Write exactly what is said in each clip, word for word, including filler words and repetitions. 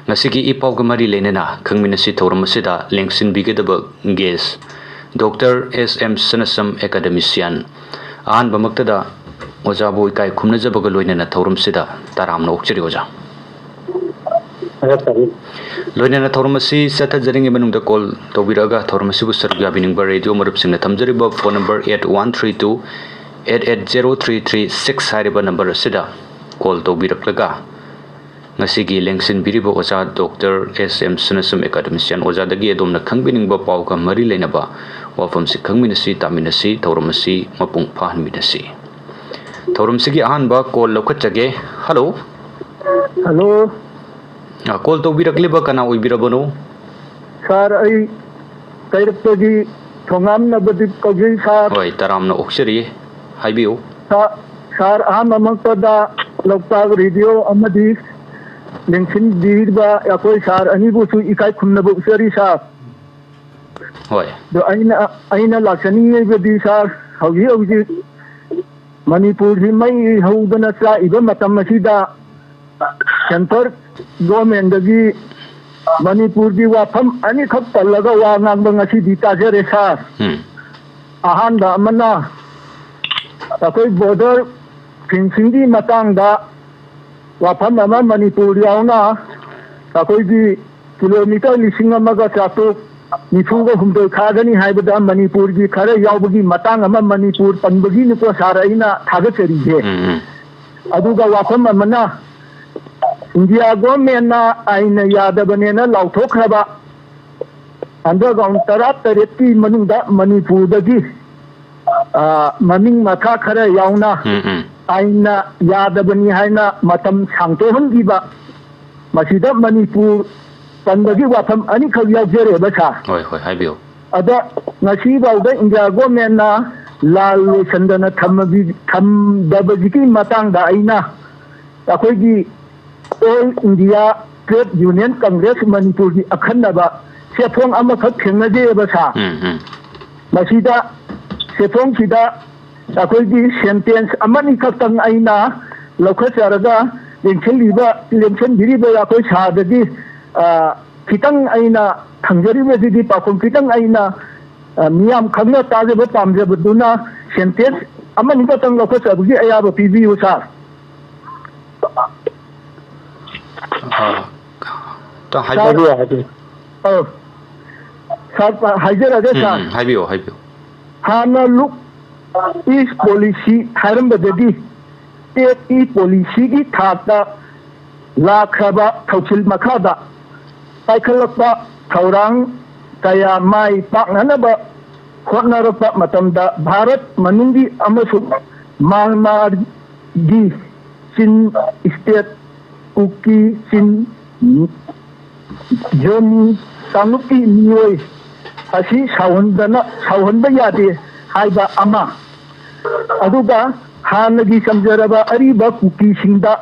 ꯉꯁꯤꯒꯤ ꯏ ꯄꯥꯎꯒ ꯃꯔꯤ ꯂꯩꯅꯅ ꯈꯪꯃꯤꯟꯅꯁꯤ ꯊꯧꯔꯝ ꯑꯁꯤꯗ ꯂꯦꯡꯁꯤꯟꯕꯤꯒꯗꯕ ꯒꯦꯁ ꯗꯣꯛꯇꯔ ꯑꯦꯁ ꯑꯦꯝ ꯁꯅꯥꯁꯝ, ꯑꯦꯀꯥꯗꯦꯃꯤꯁꯤꯌꯥꯟ꯫ ꯑꯍꯥꯟꯕꯃꯛꯇꯗ ꯑꯣꯖꯥꯕꯨ ꯏꯀꯥꯏ ꯈꯨꯝꯅꯖꯕꯒ ꯂꯣꯏꯅꯅ ꯊꯧꯔꯝꯁꯤꯗ ꯇꯔꯥꯝꯅ ꯑꯣꯛꯆꯔꯤ ꯑꯣꯖꯥ꯫ ꯂꯣꯏꯅꯅ ꯊꯧꯔꯝ ꯑꯁꯤ ꯆꯠꯊꯖꯔꯤꯉꯩ ꯃꯅꯨꯡꯗ ꯀꯣꯜ ꯇꯧꯕꯤꯔꯛꯑꯒ ꯊꯧꯔꯝ ꯑꯁꯤꯕꯨ ꯁꯔꯨꯛ ꯌꯥꯕꯤꯅꯤꯡꯕ ꯔꯦꯗꯤꯑꯣ ꯃꯔꯨꯞꯁꯤꯡꯅ ꯊꯝꯖꯔꯤꯕ phone number eight one three two eight eight zero three three six ꯍꯥꯏꯔꯤꯕ ꯅꯝꯕꯔ ꯑꯁꯤꯗ ꯀꯣꯜ ꯇꯧꯕꯤꯔꯛꯂꯒ ꯉꯁꯤꯒꯤ ꯂꯦꯡꯁꯤꯟꯕꯤꯔꯤꯕ ꯑꯣꯖꯥ ꯗꯣꯛꯇꯔ ꯑꯦꯁ ꯑꯦꯝ ꯁꯅꯥꯁꯝ, ꯑꯦꯀꯥꯗꯦꯃꯤꯁꯤꯌꯥꯟ ꯑꯣꯖꯥꯗꯒꯤ ꯑꯗꯣꯝꯅ ꯈꯪꯕꯤꯅꯤꯡꯕ ꯄꯥꯎꯒ ꯃꯔꯤ ꯂꯩꯅꯕ ꯋꯥꯐꯝꯁꯤ ꯈꯪꯃꯤꯟꯅꯁꯤ, ꯇꯥꯃꯤꯟꯅꯁꯤ, ꯊꯧꯔꯝ ꯑꯁꯤ ꯃꯄꯨꯡ ꯐꯥꯍꯟꯃꯤꯟꯅꯁꯤ꯫ ꯊꯧꯔꯝꯁꯤꯒꯤ ꯑꯍꯥꯟꯕ ꯀꯣꯜ ꯂꯧꯈꯠꯆꯒꯦ꯫ ꯍꯜꯂꯣ꯫ ꯍꯜꯂꯣ꯫ ꯑ, ꯀꯣꯜ ꯇꯧꯕꯤꯔꯛꯂꯤꯕ ꯀꯅꯥ ꯑꯣꯏꯕꯤꯔꯕꯅꯣ? ꯁꯥꯔ, ꯑꯩ ꯀꯩꯔꯛꯇꯒꯤ ꯊꯣꯉꯥꯝ ꯅꯕꯗꯤꯞ ꯀꯧꯖꯩ ꯁꯥꯔ꯫ ꯍꯣꯏ, ꯇꯔꯥꯝꯅ ꯑꯣꯛꯆꯔꯤ꯫ ꯍꯥꯏꯕꯤꯌꯨ꯫ ꯁꯥ-, ꯁꯥꯔ, ꯑꯍꯥꯟꯕꯃꯛꯇꯗ ꯂꯣꯛꯇꯥꯛ ꯔꯦꯗꯤꯑꯣ ꯑꯃꯗꯤ ꯂꯦꯡꯁꯤꯟꯕꯤꯔꯤꯕ ꯑꯩꯈꯣꯏ ꯁꯥꯔ ꯑꯅꯤꯕꯨꯁꯨ ꯏꯀꯥꯏ ꯈꯨꯝꯅꯕ ꯎꯠꯆꯔꯤ ꯁꯥꯔ꯫ ꯍꯣꯏ꯫ ꯑꯗꯣ ꯑꯩꯅ, ꯑꯩꯅ ꯂꯥꯛꯆꯅꯤꯡꯉꯤꯕꯗꯤ ꯁꯥꯔ, ꯍꯧꯖꯤꯛ ꯍꯧꯖꯤꯛ ꯃꯅꯤꯄꯨꯔꯁꯤ ꯃꯩ ꯍꯧꯗꯅ ꯆꯥꯛꯏꯕ ꯃꯇꯝ ꯑꯁꯤꯗ ꯁꯦꯟꯇꯔ ꯒꯣꯔꯃꯦꯟꯗꯒꯤ ꯃꯅꯤꯄꯨꯔꯒꯤ ꯋꯥꯐꯝ ꯑꯅꯤꯈꯛ ꯄꯜꯂꯒ ꯋꯥ ꯉꯥꯡꯕ ꯉꯁꯤꯗꯤ ꯇꯥꯖꯔꯦ ꯁꯥꯔ꯫ ꯎꯝ꯫ ꯑꯍꯥꯟꯕ ꯑꯃꯅ ꯑꯩꯈꯣꯏ ꯕꯣꯔꯗꯔ ꯐꯦꯟꯁꯤꯡꯒꯤ ꯃꯇꯥꯡꯗ ꯋꯥꯐꯝ ꯑꯃ, ꯃꯅꯤꯄꯨꯔ ꯌꯥꯎꯅ ꯑꯩꯈꯣꯏꯒꯤ ꯀꯤꯂꯣꯃꯤꯇꯔ ꯂꯤꯁꯤꯡ ꯑꯃꯒ ꯆꯥꯇ꯭ꯔꯨꯛ ꯅꯤꯐꯨꯒ ꯍꯨꯝꯗꯣꯏ ꯈꯥꯒꯅꯤ ꯍꯥꯏꯕꯗ ꯃꯅꯤꯄꯨꯔꯒꯤ ꯈꯔ ꯌꯥꯎꯕꯒꯤ ꯃꯇꯥꯡ ꯑꯃ, ꯃꯅꯤꯄꯨꯔ ꯄꯟꯕꯒꯤꯅꯤꯀꯣ ꯁꯥꯔ ꯑꯩꯅ ꯊꯥꯒꯠꯆꯔꯤꯁꯦ꯫ ꯎꯝ, ꯎꯝ꯫ ꯑꯗꯨꯒ ꯋꯥꯐꯝ ꯑꯃꯅ, ꯏꯟꯗꯤꯌꯥ ꯒꯣꯔꯃꯦꯟꯅ ꯑꯥꯏꯟꯅ ꯌꯥꯗꯕꯅꯦꯅ ꯂꯥꯎꯊꯣꯛꯈ꯭ꯔꯕ ꯑꯟꯗꯔꯒ꯭ꯔꯥꯎꯟ ꯇꯔꯥ ꯇꯔꯦꯠꯀꯤ ꯃꯅꯨꯡꯗ ꯃꯅꯤꯄꯨꯔꯗꯒꯤ, ꯑ, ꯃꯃꯤꯡ ꯃꯊꯥ ꯈꯔ ꯌꯥꯎꯅ ꯎꯝ, ꯎꯝ꯫ ꯑꯥꯏꯟꯅ ꯌꯥꯗꯕꯅꯤ ꯍꯥꯏꯅ ꯃꯇꯝ ꯁꯥꯡꯗꯣꯛꯍꯟꯈꯤꯕ, ꯃꯁꯤꯗ ꯃꯅꯤꯄꯨꯔ ꯄꯟꯕꯒꯤ ꯋꯥꯐꯝ ꯑꯅꯤꯈꯛ ꯌꯥꯎꯖꯔꯦꯕ ꯁꯥꯔ꯫ ꯍꯣꯏ, ꯍꯣꯏ, ꯍꯥꯏꯕꯤꯌꯨ꯫ ꯑꯗ ꯉꯁꯤꯐꯥꯎꯗ ꯏꯟꯗꯤꯌꯥ ꯒꯣꯔꯃꯦꯟꯅ ꯂꯥꯜ ꯂꯣꯏꯁꯟꯗꯅ ꯊꯝꯃꯕꯤ-, ꯊꯝꯗꯕꯁꯤꯒꯤ ꯃꯇꯥꯡꯗ ꯑꯩꯅ ꯑꯩꯈꯣꯏꯒꯤ all India trade union congress ꯃꯅꯤꯄꯨꯔꯒꯤ ꯑꯈꯟꯅꯕ ꯆꯦꯐꯣꯡ ꯑꯃꯈꯛ ꯊꯦꯡꯅꯖꯩꯑꯕ ꯁꯥꯔ꯫ ꯎꯝ, ꯎꯝ꯫ ꯃꯁꯤꯗ, ꯆꯦꯐꯣꯡꯁꯤꯗ ꯑꯩꯈꯣꯏꯒꯤ ꯁꯦꯟꯇꯦꯟꯁ ꯑꯃꯅꯤ ꯈꯛꯇꯪ ꯑꯩꯅ ꯂꯧꯈꯠꯆꯔꯒ ꯂꯦꯡꯁꯤꯜꯂꯤꯕ, ꯂꯦꯡꯁꯤꯟꯕꯤꯔꯤꯕ ꯑꯩꯈꯣꯏ ꯁꯥꯔꯗꯗꯤ, ꯑ, ꯈꯤꯇꯪ ꯑꯩꯅ ꯊꯝꯖꯔꯤꯕꯁꯤꯗꯤ, ꯄꯥꯎꯈꯨꯝ ꯈꯤꯇꯪ ꯑꯩꯅ, ꯑ, ꯃꯤꯌꯥꯝ ꯈꯪꯅ ꯇꯥꯖꯕ ꯄꯥꯝꯖꯕꯗꯨꯅ sentence ꯑꯃꯅꯤ ꯈꯛꯇꯪ ꯂꯧꯈꯠꯆꯕꯒꯤ ꯑꯌꯥꯕ ꯄꯤꯕꯤꯌꯨ, ꯁꯥꯔ꯫ ꯑ, ꯇ-, ꯁꯥꯔ, ꯍꯥꯏꯕꯤꯌꯨ꯫ ꯍꯥꯏꯕꯤꯌꯨ, ꯍꯥꯏꯕꯤꯌꯨ꯫ ꯑ, ꯁꯥꯔ, ꯍꯥꯏꯖꯔꯒꯦ, ꯎꯝ, ꯁꯥꯔ꯫ ꯎꯝ, ꯍꯥꯏꯕꯤꯌꯨ, ꯍꯥꯏꯕꯤꯌꯨ꯫ ꯍꯥꯟꯅ look east policy ꯍꯥꯏꯔꯝꯕꯗꯒꯤ stateꯀꯤ policyꯒꯤ ꯊꯥꯛꯇ ꯂꯥꯛꯈ꯭ꯔꯕ ꯊꯧꯁꯤꯜ ꯃꯈꯥꯗ ꯄꯥꯏꯈꯠꯂꯛꯄ ꯊꯧꯔꯥꯡ ꯀꯌꯥ ꯃꯥꯏ ꯄꯥꯛꯅꯅꯕ ꯍꯣꯠꯅꯔꯛꯄ ꯃꯇꯝꯗ, ꯚꯥꯔꯠ ꯃꯅꯨꯡꯒꯤ ꯑꯃꯁꯨꯡ ꯃ꯭ꯌꯥꯟꯃꯥꯔꯒꯤ ꯆꯤꯟ state, ꯀꯨꯀꯤ ꯆꯤꯟ ꯖꯣꯃꯤ ꯀꯥꯡꯂꯨꯞꯀꯤ ꯃꯤꯑꯣꯏ ꯑꯁꯤ ꯁꯥꯎꯍꯟꯗꯅ, ꯁꯥꯎꯍꯟꯕ ꯌꯥꯗꯦ ꯍꯥꯏꯕ ꯑꯃ, ꯑꯗꯨꯒ ꯍꯥꯟꯅꯒꯤ ꯆꯝꯖꯔꯕ ꯑꯔꯤꯕ ꯀꯨꯀꯤꯁꯤꯡꯗ,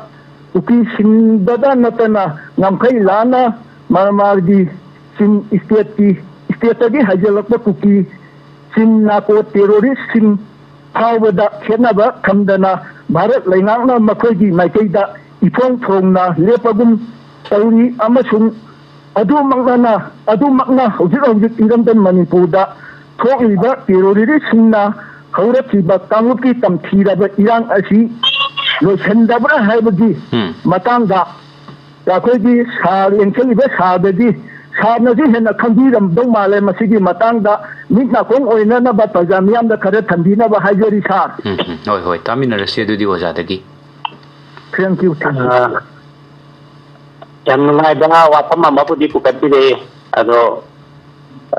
ꯀꯨꯀꯤꯁꯤꯡꯗꯗ ꯅꯠꯇꯅ ꯉꯝꯈꯩ ꯂꯥꯟꯅ ꯃ꯭ꯌꯥꯟꯃꯥꯔꯒꯤ ꯆꯤꯟ stateꯀꯤ, stateꯇꯒꯤ ꯍꯥꯏꯖꯤꯜꯂꯛꯄ ꯀꯨꯀꯤ ꯆꯤꯟ narco terroristꯁꯤꯡ ꯐꯥꯎꯕꯗ ꯈꯦꯠꯅꯕ ꯊꯝꯗꯅ ꯚꯥꯔꯠ ꯂꯩꯉꯥꯛꯅ ꯃꯈꯣꯏꯒꯤ ꯃꯥꯏꯀꯩꯗ ꯏꯐꯣꯡ ꯐꯣꯡꯅ ꯂꯦꯞꯄꯒꯨꯝ ꯇꯧꯔꯤ, ꯑꯃꯁꯨꯡ ꯑꯗꯨꯃꯛꯅ, ꯑꯗꯨꯃꯛꯅ ꯍꯧꯖꯤꯛ ꯍꯧꯖꯤꯛ ꯏꯔꯝꯗꯝ ꯃꯅꯤꯄꯨꯔꯗ ꯊꯣꯛꯂꯤꯕ terroristꯁꯤꯡꯅ ꯍꯧꯔꯛꯈꯤꯕ ꯀꯥꯡꯂꯨꯞꯀꯤ ꯇꯝꯊꯤꯔꯕ ꯏꯔꯥꯡ ꯑꯁꯤ ꯂꯣꯏꯁꯤꯟꯗꯕ꯭ꯔꯥ ꯍꯥꯏꯕꯒꯤ ꯎꯝ꯫ ꯃꯇꯥꯡꯗ ꯑꯩꯈꯣꯏꯒꯤ ꯁꯥꯔ, ꯌꯦꯡꯁꯤꯜꯂꯤꯕ ꯁꯥꯔꯗꯒꯤ, ꯁꯥꯔꯅꯁꯨ ꯍꯦꯟꯅ ꯈꯪꯕꯤꯔꯝꯗꯧ ꯃꯥꯜꯂꯦ꯫ ꯃꯁꯤꯒꯤ ꯃꯇꯥꯡꯗ ꯃꯤꯠ ꯅꯥꯀꯣꯡ ꯑꯣꯏꯅꯅꯕ ꯄ꯭ꯔꯖꯥ ꯃꯤꯌꯥꯝꯗ ꯈꯔ ꯊꯝꯕꯤꯅꯕ ꯍꯥꯏꯖꯔꯤ, ꯁꯥꯔ꯫ ꯎꯝ, ꯎꯝ꯫ ꯍꯣꯏ, ꯍꯣꯏ, ꯇꯥꯃꯤꯟꯅꯔꯁꯤ ꯑꯗꯨꯗꯤ ꯑꯣꯖꯥꯗꯒꯤ꯫ Thank you, thank you꯫ ꯑ, ꯌꯥꯝ ꯅꯨꯡꯉꯥꯏꯕ ꯋꯥꯐꯝ ꯑꯃꯕꯨꯗꯤ ꯄꯨꯈꯠꯄꯤꯔꯛꯑꯦ꯫ ꯑꯗꯣ,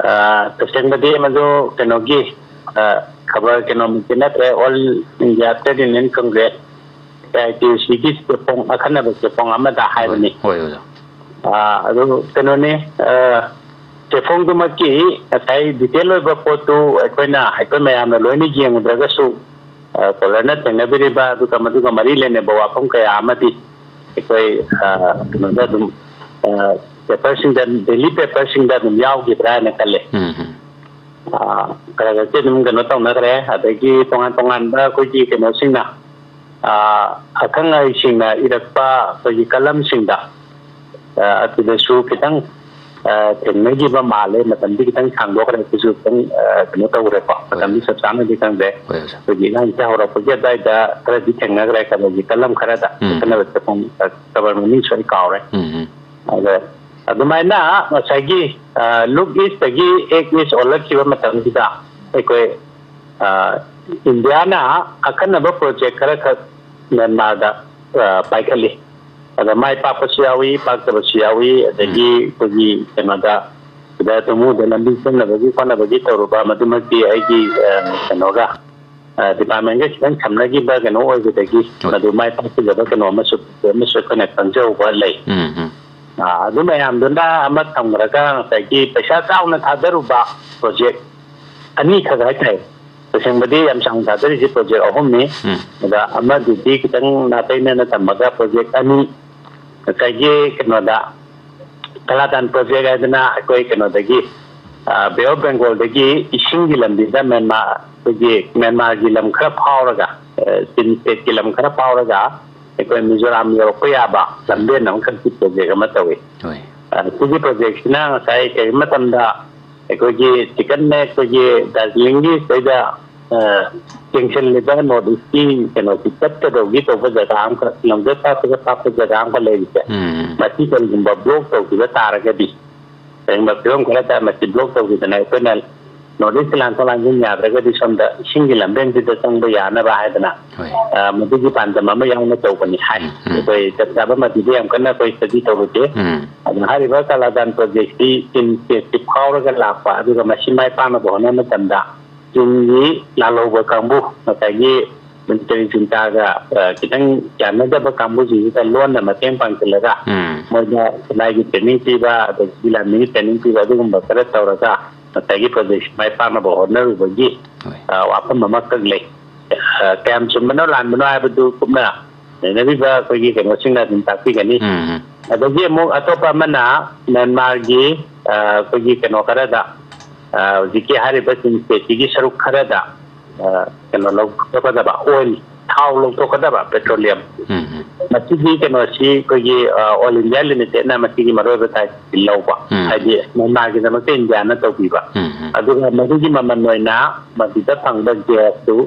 ꯑ, ꯇꯁꯦꯡꯕꯗꯤ ꯃꯗꯨ ꯀꯩꯅꯣꯒꯤ, ꯑ, ꯈꯕꯔ ꯀꯩꯅꯣꯃꯛꯇꯤ ꯅꯠꯇ꯭ꯔꯦ, All India Trade Union Congress, A I T U ꯁꯤꯒꯤ ꯆꯦꯐꯣꯡ, ꯑꯈꯟꯅꯕ ꯆꯦꯐꯣꯡ ꯑꯃꯗ ꯍꯥꯏꯕꯅꯤ꯫ ꯍꯣꯏ, ꯍꯣꯏ, ꯑꯣꯖꯥ꯫ ꯑ, ꯑꯗꯨ ꯀꯩꯅꯣꯅꯤ, ꯑ, ꯆꯦꯐꯣꯡꯗꯨꯃꯛꯀꯤ ꯉꯁꯥꯏ detail ꯑꯣꯏꯕ ꯄꯣꯠꯇꯨ ꯑꯩꯈꯣꯏꯅ, ꯑꯩꯈꯣꯏ ꯃꯌꯥꯝꯅ ꯂꯣꯏꯅ ꯌꯦꯡꯉꯨꯗ꯭ꯔꯒꯁꯨ, ꯑ, ꯀꯣꯂꯔꯅ ꯊꯦꯡꯅꯕꯤꯔꯤꯕ ꯑꯗꯨꯒ ꯃꯗꯨꯒ ꯃꯔꯤ ꯂꯩꯅꯕ ꯋꯥꯐꯝ ꯀꯌꯥ ꯑꯃꯗꯤ ꯑꯩꯈꯣꯏ, ꯑ, ꯀꯩꯅꯣꯗ ꯑꯗꯨꯝ, ꯑ, ꯄꯦꯄꯔꯁꯤꯡꯗ, daily ꯄꯦꯄꯔꯁꯤꯡꯗ ꯑꯗꯨꯝ ꯌꯥꯎꯈꯤꯕ꯭ꯔꯥ ꯍꯥꯏꯅ ꯈꯜꯂꯦ꯫ ꯎꯝ, ꯎꯝ꯫ ꯑ, ꯈꯔ ꯈꯔꯁꯤ ꯑꯗꯨꯝ ꯀꯩꯅꯣ ꯇꯧꯅꯈ꯭ꯔꯦ꯫ ꯑꯗꯒꯤ ꯇꯣꯉꯥꯟ ꯇꯣꯉꯥꯟꯕ ꯑꯩꯈꯣꯏꯒꯤ ꯀꯩꯅꯣꯁꯤꯡꯅ, ꯑ, ꯑꯈꯪ ꯑꯍꯩꯁꯤꯡꯅ ꯏꯔꯛꯄ ꯑꯩꯈꯣꯏꯒꯤ ꯀꯂꯝꯁꯤꯡꯗ, ꯑ, ꯑꯗꯨꯗꯁꯨ ꯈꯤꯇꯪ, ꯑ, ꯊꯦꯡꯅꯈꯤꯕ ꯃꯥꯜꯂꯦ꯫ ꯃꯇꯝꯗꯤ ꯈꯤꯇꯪ ꯁꯥꯡꯗꯣꯛꯈ꯭ꯔꯦ, ꯑꯗꯨꯁꯨ ꯈꯤꯇꯪ, ꯑ, ꯀꯩꯅꯣ ꯇꯧꯈ꯭ꯔꯦꯀꯣ꯫ ꯍꯣꯏ꯫ ꯃꯇꯝꯗꯤ ꯆꯞ ꯆꯥꯅꯗꯤ ꯈꯪꯗ꯭ꯔꯦ꯫ ꯍꯣꯏ, ꯑꯣꯖꯥ꯫ ꯑꯩꯈꯣꯏꯒꯤ ꯏꯔꯥꯡꯁꯦ ꯍꯧꯔꯛꯄꯒꯤ ꯑꯗꯨꯋꯥꯏꯗ ꯈꯔꯗꯤ ꯊꯦꯡꯅꯈ꯭ꯔꯦ, ꯀꯕꯔꯒꯤ ꯀꯂꯝ ꯈꯔꯗ꯫ ꯎꯝ꯫ ꯑꯀꯟꯅꯕ ꯆꯠꯐꯝ, ꯑ, ꯀꯕꯔ ꯃꯃꯤꯡꯁꯨ ꯑꯩ ꯀꯥꯎꯔꯦ꯫ ꯎꯝ, ꯎꯝ꯫ ꯑꯗ ꯑꯗꯨꯃꯥꯏꯅ ꯉꯁꯥꯏꯒꯤ, ꯑ, ꯂꯨꯛ ꯏꯁꯇꯒꯤ ꯑꯦꯛ ꯏꯁ ꯑꯣꯜꯂꯛꯈꯤꯕ ꯃꯇꯝꯁꯤꯗ ꯑꯩꯈꯣꯏ, ꯑ, ꯏꯟꯗꯤꯌꯥꯅ ꯑꯈꯟꯅꯕ ꯄ꯭ꯔꯣꯖꯦꯛ ꯈꯔꯈꯛ ꯃ꯭ꯌꯥꯟꯃꯥꯔꯗ, ꯑ, ꯄꯥꯏꯈꯠꯂꯤ꯫ ꯑꯗ ꯃꯥꯏ ꯄꯥꯛꯄꯁꯨ ꯌꯥꯎꯏ, ꯄꯥꯛꯇꯕꯁꯨ ꯌꯥꯎꯏ꯫ ꯑꯗꯒꯤ ꯎꯝ꯫ ꯑꯩꯈꯣꯏꯒꯤ ꯀꯩꯅꯣꯗ, ꯁꯤꯗ ꯇꯨꯃꯨꯗ ꯂꯝꯕꯤ ꯁꯦꯝꯅꯕꯒꯤ ꯈꯣꯠꯅꯕꯒꯤ ꯇꯧꯔꯨꯕ, ꯃꯗꯨꯃꯛꯇꯤ ꯑꯩꯒꯤ, ꯑ, ꯀꯩꯅꯣꯒ, ꯑ, ꯗꯤꯄꯥꯔꯠꯃꯦꯟꯒ ꯈꯤꯇꯪ ꯁꯝꯅꯈꯤꯕ ꯀꯩꯅꯣ ꯑꯣꯏꯕꯗꯒꯤ ꯍꯣꯏ꯫ ꯃꯗꯨ ꯃꯥꯏ ꯄꯥꯛꯈꯤꯗꯕ ꯀꯩꯅꯣ ꯑꯃꯁꯨ, ꯑꯃꯁꯨ ꯑꯩꯈꯣꯏꯅ ꯈꯪꯖꯍꯧꯕ ꯂꯩ꯫ ꯎꯝ, ꯎꯝ꯫ ꯑ, ꯑꯗꯨ ꯃꯌꯥꯝꯗꯨꯅ ꯑꯃ ꯊꯝꯈ꯭ꯔꯒ, ꯉꯁꯥꯏꯒꯤ ꯄꯩꯁꯥ ꯆꯥꯎꯅ ꯊꯥꯗꯔꯨꯕ ꯄ꯭ꯔꯣꯖꯦꯛ ꯑꯅꯤꯈꯛ ꯍꯥꯏꯇꯥꯔꯦ꯫ ꯇꯁꯦꯡꯕꯗꯤ ꯌꯥꯝ ꯆꯥꯎꯅ ꯊꯥꯗꯔꯤꯁꯦ ꯄ꯭ꯔꯣꯖꯦꯛ ꯑꯍꯨꯝꯅꯤ꯫ ꯎꯝ꯫ ꯑꯗ ꯑꯃꯗꯨꯗꯤ ꯈꯤꯇꯪ ꯅꯥꯇꯩꯅꯅ ꯊꯝꯃꯒ ꯄ꯭ꯔꯣꯖꯦꯛ ꯑꯅꯤ, ꯉꯁꯥꯏꯒꯤ ꯀꯩꯅꯣꯗ, ꯀꯂꯥꯗꯥꯟ ꯄ꯭ꯔꯣꯖꯦꯛ ꯍꯥꯏꯗꯅ ꯑꯩꯈꯣꯏ ꯀꯩꯅꯣꯗꯒꯤ, ꯑ, ꯕꯦ ꯑꯣꯐ ꯕꯦꯡꯒꯣꯜꯗꯒꯤ ꯏꯁꯤꯡꯒꯤ ꯂꯝꯕꯤꯗ ꯃ꯭ꯌꯥꯟꯃꯥꯔ, ꯑꯩꯈꯣꯏꯒꯤ ꯃ꯭ꯌꯥꯟꯃꯥꯔꯒꯤ ꯂꯝ ꯈꯔ ꯐꯥꯎꯔꯒ, ꯑ, ꯆꯤꯟ ꯁ꯭ꯇꯦꯠꯀꯤ ꯂꯝ ꯈꯔ ꯐꯥꯎꯔꯒ ꯑꯩꯈꯣꯏ ꯃꯤꯖꯣꯔꯥꯝ ꯌꯧꯔꯛꯄ ꯌꯥꯕ ꯂꯝꯕꯦꯟ ꯑꯃꯈꯛꯀꯤ ꯄ꯭ꯔꯣꯖꯦꯛ ꯑꯃ ꯇꯧꯏ꯫ ꯍꯣꯏ꯫ ꯑ, ꯁꯤꯒꯤ ꯄ꯭ꯔꯣꯖꯦꯛꯁꯤꯅ ꯉꯁꯥꯏ ꯀꯔꯤꯒꯨꯝꯕ ꯃꯇꯝꯗ ꯑꯩꯈꯣꯏꯒꯤ ꯆꯤꯀꯟ ꯅꯦꯛ ꯑꯩꯈꯣꯏꯒꯤ ꯗꯥꯔꯖꯤꯂꯤꯡꯒꯤ ꯁꯤꯗꯩꯗ, ꯑ, ꯇꯦꯡꯁꯤꯜꯂꯤꯕ ꯅꯣꯔꯠ ꯏꯁꯀꯤ ꯀꯩꯅꯣꯁꯤ ꯆꯠꯀꯗꯧꯒꯤ ꯇꯧꯕ ꯖꯒꯥ ꯑꯃꯈꯛ, ꯂꯝꯖꯦꯜ ꯄꯥꯠꯇꯒ ꯄꯥꯛꯄ ꯖꯒꯥ ꯑꯃꯈꯛ ꯂꯩꯔꯤꯁꯦ, ꯎꯝ꯫ ꯃꯁꯤ ꯀꯔꯤꯒꯨꯝꯕ ꯕ꯭ꯂꯣꯛ ꯇꯧꯈꯤꯕ ꯇꯥꯔꯒꯗꯤ, ꯀꯔꯤꯒꯨꯝꯕ ꯐꯤꯕꯝ ꯈꯔꯗ ꯃꯁꯤ ꯕ꯭ꯂꯣꯛ ꯇꯧꯈꯤꯗꯅ ꯑꯩꯈꯣꯏꯅ ꯅꯣꯔꯠ ꯏꯁꯀꯤ ꯂꯥꯟꯊꯣꯛ ꯂꯥꯟꯁꯤꯟ ꯌꯥꯗ꯭ꯔꯒꯗꯤ ꯁꯣꯝꯗ ꯏꯁꯤꯡꯒꯤ ꯂꯝꯕꯦꯟꯁꯤꯗ ꯆꯪꯕ ꯌꯥꯅꯕ ꯍꯥꯏꯗꯅ, ꯍꯣꯏ꯫ ꯑ, ꯃꯗꯨꯒꯤ ꯄꯥꯟꯗꯝ ꯑꯃ ꯌꯥꯎꯅ ꯇꯧꯕꯅꯤ ꯍꯥꯏ꯫ ꯎꯝ, ꯎꯝ꯫ ꯑꯩꯈꯣꯏ ꯆꯞ ꯆꯥꯕ ꯃꯗꯨꯗꯤ ꯌꯥꯝ ꯀꯟꯅ ꯑꯩꯈꯣꯏ ꯁ꯭ꯇꯗꯤ ꯇꯧꯔꯨꯗꯦ꯫ ꯎꯝ꯫ ꯑꯗꯨꯅ ꯍꯥꯏꯔꯤꯕ ꯀꯂꯥꯗꯥꯟ ꯄ꯭ꯔꯣꯖꯦꯛꯁꯤ ꯆꯤꯟ ꯁ꯭ꯇꯦꯠꯁꯤ ꯐꯥꯎꯔꯒ ꯂꯥꯛꯄ, ꯑꯗꯨꯒ ꯃꯁꯤ ꯃꯥꯏ ꯄꯥꯛꯅꯕ ꯍꯣꯠꯅꯕ ꯃꯇꯝꯗ ꯆꯤꯟꯒꯤ ꯂꯥꯜꯍꯧꯕ ꯀꯥꯡꯕꯨ, ꯉꯁꯥꯏꯒꯤ ꯃꯤꯂꯤꯇꯔꯤ ꯖꯨꯟꯇꯥꯒ, ꯑ, ꯈꯤꯇꯪ ꯌꯥꯅꯗꯕ ꯀꯥꯡꯕꯨꯁꯤꯡꯁꯤꯗ ꯂꯣꯟꯅ ꯃꯇꯦꯡ ꯄꯥꯡꯁꯤꯜꯂꯒ, ꯎꯝ꯫ ꯃꯣꯏꯗ ꯈꯨꯠꯂꯥꯏꯒꯤ ꯇ꯭ꯔꯦꯅꯤꯡ ꯄꯤꯕ, ꯑꯗꯒꯤ ꯂꯥꯟꯃꯤꯒꯤ ꯇ꯭ꯔꯦꯅꯤꯡ ꯄꯤꯕ, ꯑꯗꯨꯒꯨꯝꯕ ꯈꯔ ꯇꯧꯔꯒ ꯉꯁꯥꯏꯒꯤ ꯄ꯭ꯔꯣꯖꯦꯛꯁꯤ ꯃꯥꯏ ꯄꯥꯛꯅꯕ ꯍꯣꯠꯅꯔꯨꯕꯒꯤ, ꯍꯣꯏ꯫ ꯑ, ꯋꯥꯐꯝ ꯑꯃꯈꯛ ꯂꯩ꯫ ꯑ, ꯀꯌꯥꯝ ꯆꯨꯝꯕꯅꯣ ꯂꯥꯟꯕꯅꯣ ꯍꯥꯏꯕꯗꯨ ꯀꯨꯞꯅ ꯅꯩꯅꯕꯤꯕ ꯑꯩꯈꯣꯏꯒꯤ ꯀꯩꯅꯣꯁꯤꯡꯅ ꯑꯗꯨꯝ ꯇꯥꯛꯄꯤꯒꯅꯤ꯫ ꯎꯝ, ꯎꯝ꯫ ꯑꯗꯒꯤ ꯑꯃꯨꯛ ꯑꯇꯣꯞꯄ ꯑꯃꯅ ꯃ꯭ꯌꯥꯟꯃꯥꯔꯒꯤ, ꯑ, ꯑꯩꯈꯣꯏꯒꯤ ꯀꯩꯅꯣ ꯈꯔꯗ, ꯑ, ꯍꯧꯖꯤꯛꯀꯤ ꯍꯥꯏꯔꯤꯕ ꯆꯤꯟ ꯁ꯭ꯇꯦꯠꯁꯤꯒꯤ ꯁꯔꯨꯛ ꯈꯔꯗ, ꯑ, ꯀꯩꯅꯣ ꯂꯧꯊꯣꯛꯀꯗꯕ ꯑꯣꯏꯜ ꯊꯥꯎ ꯂꯧꯊꯣꯛꯀꯗꯕ ꯄꯦꯇ꯭ꯔꯣꯂꯤꯌꯝ, ꯎꯝ, ꯎꯝ꯫ ꯃꯁꯤꯒꯤ ꯀꯩꯅꯣꯁꯤ ꯑꯩꯈꯣꯏꯒꯤ, ꯑ, ꯑꯣꯜ ꯏꯟꯗꯤꯌꯥ ꯂꯤꯃꯤꯇꯦꯠꯅ ꯃꯁꯤꯒꯤ ꯃꯔꯨꯑꯣꯏꯕ ꯗꯥꯏꯇꯤ ꯂꯧꯕ, ꯎꯝ꯫ ꯍꯥꯏꯗꯤ ꯃꯃꯥꯒꯤꯗꯃꯛꯇ ꯏꯟꯗꯤꯌꯥꯅ ꯇꯧꯕꯤꯕ꯫ ꯎꯝ, ꯎꯝ꯫ ꯑꯗꯨꯒ ꯃꯗꯨꯒꯤ ꯃꯃꯜ ꯑꯣꯏꯅ ꯃꯗꯨꯗ ꯐꯪꯕ ꯒ꯭ꯌꯥꯁꯇꯨ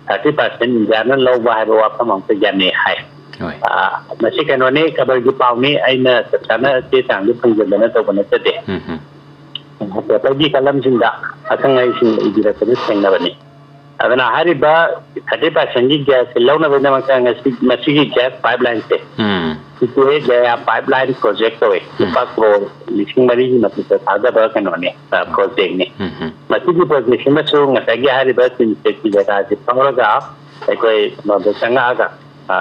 ꯊꯥꯔꯇꯤ ꯄꯥꯔꯁꯦꯟ ꯏꯟꯗꯤꯌꯥꯅ ꯂꯧꯕ ꯍꯥꯏꯕ ꯋꯥꯐꯝ ꯑꯃꯈꯛ ꯌꯥꯅꯩ ꯍꯥꯏ꯫ ꯍꯣꯏ꯫ ꯑ, ꯃꯁꯤ ꯀꯩꯅꯣꯅꯤ, ꯈꯕꯔꯒꯤ ꯄꯥꯎꯅꯤ, ꯑꯩꯅ ꯆꯞ ꯆꯥꯅ ꯆꯦ ꯆꯥꯡꯗꯨ ꯐꯪꯖꯗꯅ ꯇꯧꯕ ꯅꯠꯆꯗꯦ꯫ ꯎꯝ, ꯎꯝ꯫ ꯄꯦꯄꯔꯒꯤ ꯀꯂꯝꯁꯤꯡꯗ ꯑꯈꯪ ꯑꯍꯩꯁꯤꯡꯅ ꯏꯕꯤꯔꯛꯄꯗ ꯊꯦꯡꯅꯕꯅꯤ꯫ ꯑꯗꯨꯅ ꯍꯥꯏꯔꯤꯕ ꯊꯥꯔꯇꯤ ꯄꯥꯔꯁꯦꯟꯒꯤ ꯒ꯭ꯌꯥꯁꯁꯦ ꯂꯧꯅꯕꯒꯤꯗꯃꯛꯇ ꯉꯁꯤ, ꯃꯁꯤꯒꯤ ꯒ꯭ꯌꯥꯁ ꯄꯥꯏꯞ ꯂꯥꯏꯟꯁꯦ, ꯎꯝ꯫ ꯁꯤꯁꯦ ꯒꯌꯥ ꯄꯥꯏꯞ ꯂꯥꯏꯟ ꯄ꯭ꯔꯣꯖꯦꯛ ꯀꯧꯋꯦ꯫ ꯎꯝ꯫ ꯂꯨꯄꯥ ꯀ꯭ꯔꯣꯔ ꯂꯤꯁꯤꯡ ꯃꯔꯤꯒꯤ ꯃꯊꯛꯇ ꯊꯥꯗꯕ ꯀꯩꯅꯣꯅꯦ, ꯑ, ꯄ꯭ꯔꯣꯖꯦꯛꯅꯤ꯫ ꯎꯝ, ꯎꯝ꯫ ꯃꯁꯤꯒꯤ ꯄ꯭ꯔꯣꯖꯦꯛꯁꯤꯃꯁꯨ ꯉꯁꯥꯏꯒꯤ ꯍꯥꯏꯔꯤꯕ ꯆꯤꯟ ꯁꯦꯠꯀꯤ ꯖꯒꯥꯁꯤ ꯐꯥꯎꯔꯒ ꯑꯩꯈꯣꯏ ꯀꯩꯅꯣꯗ ꯆꯪꯉꯛꯑꯒ, ꯑ,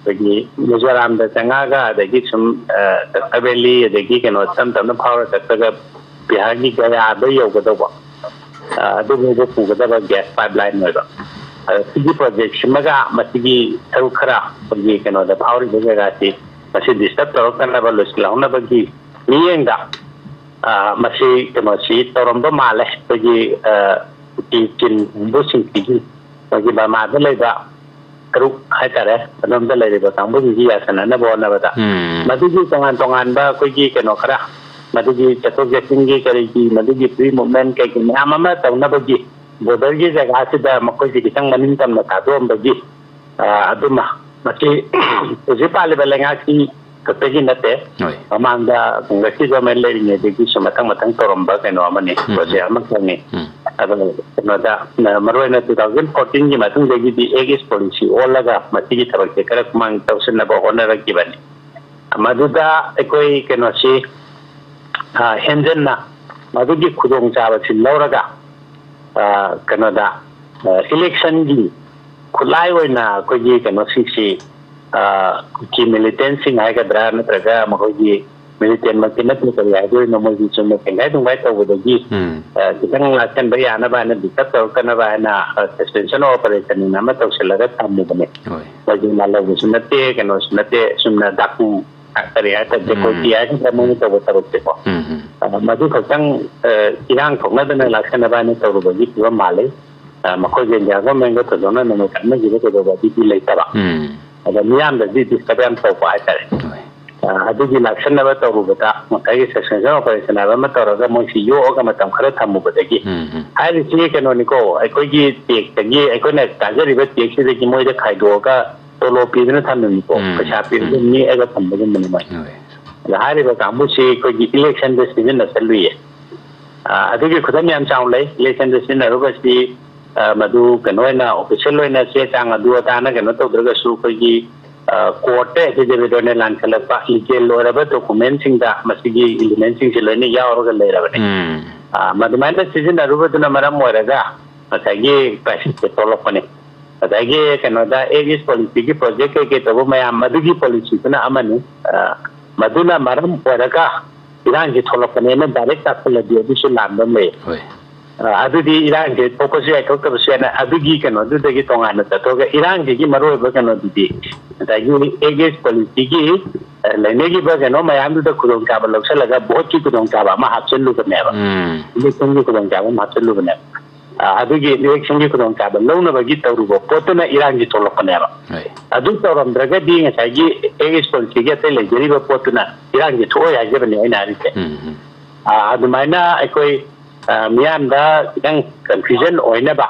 ꯑꯩꯈꯣꯏꯒꯤ ꯃꯤꯖꯣꯔꯥꯝꯗ ꯆꯪꯉꯛꯑꯒ, ꯑꯗꯒꯤ ꯁꯨꯝ, ꯑ, ꯀꯛꯆꯤꯡ ꯚꯦꯂꯤ, ꯑꯗꯒꯤ ꯀꯩꯅꯣ ꯇꯞ ꯇꯞꯅ ꯐꯥꯎꯔ ꯆꯠꯂꯒ ꯕꯤꯍꯥꯔꯒꯤ ꯒꯌꯥꯗ ꯌꯧꯒꯗꯧꯕ, ꯑ, ꯑꯗꯨꯐꯥꯎꯕ ꯄꯨꯒꯗꯕ ꯒ꯭ꯌꯥꯁ ꯄꯥꯏꯞ ꯂꯥꯏꯟ ꯑꯣꯏꯕ꯫ ꯑꯗ ꯁꯤꯒꯤ ꯄ꯭ꯔꯣꯖꯦꯛꯁꯤꯃꯒ ꯃꯁꯤꯒꯤ ꯁꯔꯨꯛ ꯈꯔ ꯑꯩꯈꯣꯏꯒꯤ ꯀꯩꯅꯣꯗ ꯐꯥꯎꯔꯤꯕ ꯖꯒꯥꯁꯤ ꯃꯁꯤ ꯗꯤꯁꯇꯔꯕ ꯇꯧꯔꯛꯇꯅꯕ, ꯂꯣꯏꯁꯤꯜꯍꯧꯅꯕꯒꯤ ꯃꯤꯠꯌꯦꯡꯗ, ꯑ, ꯃꯁꯤ ꯀꯩꯅꯣꯁꯤ ꯇꯧꯔꯝꯕ ꯃꯥꯜꯂꯦ꯫ ꯑꯩꯈꯣꯏꯒꯤ, ꯑ, ꯀꯨꯀꯤ ꯆꯤꯟ ꯀꯥꯡꯕꯨꯁꯤꯡꯁꯤꯒꯤ, ꯑꯩꯈꯣꯏꯒꯤ ꯕꯔꯃꯥꯗ ꯂꯩꯕ ꯁꯔꯨꯛ ꯍꯥꯏꯇꯥꯔꯦ, ꯑꯗꯣꯝꯗ ꯂꯩꯔꯤꯕ ꯀꯥꯡꯕꯨꯁꯤꯡꯁꯤ ꯌꯥꯁꯟꯅꯅꯕ ꯍꯣꯠꯅꯕꯗ, ꯎꯝ꯫ ꯃꯗꯨꯒꯤ ꯇꯣꯉꯥꯟ ꯇꯣꯉꯥꯟꯕ ꯑꯩꯈꯣꯏꯒꯤ ꯀꯩꯅꯣ ꯈꯔ, ꯃꯗꯨꯒꯤ ꯆꯠꯊꯣꯛ ꯆꯠꯁꯤꯟꯒꯤ ꯀꯔꯤꯒꯤ, ꯃꯗꯨꯒꯤ ꯐ꯭ꯔꯤ ꯃꯨꯚꯃꯦꯟ ꯀꯩꯒꯤ ꯃꯌꯥꯝ ꯑꯃ ꯇꯧꯅꯕꯒꯤ, ꯕꯣꯔꯗꯔꯒꯤ ꯖꯒꯥꯁꯤꯗ ꯃꯈꯣꯏꯁꯤ ꯈꯤꯇꯪ ꯃꯅꯤꯡ ꯇꯝꯅ ꯊꯥꯗꯣꯛꯑꯝꯕꯒꯤ, ꯑ, ꯑꯗꯨꯃ, ꯃꯁꯤ ꯍꯧꯖꯤꯛ ꯄꯥꯜꯂꯤꯕ ꯂꯩꯉꯥꯛꯀꯤ ꯈꯛꯇꯒꯤ ꯅꯠꯇꯦ꯫ ꯍꯣꯏ꯫ ꯃꯃꯥꯡꯗ ꯀꯪꯒ꯭ꯔꯦꯁꯀꯤ ꯒꯣꯔꯃꯦꯟ ꯂꯩꯔꯤꯉꯩꯗꯒꯤꯁꯨ ꯃꯊꯪ ꯃꯊꯪ ꯇꯧꯔꯝꯕ ꯀꯩꯅꯣ ꯑꯃꯅꯤ, ꯎꯝ, ꯎꯝ꯫ ꯄ꯭ꯔꯣꯖꯦꯛ ꯑꯃꯈꯛꯅꯤ꯫ ꯎꯝ꯫ ꯑꯗꯣ ꯀꯩꯅꯣꯗ, ꯃꯔꯨꯑꯣꯏꯅ ꯇꯨ ꯊꯥꯎꯖꯟ ꯐꯣꯔꯇꯤꯟꯒꯤ ꯃꯇꯨꯡꯗꯒꯤꯗꯤ ꯑꯦꯛ ꯏꯁ ꯄꯣꯂꯤꯁꯤ ꯑꯣꯜꯂꯒ ꯃꯁꯤꯒꯤ ꯊꯕꯛꯁꯦ ꯈꯔ ꯈꯨꯃꯥꯡ ꯇꯧꯁꯤꯟꯅꯕ ꯍꯣꯠꯅꯔꯛꯈꯤꯕꯅꯤ꯫ ꯃꯗꯨꯗ ꯑꯩꯈꯣꯏ ꯀꯩꯅꯣꯁꯤ, ꯑ, ꯍꯦꯟꯖꯟꯅ ꯃꯗꯨꯒꯤ ꯈꯨꯗꯣꯡꯆꯥꯕꯁꯤ ꯂꯧꯔꯒ, ꯑ, ꯀꯩꯅꯣꯗ, ꯑ, ꯏꯂꯦꯛꯁꯟꯒꯤ ꯈꯨꯠꯂꯥꯏ ꯑꯣꯏꯅ ꯑꯩꯈꯣꯏꯒꯤ ꯀꯩꯅꯣꯁꯤꯡꯁꯤ, ꯑ, ꯀꯨꯀꯤ ꯃꯤꯂꯤꯇꯦꯟꯁꯤꯡ ꯍꯥꯏꯒꯗ꯭ꯔꯥ, ꯅꯠꯇ꯭ꯔꯒ ꯃꯈꯣꯏꯒꯤ ꯃꯤꯂꯤꯇꯦꯟꯃꯛꯇꯤ ꯅꯠꯇꯦ, ꯀꯔꯤ ꯍꯥꯏꯗꯣꯏꯅꯣ, ꯃꯣꯏꯒꯤ ꯆꯨꯝꯅ ꯇꯦꯡꯒꯥꯏ ꯇꯨꯡꯒꯥꯏ ꯇꯧꯕꯗꯒꯤ, ꯎꯝ꯫ ꯑ, ꯈꯤꯇꯪ ꯂꯥꯛꯁꯟꯕ ꯌꯥꯅꯕ ꯍꯥꯏꯅ, ꯗꯤꯁꯇꯔꯕ ꯇꯧꯔꯛꯇꯅꯕ ꯍꯥꯏꯅ, ꯑ, ꯁꯁꯄꯦꯟꯁꯟ ꯑꯣꯐ ꯑꯣꯄꯔꯦꯁꯟ ꯑꯃ ꯇꯧꯁꯤꯜꯂꯒ ꯊꯝꯃꯤꯕꯅꯦ꯫ ꯍꯣꯏ꯫ ꯃꯣꯏꯒꯤ ꯃꯥꯂꯧꯕꯁꯨ ꯅꯠꯇꯦ, ꯀꯩꯅꯣꯁꯨ ꯅꯠꯇꯦ, ꯆꯨꯝꯅ ꯗꯥꯀꯨ, ꯀꯔꯤ ꯍꯥꯏꯇꯥꯔꯦ, ꯎꯝ꯫ ꯗꯦꯀꯣꯏꯇꯤ ꯍꯥꯏꯒꯗ꯭ꯔꯥ, ꯃꯣꯏꯅ ꯇꯧꯕ ꯊꯕꯛꯁꯦꯀꯣ꯫ ꯎꯝ, ꯎꯝ꯫ ꯑ, ꯃꯗꯨ ꯈꯛꯇꯪ, ꯑ, ꯏꯔꯥꯡ ꯊꯣꯛꯅꯗꯅ ꯂꯥꯛꯁꯟꯅꯕ ꯍꯥꯏꯅ ꯇꯧꯔꯨꯕꯒꯤ ꯐꯤꯕꯝ ꯃꯥꯜꯂꯤ꯫ ꯑ, ꯃꯈꯣꯏꯒꯤ ꯏꯟꯗꯤꯌꯥ ꯒꯣꯔꯃꯦꯟꯒ ꯊꯣꯏꯗꯣꯛꯅ ꯅꯣꯡꯃꯩ ꯀꯥꯞꯅꯈꯤꯕ ꯀꯩꯗꯧꯕ ꯑꯗꯨꯗꯤ ꯂꯩꯇꯕ꯫ ꯎꯝ꯫ ꯑꯗ ꯃꯤꯌꯥꯝꯗꯗꯤ ꯗꯤꯁꯇꯔꯕ ꯌꯥꯝ ꯇꯧꯕ ꯍꯥꯏꯇꯥꯔꯦ꯫ ꯍꯣꯏ꯫ ꯑ, ꯑꯗꯨꯒꯤ ꯂꯥꯛꯁꯟꯅꯕ ꯇꯧꯔꯨꯕꯗ ꯉꯁꯥꯏꯒꯤ ꯁꯁꯄꯦꯟꯁꯟ ꯑꯣꯄꯔꯦꯁꯟ ꯍꯥꯏꯕ ꯑꯃ ꯇꯧꯔꯒ ꯃꯣꯏꯁꯤ ꯌꯣꯛꯑꯒ ꯃꯇꯝ ꯈꯔ ꯊꯝꯃꯨꯕꯗꯒꯤ ꯎꯝ, ꯎꯝ꯫ ꯍꯥꯏꯔꯤꯁꯤ ꯀꯩꯅꯣꯅꯤꯀꯣ, ꯑꯩꯈꯣꯏꯒꯤ ꯇꯦꯛꯁꯇꯒꯤ, ꯑꯩꯈꯣꯏꯅ ꯇꯥꯖꯔꯤꯕ ꯇꯦꯛꯁꯁꯤꯗꯒꯤ ꯃꯣꯏꯗ ꯈꯥꯏꯗꯣꯛꯑꯒ ꯇꯣꯂꯣꯞ ꯄꯤꯗꯨꯅ ꯊꯝꯃꯤꯅꯤꯀꯣ, ꯎꯝ, ꯄꯩꯁꯥ ꯄꯤꯔꯒ ꯎꯝ꯫ ꯅꯦꯛꯑꯒ ꯊꯝꯕꯒꯨꯝꯕꯅꯤ ꯃꯣꯏ꯫ ꯍꯣꯏ꯫ ꯑꯗ ꯍꯥꯏꯔꯤꯕ ꯀꯥꯡꯕꯨꯁꯤ ꯑꯩꯈꯣꯏꯒꯤ ꯏꯂꯦꯛꯁꯟꯗ ꯁꯤꯖꯤꯟꯅꯁꯜꯂꯨꯏꯌꯦ꯫ ꯑ, ꯑꯗꯨꯒꯤ ꯈꯨꯗꯝ ꯌꯥꯝ ꯆꯥꯎꯅ ꯂꯩ꯫ ꯏꯂꯦꯛꯁꯟꯗ ꯁꯤꯖꯤꯟꯅꯔꯨꯕꯁꯤ, ꯑ, ꯃꯗꯨ ꯀꯩꯅꯣ ꯑꯣꯏꯅ, ꯑꯣꯐꯤꯁꯤꯌꯦꯜ ꯑꯣꯏꯅ ꯆꯦ ꯆꯥꯡ ꯑꯗꯨ ꯑꯗꯥꯅ ꯀꯩꯅꯣ ꯇꯧꯗ꯭ꯔꯒꯁꯨ, ꯑꯩꯈꯣꯏꯒꯤ, ꯑ, ꯀꯣꯔꯠꯇ ꯑꯦꯐꯤꯗꯦꯚꯤꯠ ꯑꯣꯏꯅ ꯂꯥꯟꯈꯠꯂꯛꯄ, ꯂꯤꯒꯦꯜ ꯑꯣꯏꯔꯕ ꯗꯣꯀꯨꯃꯦꯟꯁꯤꯡꯗ ꯃꯁꯤꯒꯤ ꯏꯂꯤꯃꯦꯟꯁꯤꯡꯁꯦ ꯂꯣꯏꯅ ꯌꯥꯎꯔꯒ ꯂꯩꯔꯕꯅꯦ꯫ ꯎꯝ꯫ ꯑ, ꯃꯗꯨꯃꯥꯏꯅ ꯁꯤꯖꯤꯟꯅꯔꯨꯕꯗꯨꯅ ꯃꯔꯝ ꯑꯣꯏꯔꯒ ꯉꯁꯥꯏꯒꯤ ꯀ꯭ꯔꯥꯏꯁꯤꯁꯁꯦ ꯊꯣꯛꯂꯛꯄꯅꯦ꯫ ꯉꯁꯥꯏꯒꯤ ꯀꯩꯅꯣꯗ, ꯑꯦꯛ ꯏꯁ ꯄꯣꯂꯤꯁꯤꯒꯤ ꯄ꯭ꯔꯣꯖꯦꯛ ꯀꯩꯀꯩ ꯇꯧꯕ ꯃꯌꯥꯝ, ꯃꯗꯨꯒꯤ ꯄꯣꯂꯤꯁꯤꯗꯨꯅ ꯑꯃꯅꯤ꯫ ꯑ, ꯃꯗꯨꯅ ꯃꯔꯝ ꯑꯣꯏꯔꯒ ꯏꯔꯥꯡꯁꯤ ꯊꯣꯛꯂꯛꯄꯅꯦꯅ ꯗꯥꯏꯔꯦꯛ ꯇꯥꯛꯁꯤꯜꯂꯗꯤ ꯑꯗꯨꯁꯨ ꯂꯥꯟꯕ ꯑꯃ ꯂꯩ꯫ ꯍꯣꯏ꯫ ꯑ, ꯑꯗꯨꯗꯤ ꯏꯔꯥꯡꯁꯦ ꯊꯣꯛꯄꯁꯨ ꯌꯥꯏ, ꯊꯣꯛꯇꯕꯁꯨ ꯌꯥꯏꯅ, ꯑꯗꯨꯒꯤ ꯀꯩꯅꯣꯗꯨꯗꯒꯤ ꯇꯣꯉꯥꯟꯅ ꯆꯠꯊꯣꯛꯑꯒ ꯏꯔꯥꯡꯁꯤꯒꯤ ꯃꯔꯨꯑꯣꯏꯕ ꯀꯩꯅꯣꯗꯨꯗꯤ ꯉꯁꯥꯏꯒꯤ ꯑꯦꯛ ꯏꯁ ꯄꯣꯂꯤꯁꯤꯒꯤ, ꯑ, ꯂꯩꯅꯈꯤꯕ ꯀꯩꯅꯣ ꯃꯌꯥꯝꯗꯨꯗ ꯈꯨꯗꯣꯡꯆꯥꯕ ꯂꯧꯁꯤꯜꯂꯒ ꯚꯣꯠꯀꯤ ꯈꯨꯗꯣꯡꯆꯥꯕ ꯑꯃ ꯍꯥꯞꯆꯤꯜꯂꯨꯕꯅꯦꯕ꯫ ꯎꯝ꯫ ꯏꯂꯦꯛꯁꯟꯒꯤ ꯈꯨꯗꯣꯡꯆꯥꯕ ꯑꯃ ꯍꯥꯞꯆꯤꯜꯂꯨꯕꯅꯦꯕ꯫ ꯑ, ꯑꯗꯨꯒꯤ ꯏꯂꯦꯛꯁꯟꯒꯤ ꯈꯨꯗꯣꯡꯆꯥꯕ ꯂꯧꯅꯕꯒꯤ ꯇꯧꯔꯨꯕ ꯄꯣꯠꯇꯨꯅ ꯏꯔꯥꯡꯁꯤ ꯊꯣꯛꯂꯛꯄꯅꯦꯕ꯫ ꯍꯣꯏ꯫ ꯑꯗꯨ ꯇꯧꯔꯝꯗ꯭ꯔꯒꯗꯤ ꯉꯁꯥꯏꯒꯤ ꯑꯦꯛ ꯏꯁ ꯄꯣꯂꯤꯁꯤꯒꯤ ꯑꯇꯩ ꯂꯩꯖꯔꯤꯕ ꯄꯣꯠꯇꯨꯅ ꯏꯔꯥꯡꯁꯤ ꯊꯣꯛꯑꯣꯏ ꯍꯥꯏꯖꯕꯅꯦ ꯑꯩꯅ ꯍꯥꯏꯔꯤꯁꯦ꯫ ꯎꯝ, ꯎꯝ꯫ ꯑ, ꯑꯗꯨꯃꯥꯏꯅ ꯑꯩꯈꯣꯏ, ꯑ, ꯃꯤꯌꯥꯝꯗ ꯈꯤꯇꯪ ꯀꯟꯐ꯭ꯌꯨꯖꯟ ꯑꯣꯏꯅꯕ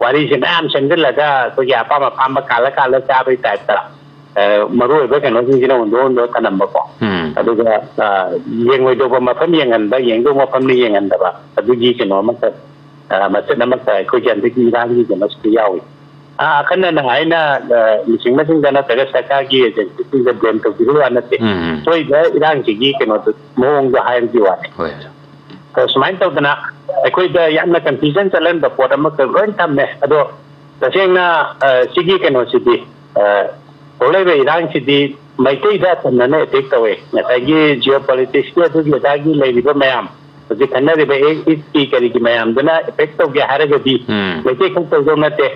ꯋꯥꯔꯤꯁꯦ ꯃꯌꯥꯝ ꯁꯦꯝꯖꯤꯜꯂꯒ ꯑꯩꯈꯣꯏꯒꯤ ꯑꯄꯥꯝ ꯑꯄꯥꯝꯕ ꯀꯥꯜꯂ ꯀꯥꯜꯂ ꯆꯥꯕꯒꯤ ꯇꯥꯏꯞꯇ, ꯑ, ꯃꯔꯨ ꯑꯣꯏꯕ ꯀꯩꯅꯣꯁꯤꯡꯁꯤꯅ ꯍꯨꯟꯗꯣꯛ ꯍꯨꯟꯗꯣꯛꯑ ꯊꯅꯝꯕꯀꯣ꯫ ꯎꯝ꯫ ꯑꯗꯨꯒ, ꯑ, ꯌꯦꯡꯉꯣꯏꯗꯧꯕ ꯃꯐꯝ ꯌꯦꯡꯍꯟꯕ, ꯌꯦꯡꯗꯧꯕ ꯃꯐꯝꯗ ꯌꯦꯡꯍꯟꯗꯕ, ꯑꯗꯨꯒꯤ ꯀꯩꯅꯣ ꯑꯃꯈꯛ, ꯑ, ꯃꯆꯦꯠ ꯑꯃꯈꯛ ꯑꯩꯈꯣꯏꯒꯤ ꯍꯟꯗꯛꯀꯤ ꯏꯔꯥꯡꯒꯤ ꯀꯩꯅꯣꯁꯤꯗ ꯌꯥꯎꯏ꯫ ꯑ, ꯑꯈꯟꯅꯅ ꯑꯩꯅ, ꯑ, ꯂꯨꯆꯤꯡꯕꯁꯤꯡꯗ ꯅꯠꯇ꯭ꯔꯒ ꯁꯔꯀꯥꯔꯒꯤ ꯑꯦꯖꯦꯟꯁꯤꯁꯤꯡꯗ ꯕ꯭ꯂꯦꯝ ꯇꯧꯕꯤꯕ ꯋꯥ ꯅꯠꯇꯦ꯫ ꯎꯝ, ꯎꯝ꯫ ꯊꯣꯛꯏꯕ ꯏꯔꯥꯡꯁꯤꯒꯤ ꯀꯩꯅꯣꯗꯨ, ꯃꯑꯣꯡꯗꯣ ꯍꯥꯏꯕꯒꯤ ꯋꯥꯅꯤ꯫ ꯍꯣꯏ, ꯍꯣꯏ꯫ ꯑꯗꯣ ꯁꯨꯃꯥꯏꯅ ꯇꯧꯗꯅ ꯑꯩꯈꯣꯏꯗ ꯌꯥꯝꯅ ꯀꯟꯐ꯭ꯌꯨꯖꯟ ꯆꯠꯍꯟꯕ ꯄꯣꯠ ꯑꯃꯈꯛ ꯂꯣꯏ ꯊꯝꯃꯦ꯫ ꯑꯗꯣ ꯇꯁꯦꯡꯅ, ꯑ, ꯁꯤꯒꯤ ꯀꯩꯅꯣꯁꯤꯗꯤ, ꯑ, ꯊꯣꯛꯂꯛꯏꯕ ꯏꯔꯥꯡꯁꯤꯗꯤ ꯃꯩꯇꯩꯗ ꯑꯇꯝꯅꯅ ꯑꯦꯇꯦꯛ ꯇꯧꯋꯦ꯫ ꯉꯁꯥꯏꯒꯤ ꯖꯤꯑꯣ ꯄꯣꯂꯤꯇꯤꯛꯁꯀꯤ ꯑꯗꯨꯒꯤ ꯑꯗꯥꯒꯤ ꯂꯩꯔꯤꯕ ꯃꯌꯥꯝ, ꯍꯧꯖꯤꯛ ꯈꯟꯅꯔꯤꯕ ꯑꯦꯛ ꯏꯁꯀꯤ ꯀꯔꯤꯒꯤ ꯃꯌꯥꯝꯗꯨꯅ ꯑꯦꯇꯦꯛ ꯇꯧꯒꯦ ꯍꯥꯏꯔꯒꯗꯤ ꯎꯝ꯫ ꯃꯩꯇꯩ ꯈꯛ ꯇꯧꯗꯧ ꯅꯠꯇꯦ꯫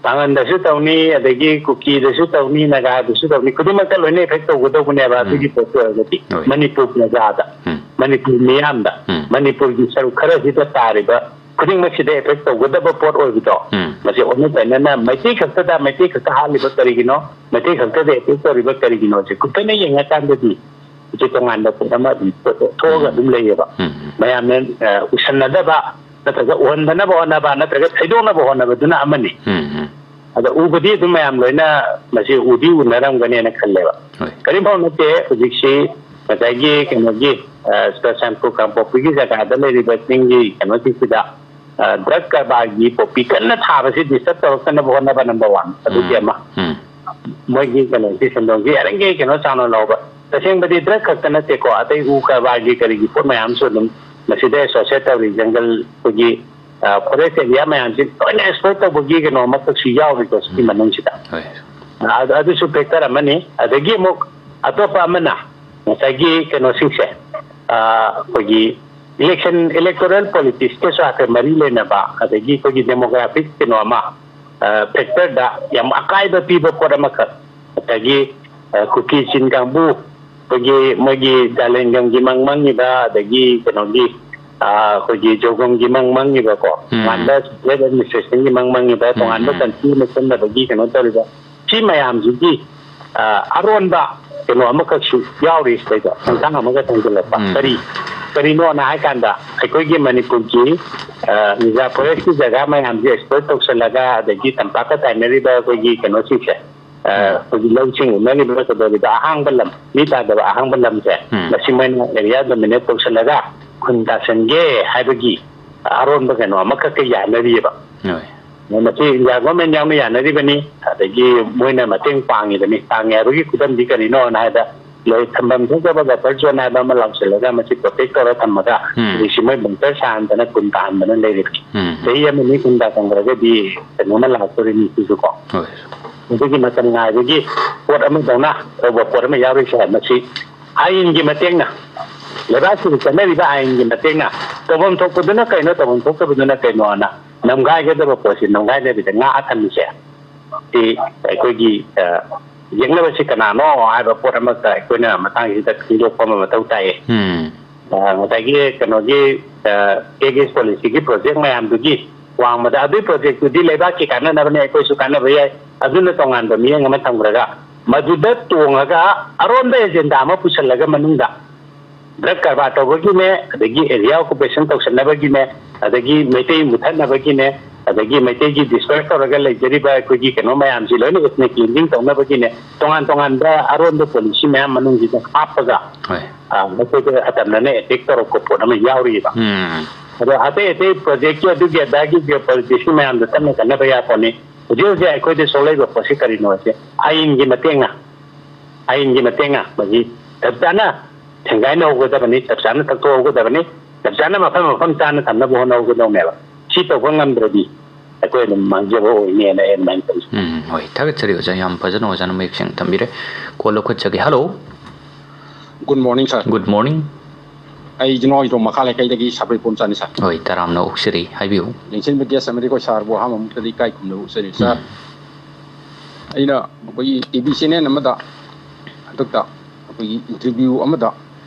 ꯄꯥꯉꯟꯗꯁꯨ ꯇꯧꯅꯤ, ꯑꯗꯒꯤ ꯀꯨꯀꯤꯗꯁꯨ ꯇꯧꯅꯤ, ꯅꯥꯒꯥꯗꯁꯨ ꯇꯧꯅꯤ, ꯈꯨꯗꯤꯡꯃꯛꯇ ꯂꯣꯏꯅ ꯑꯦꯐꯦꯛ ꯇꯧꯒꯗꯧꯕꯅꯦꯕ꯫ ꯎꯝ꯫ ꯑꯗꯨꯒꯤ ꯄꯣꯠꯇꯨ ꯑꯣꯏꯔꯒꯗꯤ ꯍꯣꯏ꯫ ꯃꯅꯤꯄꯨꯔ ꯄ꯭ꯔꯖꯥꯗ, ꯎꯝ꯫ ꯃꯅꯤꯄꯨꯔ ꯃꯤꯌꯥꯝꯗ, ꯎꯝ꯫ ꯃꯅꯤꯄꯨꯔꯒꯤ ꯁꯔꯨꯛ ꯈꯔꯁꯤꯗ ꯇꯥꯔꯤꯕ ꯈꯨꯗꯤꯡꯃꯛꯁꯤꯗ effect ꯇꯧꯒꯗꯕ ꯄꯣꯠ ꯑꯣꯏꯕꯗꯣ, ꯎꯝ꯫ ꯃꯁꯤ ꯑꯣꯟꯅ ꯇꯩꯅꯅ ꯃꯩꯇꯩ ꯈꯛꯇꯗ, ꯃꯩꯇꯩ ꯈꯛꯇ ꯍꯥꯠꯂꯤꯕ ꯀꯔꯤꯒꯤꯅꯣ, ꯃꯩꯇꯩ ꯈꯛꯇꯗ effect ꯇꯧꯔꯤꯕ ꯀꯔꯤꯒꯤꯅꯣꯁꯦ ꯀꯨꯞꯊꯅ ꯌꯦꯡꯉꯀꯥꯟꯗꯗꯤ ꯃꯁꯤ ꯇꯣꯉꯥꯟꯕ ꯄꯣꯠ ꯑꯃ ꯑꯗꯨꯝ ꯊꯣꯛꯑꯒ ꯎꯝ꯫ ꯑꯗꯨꯝ ꯂꯩꯌꯦꯕ꯫ ꯎꯝ, ꯎꯝ꯫ ꯃꯌꯥꯝꯅ, ꯑ, ꯎꯁꯟꯅꯗꯕ ꯅꯠꯇ꯭ꯔꯒ ꯎꯍꯟꯗꯅꯕ ꯍꯣꯠꯅꯕ ꯅꯠꯇ꯭ꯔꯒ ꯊꯩꯗꯣꯛꯅꯕ ꯍꯣꯠꯅꯕꯗꯨꯅ ꯑꯃꯅꯤ꯫ ꯎꯝ, ꯎꯝ꯫ ꯑꯗ ꯎꯕꯗꯤ ꯑꯗꯨꯝ ꯃꯌꯥꯝ ꯂꯣꯏꯅ ꯃꯁꯤ ꯎꯗꯤ ꯎꯅꯔꯝꯒꯅꯦꯅ ꯈꯜꯂꯦꯕ꯫ ꯍꯣꯏ꯫ ꯀꯔꯤꯝꯐꯥꯎ ꯅꯠꯇꯦ, ꯍꯧꯖꯤꯛꯁꯤ ꯉꯁꯥꯏꯒꯤ ꯀꯩꯅꯣꯒꯤ, ꯑ, ꯆꯨꯔꯆꯥꯟꯄꯨꯔ ꯀꯥꯡꯄꯣꯛꯄꯤꯒꯤ ꯖꯒꯥꯗ ꯂꯩꯔꯤꯕ ꯆꯤꯡꯒꯤ ꯀꯩꯅꯣꯁꯤꯡꯁꯤꯗ, ꯑ, drug ꯀꯔꯕꯥꯔꯒꯤ ꯄꯣꯄꯤ ꯀꯟꯅ ꯊꯥꯕꯁꯤ disturb ꯇꯧꯔꯛꯇꯅꯕ ꯍꯣꯠꯅꯕ number one, ꯑꯗꯨꯗꯤ ꯎꯝ, ꯑꯃ꯫ ꯎꯝ꯫ ꯃꯣꯏꯒꯤ ꯀꯩꯅꯣꯁꯤ ꯁꯦꯟꯗꯣꯡꯁꯤ ꯌꯥꯔꯤꯈꯩ ꯀꯩꯅꯣ ꯆꯥꯎꯅ ꯂꯧꯕ꯫ ꯇꯁꯦꯡꯕꯗꯤ drug ꯈꯛꯇ ꯅꯠꯇꯦꯀꯣ, ꯑꯇꯩ ꯎ ꯀꯔꯕꯥꯔꯒꯤ ꯀꯔꯤꯒꯤ ꯄꯣꯠ ꯃꯌꯥꯝꯁꯨ ꯑꯗꯨꯝ ꯃꯁꯤꯗ associate ꯇꯧꯔꯤ꯫ ꯖꯪꯒꯜ ꯑꯩꯈꯣꯏꯒꯤ, ꯑ, forest area ꯃꯌꯥꯝꯁꯤ ꯂꯣꯏꯅ exploit ꯇꯧꯕꯒꯤ ꯀꯩꯅꯣ ꯑꯃꯈꯛꯁꯨ ꯌꯥꯎꯔꯤꯀꯣ ꯁꯤꯒꯤ ꯎꯝ꯫ ꯃꯅꯨꯡꯁꯤꯗ꯫ ꯍꯣꯏ꯫ ꯑ-, ꯑꯗꯨꯁꯨ factor ꯑꯃꯅꯤ꯫ ꯑꯗꯒꯤ ꯑꯃꯨꯛ ꯑꯇꯣꯞꯄ ꯑꯃꯅ ꯉꯁꯥꯏꯒꯤ ꯀꯩꯅꯣꯁꯤꯡꯁꯦ, ꯑ, ꯑꯩꯈꯣꯏꯒꯤ election, electoral politics ꯀꯁꯨ ꯍꯥꯏꯐꯦꯠ ꯃꯔꯤ ꯂꯩꯅꯕ, ꯑꯗꯒꯤ ꯑꯩꯈꯣꯏꯒꯤ demographic ꯀꯩꯅꯣ ꯑꯃ, ꯑ, factor ꯗ ꯌꯥꯝ ꯑꯀꯥꯏꯕ ꯄꯤꯕ ꯄꯣꯠ ꯑꯃꯈꯛ, ꯉꯁꯥꯏꯒꯤ, ꯑ, ꯀꯨꯀꯤ ꯆꯤꯟ ꯀꯥꯡꯕꯨ, ꯑꯩꯈꯣꯏꯒꯤ ꯃꯣꯏꯒꯤ ꯖꯥꯂꯦꯟꯒꯝꯒꯤ ꯃꯪ ꯃꯪꯉꯤꯕ, ꯑꯗꯒꯤ ꯀꯩꯅꯣꯒꯤ, ꯑ, ꯑꯩꯈꯣꯏꯒꯤ ꯖꯣꯒꯝꯒꯤ ꯃꯪ ꯃꯪꯉꯤꯕꯀꯣ, ꯎꯝ꯫ ꯇꯣꯉꯥꯟꯕ state administration ꯒꯤ ꯃꯪ ꯃꯪꯉꯤꯕ, ꯎꯝ, ꯇꯣꯉꯥꯟꯕ ꯎꯝ꯫ Country ꯑꯃ ꯁꯦꯝꯅꯕꯒꯤ ꯀꯩꯅꯣ ꯇꯧꯔꯤꯕ, ꯁꯤ ꯃꯌꯥꯝꯁꯤꯒꯤ, ꯑ, ꯑꯔꯣꯟꯕ ꯀꯩꯅꯣ ꯑꯃꯈꯛꯁꯨ ꯌꯥꯎꯔꯤ ꯁꯤꯗꯩꯗ, ꯈꯣꯡꯊꯥꯡ ꯑꯃꯒ ꯊꯥꯡꯖꯤꯜꯂꯛꯄ꯫ ꯎꯝ꯫ ꯀꯔꯤ, ꯀꯔꯤꯅꯣꯅ ꯍꯥꯏ ꯀꯥꯟꯗ, ꯑꯩꯈꯣꯏꯒꯤ ꯃꯅꯤꯄꯨꯔꯒꯤ, ꯑ, reserve forest ꯀꯤ ꯖꯒꯥ ꯃꯌꯥꯝꯁꯦ exploit ꯇꯧꯁꯜꯂꯒ, ꯑꯗꯒꯤ ꯇꯝꯄꯥꯛꯀ ꯇꯥꯏꯅꯔꯤꯕ ꯑꯩꯈꯣꯏꯒꯤ ꯀꯩꯅꯣꯁꯤꯡꯁꯦ, ꯑ, ꯎꯝ꯫ ꯑꯩꯈꯣꯏꯒꯤ ꯂꯧꯁꯤꯡ ꯎꯅꯔꯤꯕ ꯀꯩꯗꯧꯔꯤꯕ ꯑꯍꯥꯡꯕ ꯂꯝ, ꯃꯤ ꯇꯥꯗꯕ ꯑꯍꯥꯡꯕ ꯂꯝꯁꯦ, ꯎꯝ꯫ ꯃꯁꯤ ꯃꯣꯏꯅ area dominate ꯇꯧꯁꯜꯂꯒ ꯈꯨꯟ ꯇꯥꯁꯟꯒꯦ ꯍꯥꯏꯕꯒꯤ ꯑꯔꯣꯟꯕ ꯀꯩꯅꯣ ꯑꯃꯈꯛꯀ ꯌꯥꯅꯔꯤꯑꯕ꯫ ꯍꯣꯏ꯫ ꯃꯁꯤ India government ꯌꯥꯎꯅ ꯌꯥꯅꯔꯤꯕꯅꯤ, ꯑꯗꯒꯤ ꯃꯣꯏꯅ ꯃꯇꯦꯡ ꯄꯥꯡꯉꯤꯕꯅꯤ꯫ ꯄꯥꯡꯉꯦ ꯍꯥꯏꯕꯒꯤ ꯈꯨꯗꯝꯗꯤ ꯀꯔꯤꯅꯣꯅ ꯍꯥꯏꯕꯗ, ꯂꯣꯏ ꯊꯝꯐꯝ ꯊꯣꯛꯇꯕ buffer zone ꯍꯥꯏꯕ ꯑꯃ ꯂꯥꯎꯁꯤꯜꯂꯒ ꯃꯁꯤ protect ꯇꯧꯔ ꯊꯝꯃꯒ ꯎꯝ꯫ ꯍꯧꯖꯤꯛꯁꯤ ꯃꯣꯏ bunker ꯁꯥꯍꯟꯗꯅ ꯈꯨꯟ ꯇꯥꯍꯟꯗꯅ ꯂꯩꯔꯤꯕꯅꯤ꯫ ꯎꯝ꯫ ꯆꯍꯤ ꯑꯃꯅꯤ ꯈꯨꯟ ꯇꯥꯁꯟꯈ꯭ꯔꯒꯗꯤ ꯀꯩꯅꯣꯝꯃ ꯂꯥꯛꯇꯣꯔꯤꯅꯤ ꯁꯤꯁꯨꯀꯣ꯫ ꯍꯣꯏ꯫ ꯑꯗꯨꯒꯤ ꯃꯇꯝ ꯉꯥꯏꯕꯒꯤ ꯄꯣꯠ ꯑꯃꯗꯧꯅ ꯇꯧꯕ ꯄꯣꯠ ꯑꯃ ꯌꯥꯎꯔꯤꯁꯦ ꯃꯁꯤ ꯑꯥꯏꯟꯒꯤ ꯃꯇꯦꯡꯅ, ꯂꯩꯕꯥꯛꯁꯤꯗ ꯆꯠꯅꯔꯤꯕ ꯑꯥꯏꯟꯒꯤ ꯃꯇꯦꯡꯅ ꯇꯧꯐꯝ ꯊꯣꯛꯄꯗꯨꯅ ꯀꯩꯅꯣ, ꯇꯧꯐꯝ ꯊꯣꯛꯇꯕꯗꯨꯅ ꯀꯩꯅꯣꯅ ꯅꯝꯒꯥꯏꯒꯗꯕ ꯄꯣꯠꯁꯤ ꯅꯝꯒꯥꯏꯗꯕꯤꯗ ꯉꯥꯛꯑ ꯊꯝꯃꯤꯁꯦ ꯁꯤ ꯑꯩꯈꯣꯏꯒꯤ, ꯑ, ꯌꯦꯛꯅꯕꯁꯤ ꯀꯅꯥꯅꯣ ꯍꯥꯏꯕ ꯄꯣꯠ ꯑꯃꯈꯛ ꯑꯩꯈꯣꯏꯅ ꯃꯇꯥꯡꯁꯤꯗ ꯈꯪꯗꯣꯛꯄ ꯑꯃ ꯃꯊꯧ ꯇꯥꯏꯌꯦ꯫ ꯎꯝ꯫ ꯑ, ꯉꯁꯥꯏꯒꯤ ꯀꯩꯅꯣꯒꯤ, ꯑ, ꯀꯦꯒꯦꯁ ꯄꯣꯂꯤꯁꯤꯒꯤ ꯄ꯭ꯔꯣꯖꯦꯛ ꯃꯌꯥꯝꯗꯨꯒꯤ ꯋꯥꯡꯃꯗ, ꯑꯗꯨꯒꯤ ꯄ꯭ꯔꯣꯖꯦꯛꯇꯨꯗꯤ ꯂꯩꯕꯥꯛꯀꯤ ꯀꯥꯟꯅꯅꯕꯅꯦ, ꯑꯩꯈꯣꯏꯁꯨ ꯀꯥꯟꯅꯕ ꯌꯥꯏ, ꯑꯗꯨꯅ ꯇꯣꯉꯥꯟꯕ ꯃꯤꯠꯌꯦꯡ ꯑꯃ ꯊꯝꯈ꯭ꯔꯒ, ꯃꯗꯨꯗ ꯇꯣꯡꯉꯒ ꯑꯔꯣꯟꯕ ꯑꯦꯖꯦꯟꯗꯥ ꯑꯃ ꯄꯨꯁꯜꯂꯒ ꯃꯅꯨꯡꯗ ꯗ꯭ꯔꯒ ꯀꯔꯕꯥꯔ ꯇꯧꯕꯒꯤꯅꯦ, ꯑꯗꯒꯤ ꯑꯦꯔꯤꯌꯥ ꯑꯣꯀꯨꯄꯦꯁꯟ ꯇꯧꯁꯟꯅꯕꯒꯤꯅꯦ, ꯑꯗꯒꯤ ꯃꯩꯇꯩ ꯃꯨꯊꯠꯅꯕꯒꯤꯅꯦ, ꯑꯗꯒꯤ ꯃꯩꯇꯩꯒꯤ ꯗꯤꯁꯄꯔꯁ ꯇꯧꯔꯒ ꯂꯩꯖꯔꯤꯕ ꯑꯩꯈꯣꯏꯒꯤ ꯀꯩꯅꯣ ꯃꯌꯥꯝꯁꯤ ꯂꯣꯏꯅ ꯏꯊꯅꯤꯛ ꯀ꯭ꯂꯤꯟꯖꯤꯡ ꯇꯧꯅꯕꯒꯤꯅꯦ, ꯇꯣꯉꯥꯟ ꯇꯣꯉꯥꯟꯕ ꯑꯔꯣꯟꯕ ꯄꯣꯂꯤꯁꯤ ꯃꯌꯥꯝ ꯃꯅꯨꯡꯁꯤꯗ ꯍꯥꯞꯄꯒ, ꯍꯣꯏ꯫ ꯑ, ꯃꯈꯣꯏꯗ ꯑꯇꯝꯅꯅ ꯑꯦꯇꯦꯛ ꯇꯧꯔꯛꯄ ꯄꯣꯠ ꯑꯃ ꯌꯥꯎꯔꯤꯕ꯫ ꯎꯝ꯫ ꯑꯗꯣ ꯑꯇꯩ ꯑꯇꯩ ꯄ꯭ꯔꯣꯖꯦꯛꯀꯤ ꯑꯗꯨꯒꯤ ꯑꯗꯥꯒꯤ ꯖꯤꯑꯣ ꯄꯣꯂꯤꯇꯤꯛꯁꯀꯤ ꯃꯌꯥꯝꯗ ꯇꯞꯅ ꯆꯠꯅꯕ ꯌꯥꯄꯣꯠꯅꯤ꯫ ꯍꯧꯖꯤꯛ ꯍꯧꯖꯤꯛ ꯑꯩꯈꯣꯏꯗ ꯁꯣꯛꯂꯛꯏꯕ ꯄꯣꯠꯁꯤ ꯀꯔꯤꯅꯣ ꯍꯥꯏꯁꯦ, ꯑꯥꯏꯟꯒꯤ ꯃꯇꯦꯡꯅ, ꯑꯥꯏꯟꯒꯤ ꯃꯇꯦꯡꯅ ꯃꯁꯤ ꯆꯞ ꯆꯥꯅ ꯊꯦꯡꯒꯥꯏꯅꯍꯧꯒꯗꯕꯅꯤ, ꯆꯞ ꯆꯥꯅ ꯇꯛꯊꯣꯛꯍꯧꯒꯗꯕꯅꯤ, ꯆꯞ ꯆꯥꯅ ꯃꯐꯝ ꯃꯐꯝ ꯆꯥꯅ ꯊꯝꯅꯕ ꯍꯣꯠꯅꯍꯧꯒꯗꯕꯅꯦꯕ꯫ ꯁꯤ ꯇꯧꯕ ꯉꯝꯗ꯭ꯔꯗꯤ ꯑꯩꯈꯣꯏ ꯑꯗꯨꯝ ꯃꯥꯡꯖꯕ ꯑꯣꯏꯅꯦꯅ ꯑꯩ ꯑꯗꯨꯃꯥꯏꯅ ꯈꯜꯂꯤ꯫ ꯎꯝ, ꯍꯣꯏ, ꯊꯥꯒꯠꯆꯔꯤ ꯑꯣꯖꯥ, ꯌꯥꯝ ꯐꯖꯅ ꯑꯣꯖꯥꯅ ꯃꯌꯦꯛ ꯁꯦꯡꯅ ꯊꯝꯕꯤꯔꯦ꯫ ꯀꯣꯜ ꯂꯧꯈꯠꯆꯒꯦ꯫ Hello. Good morning, sir. Good morning. ꯑꯩ ꯖꯤꯅꯣ ꯏꯗ꯭ꯔꯣ ꯃꯈꯥ ꯂꯩꯀꯥꯏꯗꯒꯤ ꯁꯥꯕ꯭ꯔꯩ ꯄꯣꯝꯆꯥꯅꯤ, sir. ꯍꯣꯏ, ꯇꯔꯥꯝꯅ ꯑꯣꯛꯆꯔꯤ, ꯍꯥꯏꯕꯤꯌꯨ꯫ ꯌꯦꯡꯁꯤꯟꯕ guest ꯑꯃꯗꯤ ꯑꯩꯈꯣꯏ sirꯕꯨ ꯑꯍꯥꯟꯕ ꯃꯛꯇꯗ ꯏꯀꯥꯏ ꯈꯨꯝꯅꯕ ꯎꯠꯆꯔꯤ, sir. ꯎꯝ. ꯑꯩꯅ ꯑꯩꯈꯣꯏꯒꯤ ꯇꯤ ꯚꯤ channel ꯑꯃꯗ ꯍꯟꯗꯛꯇ ꯑꯩꯈꯣꯏꯒꯤ interview ꯑꯃꯗ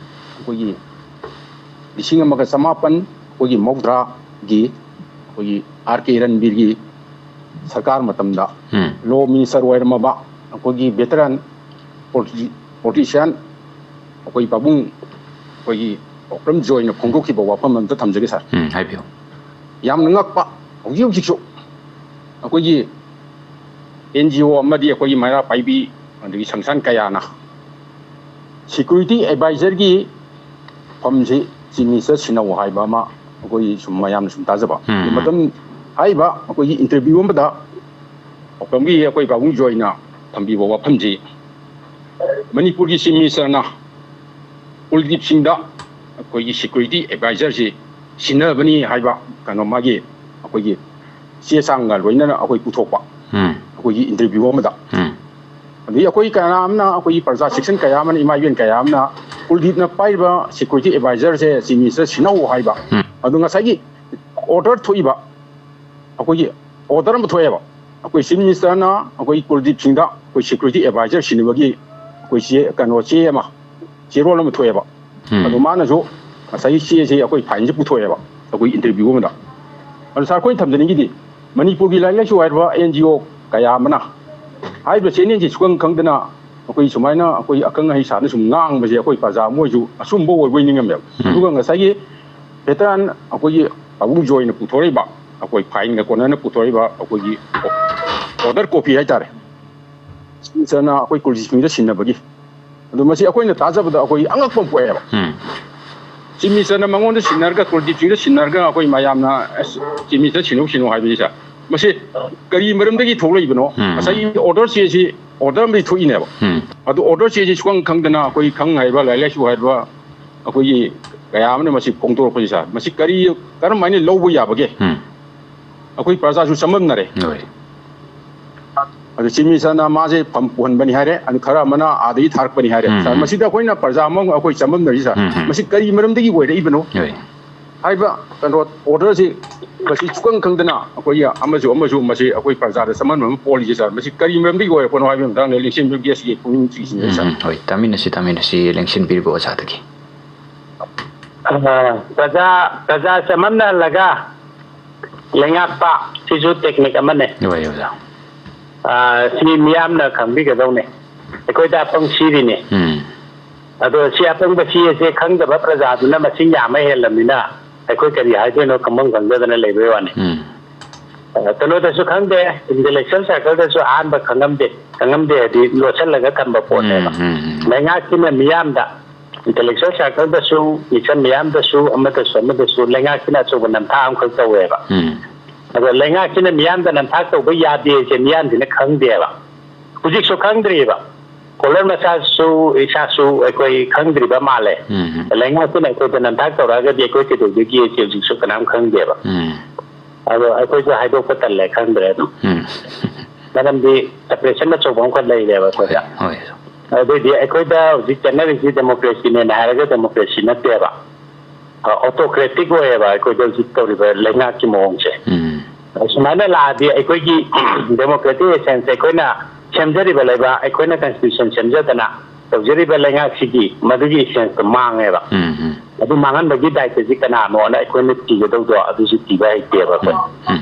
ꯑꯩꯈꯣꯏꯒꯤ ꯂꯤꯁꯤꯡ ꯑꯃꯒ ꯆꯃꯥꯄꯟ ꯑꯩꯈꯣꯏꯒꯤ ꯃꯧꯗ꯭ꯔꯥꯒꯤ ꯑꯩꯈꯣꯏꯒꯤ ꯑꯥꯔ ꯀꯦ ꯔꯟꯕꯤꯔꯒꯤ ꯁꯔꯀꯥꯔ ꯃꯇꯝꯗ ꯎꯝ. Law Minister ꯑꯣꯏꯔꯝꯃꯕ ꯑꯩꯈꯣꯏꯒꯤ veteran politi-, politician ꯑꯩꯈꯣꯏ ꯄꯥꯕꯨꯡ ꯑꯩꯈꯣꯏꯒꯤ ꯑꯣꯀ꯭ꯔꯝ ꯖꯣꯏꯅ ꯐꯣꯡꯗꯣꯛꯈꯤꯕ ꯋꯥꯐꯝ ꯑꯝꯇ ꯊꯝꯖꯒꯦ, sir. ꯎꯝ, ꯍꯥꯏꯕꯤꯌꯨ꯫ ꯌꯥꯝꯅ ꯉꯛꯄ, ꯍꯧꯖꯤꯛ ꯍꯧꯖꯤꯛꯁꯨ ꯑꯩꯈꯣꯏꯒꯤ ꯑꯦꯟ ꯖꯤ ꯑꯣ ꯑꯃꯗꯤ ꯑꯩꯈꯣꯏꯒꯤ ꯃꯩꯔꯥ ꯄꯥꯏꯕꯤ, ꯑꯗꯒꯤ ꯁꯪꯁꯊꯥꯟ ꯀꯌꯥꯅ security advisorꯒꯤ ꯐꯝꯁꯤ Chief Minister ꯁꯤꯟꯅꯧ ꯍꯥꯏꯕ ꯑꯃ ꯑꯩꯈꯣꯏ ꯁꯨꯝ ꯃꯌꯥꯝꯅ ꯁꯨꯝ ꯇꯥꯖꯕ꯫ ꯎꯝ. ꯃꯇꯝ ꯍꯥꯏꯔꯤꯕ ꯑꯩꯈꯣꯏꯒꯤ interview ꯑꯃꯗ ꯑꯣꯀ꯭ꯔꯝꯒꯤ ꯑꯩꯈꯣꯏ ꯄꯥꯕꯨꯡ ꯖꯣꯏꯅ ꯊꯝꯕꯤꯕ ꯋꯥꯐꯝꯁꯤ, ꯃꯅꯤꯄꯨꯔꯒꯤ Chief Ministerꯅ ꯀꯨꯜꯗꯤꯞ ꯁꯤꯡꯗ ꯑꯩꯈꯣꯏꯒꯤ security advisorꯁꯤ ꯁꯤꯟꯅꯕꯅꯤ ꯍꯥꯏꯕ ꯀꯩꯅꯣ ꯃꯥꯒꯤ ꯑꯩꯈꯣꯏꯒꯤ ꯆꯦ ꯆꯥꯡꯒ ꯂꯣꯏꯅꯅ ꯑꯩꯈꯣꯏ ꯄꯨꯊꯣꯛꯄ ꯎꯝ. ꯑꯩꯈꯣꯏꯒꯤ interview ꯑꯃꯗ꯫ ꯎꯝ. ꯑꯗꯒꯤ ꯑꯩꯈꯣꯏ ꯀꯌꯥ ꯑꯃꯅ, ꯑꯩꯈꯣꯏꯒꯤ ꯄ꯭ꯔꯖꯥ section ꯀꯌꯥ ꯑꯃꯅ, ꯏꯃꯥ ꯏꯕꯦꯟ ꯀꯌꯥ ꯑꯃꯅ ꯀꯨꯜꯗꯤꯞꯅ ꯄꯥꯏꯔꯤꯕ security advisorꯁꯦ Chief Minister ꯁꯤꯟꯅꯧ ꯍꯥꯏꯕ꯫ ꯎꯝ. ꯑꯗꯣ ꯉꯁꯥꯏꯒꯤ order ꯊꯣꯛꯏꯕ ꯑꯩꯈꯣꯏꯒꯤ order ꯑꯃ ꯊꯣꯛꯑꯦꯕ, ꯑꯩꯈꯣꯏ Chief Ministerꯅ ꯑꯩꯈꯣꯏ ꯀꯨꯜꯗꯤꯞ ꯁꯤꯡꯗ ꯑꯩꯈꯣꯏ security advisor ꯁꯤꯟꯅꯕꯒꯤ ꯑꯩꯈꯣꯏ ꯆꯦ, ꯀꯩꯅꯣ, ꯆꯦ ꯑꯃ, ꯆꯦꯔꯣꯜ ꯑꯃ ꯊꯣꯛꯑꯦꯕ꯫ ꯎꯝ. ꯑꯗꯣ ꯃꯥꯅꯁꯨ ꯉꯁꯥꯏꯒꯤ ꯆꯦꯁꯤ ꯑꯩꯈꯣꯏ ꯐꯥꯏꯟꯁꯤ ꯄꯨꯊꯣꯛꯑꯦꯕ ꯑꯩꯈꯣꯏ ꯏꯟꯇꯔꯚ꯭ꯌꯨ ꯑꯃꯗ꯫ ꯑꯗꯨ ꯁꯥꯔ, ꯑꯩꯈꯣꯏꯅ ꯊꯝꯖꯅꯤꯡꯉꯤꯗꯤ ꯃꯅꯤꯄꯨꯔꯒꯤ ꯂꯥꯏꯔꯤꯛ ꯂꯥꯏꯁꯨ ꯍꯥꯏꯔꯕ ꯑꯦꯟ ꯖꯤ ꯑꯣ ꯀꯌꯥ ꯑꯃꯅ ꯍꯥꯏꯔꯤꯕ ꯆꯦꯅꯦꯜꯁꯤ ꯁꯨꯈꯪ ꯈꯪꯗꯅ ꯑꯩꯈꯣꯏ ꯁꯨꯃꯥꯏꯅ ꯑꯩꯈꯣꯏ ꯑꯈꯪ ꯑꯍꯩ ꯁꯥꯔꯅ ꯁꯨꯝ ꯉꯥꯡꯕꯁꯦ ꯑꯩꯈꯣꯏ ꯄ꯭ꯔꯖꯥ ꯃꯣꯏꯁꯨ ꯑꯆꯨꯝꯕ ꯑꯣꯏꯕꯣꯏ ꯅꯤꯡꯉꯝꯃꯦꯕ꯫ ꯎꯝ꯫ ꯑꯗꯨꯒ ꯉꯁꯥꯏꯒꯤ ꯚꯦꯇꯔꯥꯟ ꯑꯩꯈꯣꯏꯒꯤ ꯄꯥꯕꯨꯡ ꯖꯣꯏꯅ ꯄꯨꯊꯣꯔꯛꯏꯕ ꯑꯩꯈꯣꯏ ꯐꯥꯏꯟꯒ ꯀꯣꯟꯅꯅ ꯄꯨꯊꯣꯔꯛꯏꯕ ꯑꯩꯈꯣꯏꯒꯤ ꯑꯣꯔꯗꯔ ꯀꯣꯄꯤ ꯍꯥꯏꯇꯥꯔꯦ, ꯁꯤꯁꯤꯅ ꯑꯩꯈꯣꯏ ꯀꯨꯜꯗꯤꯞ ꯁꯤꯡꯗ ꯁꯤꯟꯅꯕꯒꯤ꯫ ꯑꯗꯨ ꯃꯁꯤ ꯑꯩꯈꯣꯏꯅ ꯇꯥꯖꯕꯗ ꯑꯩꯈꯣꯏ ꯑꯉꯛꯄ ꯑꯃ ꯄꯣꯛꯑꯦꯕ꯫ ꯎꯝ꯫ ꯆꯤꯞ ꯃꯤꯅꯤꯁꯇꯔꯅ ꯃꯉꯣꯟꯗ ꯁꯤꯟꯅꯔꯒ, ꯀꯨꯜꯗꯤꯞ ꯁꯤꯡꯗ ꯁꯤꯟꯅꯔꯒ ꯑꯩꯈꯣꯏ ꯃꯌꯥꯝꯅ, "ꯑꯁ, ꯆꯤꯞ ꯃꯤꯅꯤꯁꯇꯔ ꯁꯤꯟꯅꯧ, ꯁꯤꯟꯅꯧ" ꯍꯥꯏꯕꯁꯤ, ꯁꯥꯔ, ꯃꯁꯤ ꯀꯔꯤ ꯃꯔꯝꯗꯒꯤ ꯊꯣꯛꯂꯛꯏꯕꯅꯣ? ꯎꯝ꯫ ꯉꯁꯥꯏꯒꯤ ꯑꯣꯔꯗꯔꯁꯤ ꯑꯁꯤ ꯑꯣꯔꯗꯔ ꯑꯃꯗꯤ ꯊꯣꯛꯏꯅꯦꯕ꯫ ꯎꯝ꯫ ꯑꯗꯨ ꯑꯣꯔꯗꯔꯁꯤ ꯑꯁꯤ ꯁꯨꯈꯪ ꯈꯪꯗꯅ ꯑꯩꯈꯣꯏ ꯈꯪ ꯍꯩꯕ, ꯂꯥꯏꯔꯤꯛ ꯂꯥꯏꯁꯨ ꯍꯩꯕ ꯑꯩꯈꯣꯏꯒꯤ ꯀꯌꯥ ꯑꯃꯅ ꯃꯁꯤ ꯐꯣꯡꯗꯣꯔꯛꯄꯁꯤ, ꯁꯥꯔ, ꯃꯁꯤ ꯀꯔꯤ, ꯀꯔꯝ ꯍꯥꯏꯅ ꯂꯧꯕ ꯌꯥꯕꯒꯦ? ꯎꯝ꯫ ꯑꯩꯈꯣꯏ ꯄ꯭ꯔꯖꯥꯁꯨ ꯆꯃꯝꯅꯔꯦ꯫ ꯍꯣꯏ꯫ ꯑꯗꯨ ꯆꯤꯞ ꯃꯤꯅꯤꯁꯇꯔꯅ ꯃꯥꯁꯦ ꯐꯝ ꯄꯨꯍꯟꯕꯅꯤ ꯍꯥꯏꯔꯦ, ꯑꯗꯨ ꯈꯔ ꯑꯃꯅ ꯑꯥꯗꯒꯤ ꯊꯥꯔꯛꯄꯅꯤ ꯍꯥꯏꯔꯦ꯫ ꯎꯝ, ꯁꯥꯔ, ꯎꯝ꯫ ꯃꯁꯤꯗ ꯑꯩꯈꯣꯏꯅ ꯄ꯭ꯔꯖꯥ ꯑꯃ ꯑꯩꯈꯣꯏ ꯆꯃꯝꯅꯔꯤ, ꯁꯥꯔ꯫ ꯎꯝ, ꯎꯝ꯫ ꯃꯁꯤ ꯀꯔꯤ ꯃꯔꯝꯗꯒꯤ ꯑꯣꯏꯔꯛꯏꯕꯅꯣ? ꯍꯣꯏ꯫ ꯍꯥꯏꯕ ꯀꯩꯅꯣ ꯑꯣꯔꯗꯔꯁꯤ ꯃꯁꯤ ꯁꯨꯈꯪ ꯈꯪꯗꯅ ꯑꯩꯈꯣꯏꯒꯤ ꯑꯃꯁꯨ ꯑꯃꯁꯨ ꯃꯁꯤ ꯑꯩꯈꯣꯏ ꯄ꯭ꯔꯖꯥꯗ ꯆꯃꯝꯅꯕ ꯑꯃ ꯄꯣꯛꯂꯤꯁꯦ, ꯁꯥꯔ꯫ ꯃꯁꯤ ꯀꯔꯤ ꯃꯔꯝꯗꯒꯤ ꯑꯣꯏꯔꯛꯄꯅꯣ ꯍꯥꯏꯕꯒꯤ ꯃꯇꯥꯡꯗ ꯂꯦꯡꯁꯤꯟꯕꯤꯌꯨ ꯒꯦꯁꯀꯤ ꯄꯨꯛꯅꯤꯡ ꯆꯤꯡꯁꯤꯟꯖꯔꯤ, ꯎꯝ, ꯁꯥꯔ꯫ ꯎꯝ, ꯍꯣꯏ, ꯇꯥꯃꯤꯟꯅꯁꯤ, ꯇꯥꯃꯤꯟꯅꯁꯤ, ꯂꯦꯡꯁꯤꯟꯕꯤꯔꯤꯕ ꯑꯣꯖꯥꯗꯒꯤ꯫ ꯑ, ꯄ꯭ꯔꯖꯥ, ꯄ꯭ꯔꯖꯥ ꯆꯃꯝꯅꯍꯜꯂꯒ ꯂꯩꯉꯥꯛꯄ ꯁꯤꯁꯨ ꯇꯦꯛꯅꯤꯛ ꯑꯃꯅꯦ꯫ ꯍꯣꯏ, ꯑꯣꯖꯥ꯫ ꯑ, ꯁꯤ ꯃꯤꯌꯥꯝꯅ ꯈꯪꯕꯤꯒꯗꯧꯅꯦ꯫ ꯑꯩꯈꯣꯏꯗ ꯑꯄꯪ ꯁꯤꯔꯤꯅꯦ꯫ ꯎꯝ꯫ ꯑꯗꯣ ꯁꯤ ꯑꯄꯪꯕ ꯁꯤ ꯑꯁꯦ ꯈꯪꯗꯕ ꯄ꯭ꯔꯖꯥꯗꯨꯅ ꯃꯁꯤꯡ ꯌꯥꯝꯃ ꯍꯦꯜꯂꯝꯅꯤꯅ ꯑꯩꯈꯣꯏ ꯀꯔꯤ ꯍꯥꯏꯗꯣꯏꯅꯣ ꯈꯪꯐꯝ ꯈꯪꯗꯗꯅ ꯂꯩꯕꯩ ꯋꯥꯅꯤ꯫ ꯎꯝ꯫ ꯑ, ꯀꯩꯅꯣꯗꯁꯨ ꯈꯪꯗꯦ, ꯏꯟꯇꯦꯂꯦꯛꯆꯨꯋꯦꯜ ꯁꯥꯔꯀꯜꯗꯁꯨ ꯑꯍꯥꯟꯕ ꯈꯪꯉꯝꯗꯦ, ꯈꯪꯉꯝꯗꯦ ꯍꯥꯏꯗꯤ ꯂꯣꯠꯁꯤꯜꯂꯒ ꯊꯝꯕ ꯄꯣꯠꯅꯦꯕ꯫ ꯎꯝ, ꯎꯝ, ꯎꯝ꯫ ꯂꯩꯉꯥꯛꯁꯤꯅ ꯃꯤꯌꯥꯝꯗ, ꯏꯟꯇꯦꯂꯦꯛꯆꯨꯋꯦꯜ ꯁꯥꯔꯀꯜꯗꯁꯨ, ꯃꯤꯆꯝ ꯃꯤꯌꯥꯝꯗꯁꯨ, ꯑꯃꯗꯁꯨ ꯑꯃꯗꯁꯨ ꯂꯩꯉꯥꯛꯁꯤꯅ ꯑꯆꯧꯕ ꯅꯝꯊꯥꯛ ꯑꯃꯈꯛ ꯇꯧꯋꯦꯕ꯫ ꯎꯝ꯫ ꯑꯗꯣ ꯂꯩꯉꯥꯛꯁꯤꯅ ꯃꯤꯌꯥꯝꯗ ꯅꯝꯊꯥꯛ ꯇꯧꯕ ꯌꯥꯗꯦꯁꯦ ꯃꯤꯌꯥꯝꯁꯤꯅ ꯈꯪꯗꯦꯕ꯫ ꯍꯧꯖꯤꯛꯁꯨ ꯈꯪꯗ꯭ꯔꯤꯕ꯫ ꯀꯣꯂꯔ ꯃꯆꯥꯁꯨ ꯏꯁꯥꯁꯨ ꯑꯩꯈꯣꯏ ꯈꯪꯗ꯭ꯔꯤꯕ ꯃꯥꯜꯂꯦ꯫ ꯎꯝ, ꯎꯝ꯫ ꯂꯩꯉꯥꯛꯁꯤꯅ ꯑꯩꯈꯣꯏꯗ ꯅꯝꯊꯥꯛ ꯇꯧꯔꯛꯑꯒꯗꯤ ꯑꯩꯈꯣꯏ ꯀꯩꯗꯧꯗꯣꯏꯒꯦ ꯍꯧꯖꯤꯛꯁꯨ ꯀꯅꯥꯝ ꯈꯪꯗꯦꯕ꯫ ꯎꯝ꯫ ꯑꯗꯣ ꯑꯩꯈꯣꯏꯁꯨ ꯍꯥꯏꯗꯣꯛꯄ ꯇꯜꯂꯦ, ꯈꯪꯗ꯭ꯔꯦ ꯑꯗꯨꯝ꯫ ꯎꯝ꯫ ꯃꯔꯝꯗꯤ ꯁꯄ꯭ꯔꯦꯁꯟ ꯑꯆꯧꯕ ꯑꯃꯈꯛ ꯂꯩꯔꯦꯕ ꯑꯩꯈꯣꯏꯗ꯫ ꯍꯣꯏ, ꯍꯣꯏ꯫ ꯑꯗꯨꯏꯗꯤ ꯑꯩꯈꯣꯏꯗ ꯍꯧꯖꯤꯛ ꯆꯠꯅꯔꯤꯁꯤ ꯗꯦꯃꯣꯀ꯭ꯔꯦꯁꯤꯅꯦꯅ ꯍꯥꯏꯔꯒ ꯗꯦꯃꯣꯀ꯭ꯔꯦꯁꯤ ꯅꯠꯇꯦꯕ꯫ ꯑ, ꯑꯣꯇꯣꯀ꯭ꯔꯦꯇꯤꯛ ꯑꯣꯏꯌꯦꯕ ꯑꯩꯈꯣꯏꯗ ꯍꯧꯖꯤꯛ ꯇꯧꯔꯤꯕ ꯂꯩꯉꯥꯛꯀꯤ ꯃꯑꯣꯡꯁꯦ꯫ ꯎꯝ꯫ ꯑꯁꯨꯃꯥꯏꯅ ꯂꯥꯛꯑꯗꯤ ꯑꯩꯈꯣꯏꯒꯤ ꯗꯦꯃꯣꯀ꯭ꯔꯦꯇꯤꯛ ꯑꯦꯁꯦꯟꯁ ꯑꯩꯈꯣꯏꯅ ꯁꯦꯝꯖꯔꯤꯕ ꯂꯩꯕꯥꯛ, ꯑꯩꯈꯣꯏꯅ ꯀꯟꯁꯇꯤꯇ꯭ꯌꯨꯁꯟ ꯁꯦꯝꯖꯗꯅ ꯇꯧꯖꯔꯤꯕ ꯂꯩꯉꯥꯛꯁꯤꯒꯤ ꯃꯗꯨꯒꯤ ꯑꯦꯁꯦꯟꯁꯇꯣ ꯃꯥꯡꯉꯦꯕ꯫ ꯎꯝ, ꯎꯝ꯫ ꯑꯗꯨ ꯃꯥꯡꯍꯟꯕꯒꯤ ꯗꯥꯏꯇꯁꯤ ꯀꯅꯥꯅꯣꯅ ꯑꯩꯈꯣꯏꯅ ꯊꯤꯒꯗꯧꯗꯣ ꯑꯗꯨꯁꯨ ꯊꯤꯕ ꯍꯩꯇꯦꯕ ꯑꯩꯈꯣꯏ꯫ ꯎꯝ, ꯎꯝ꯫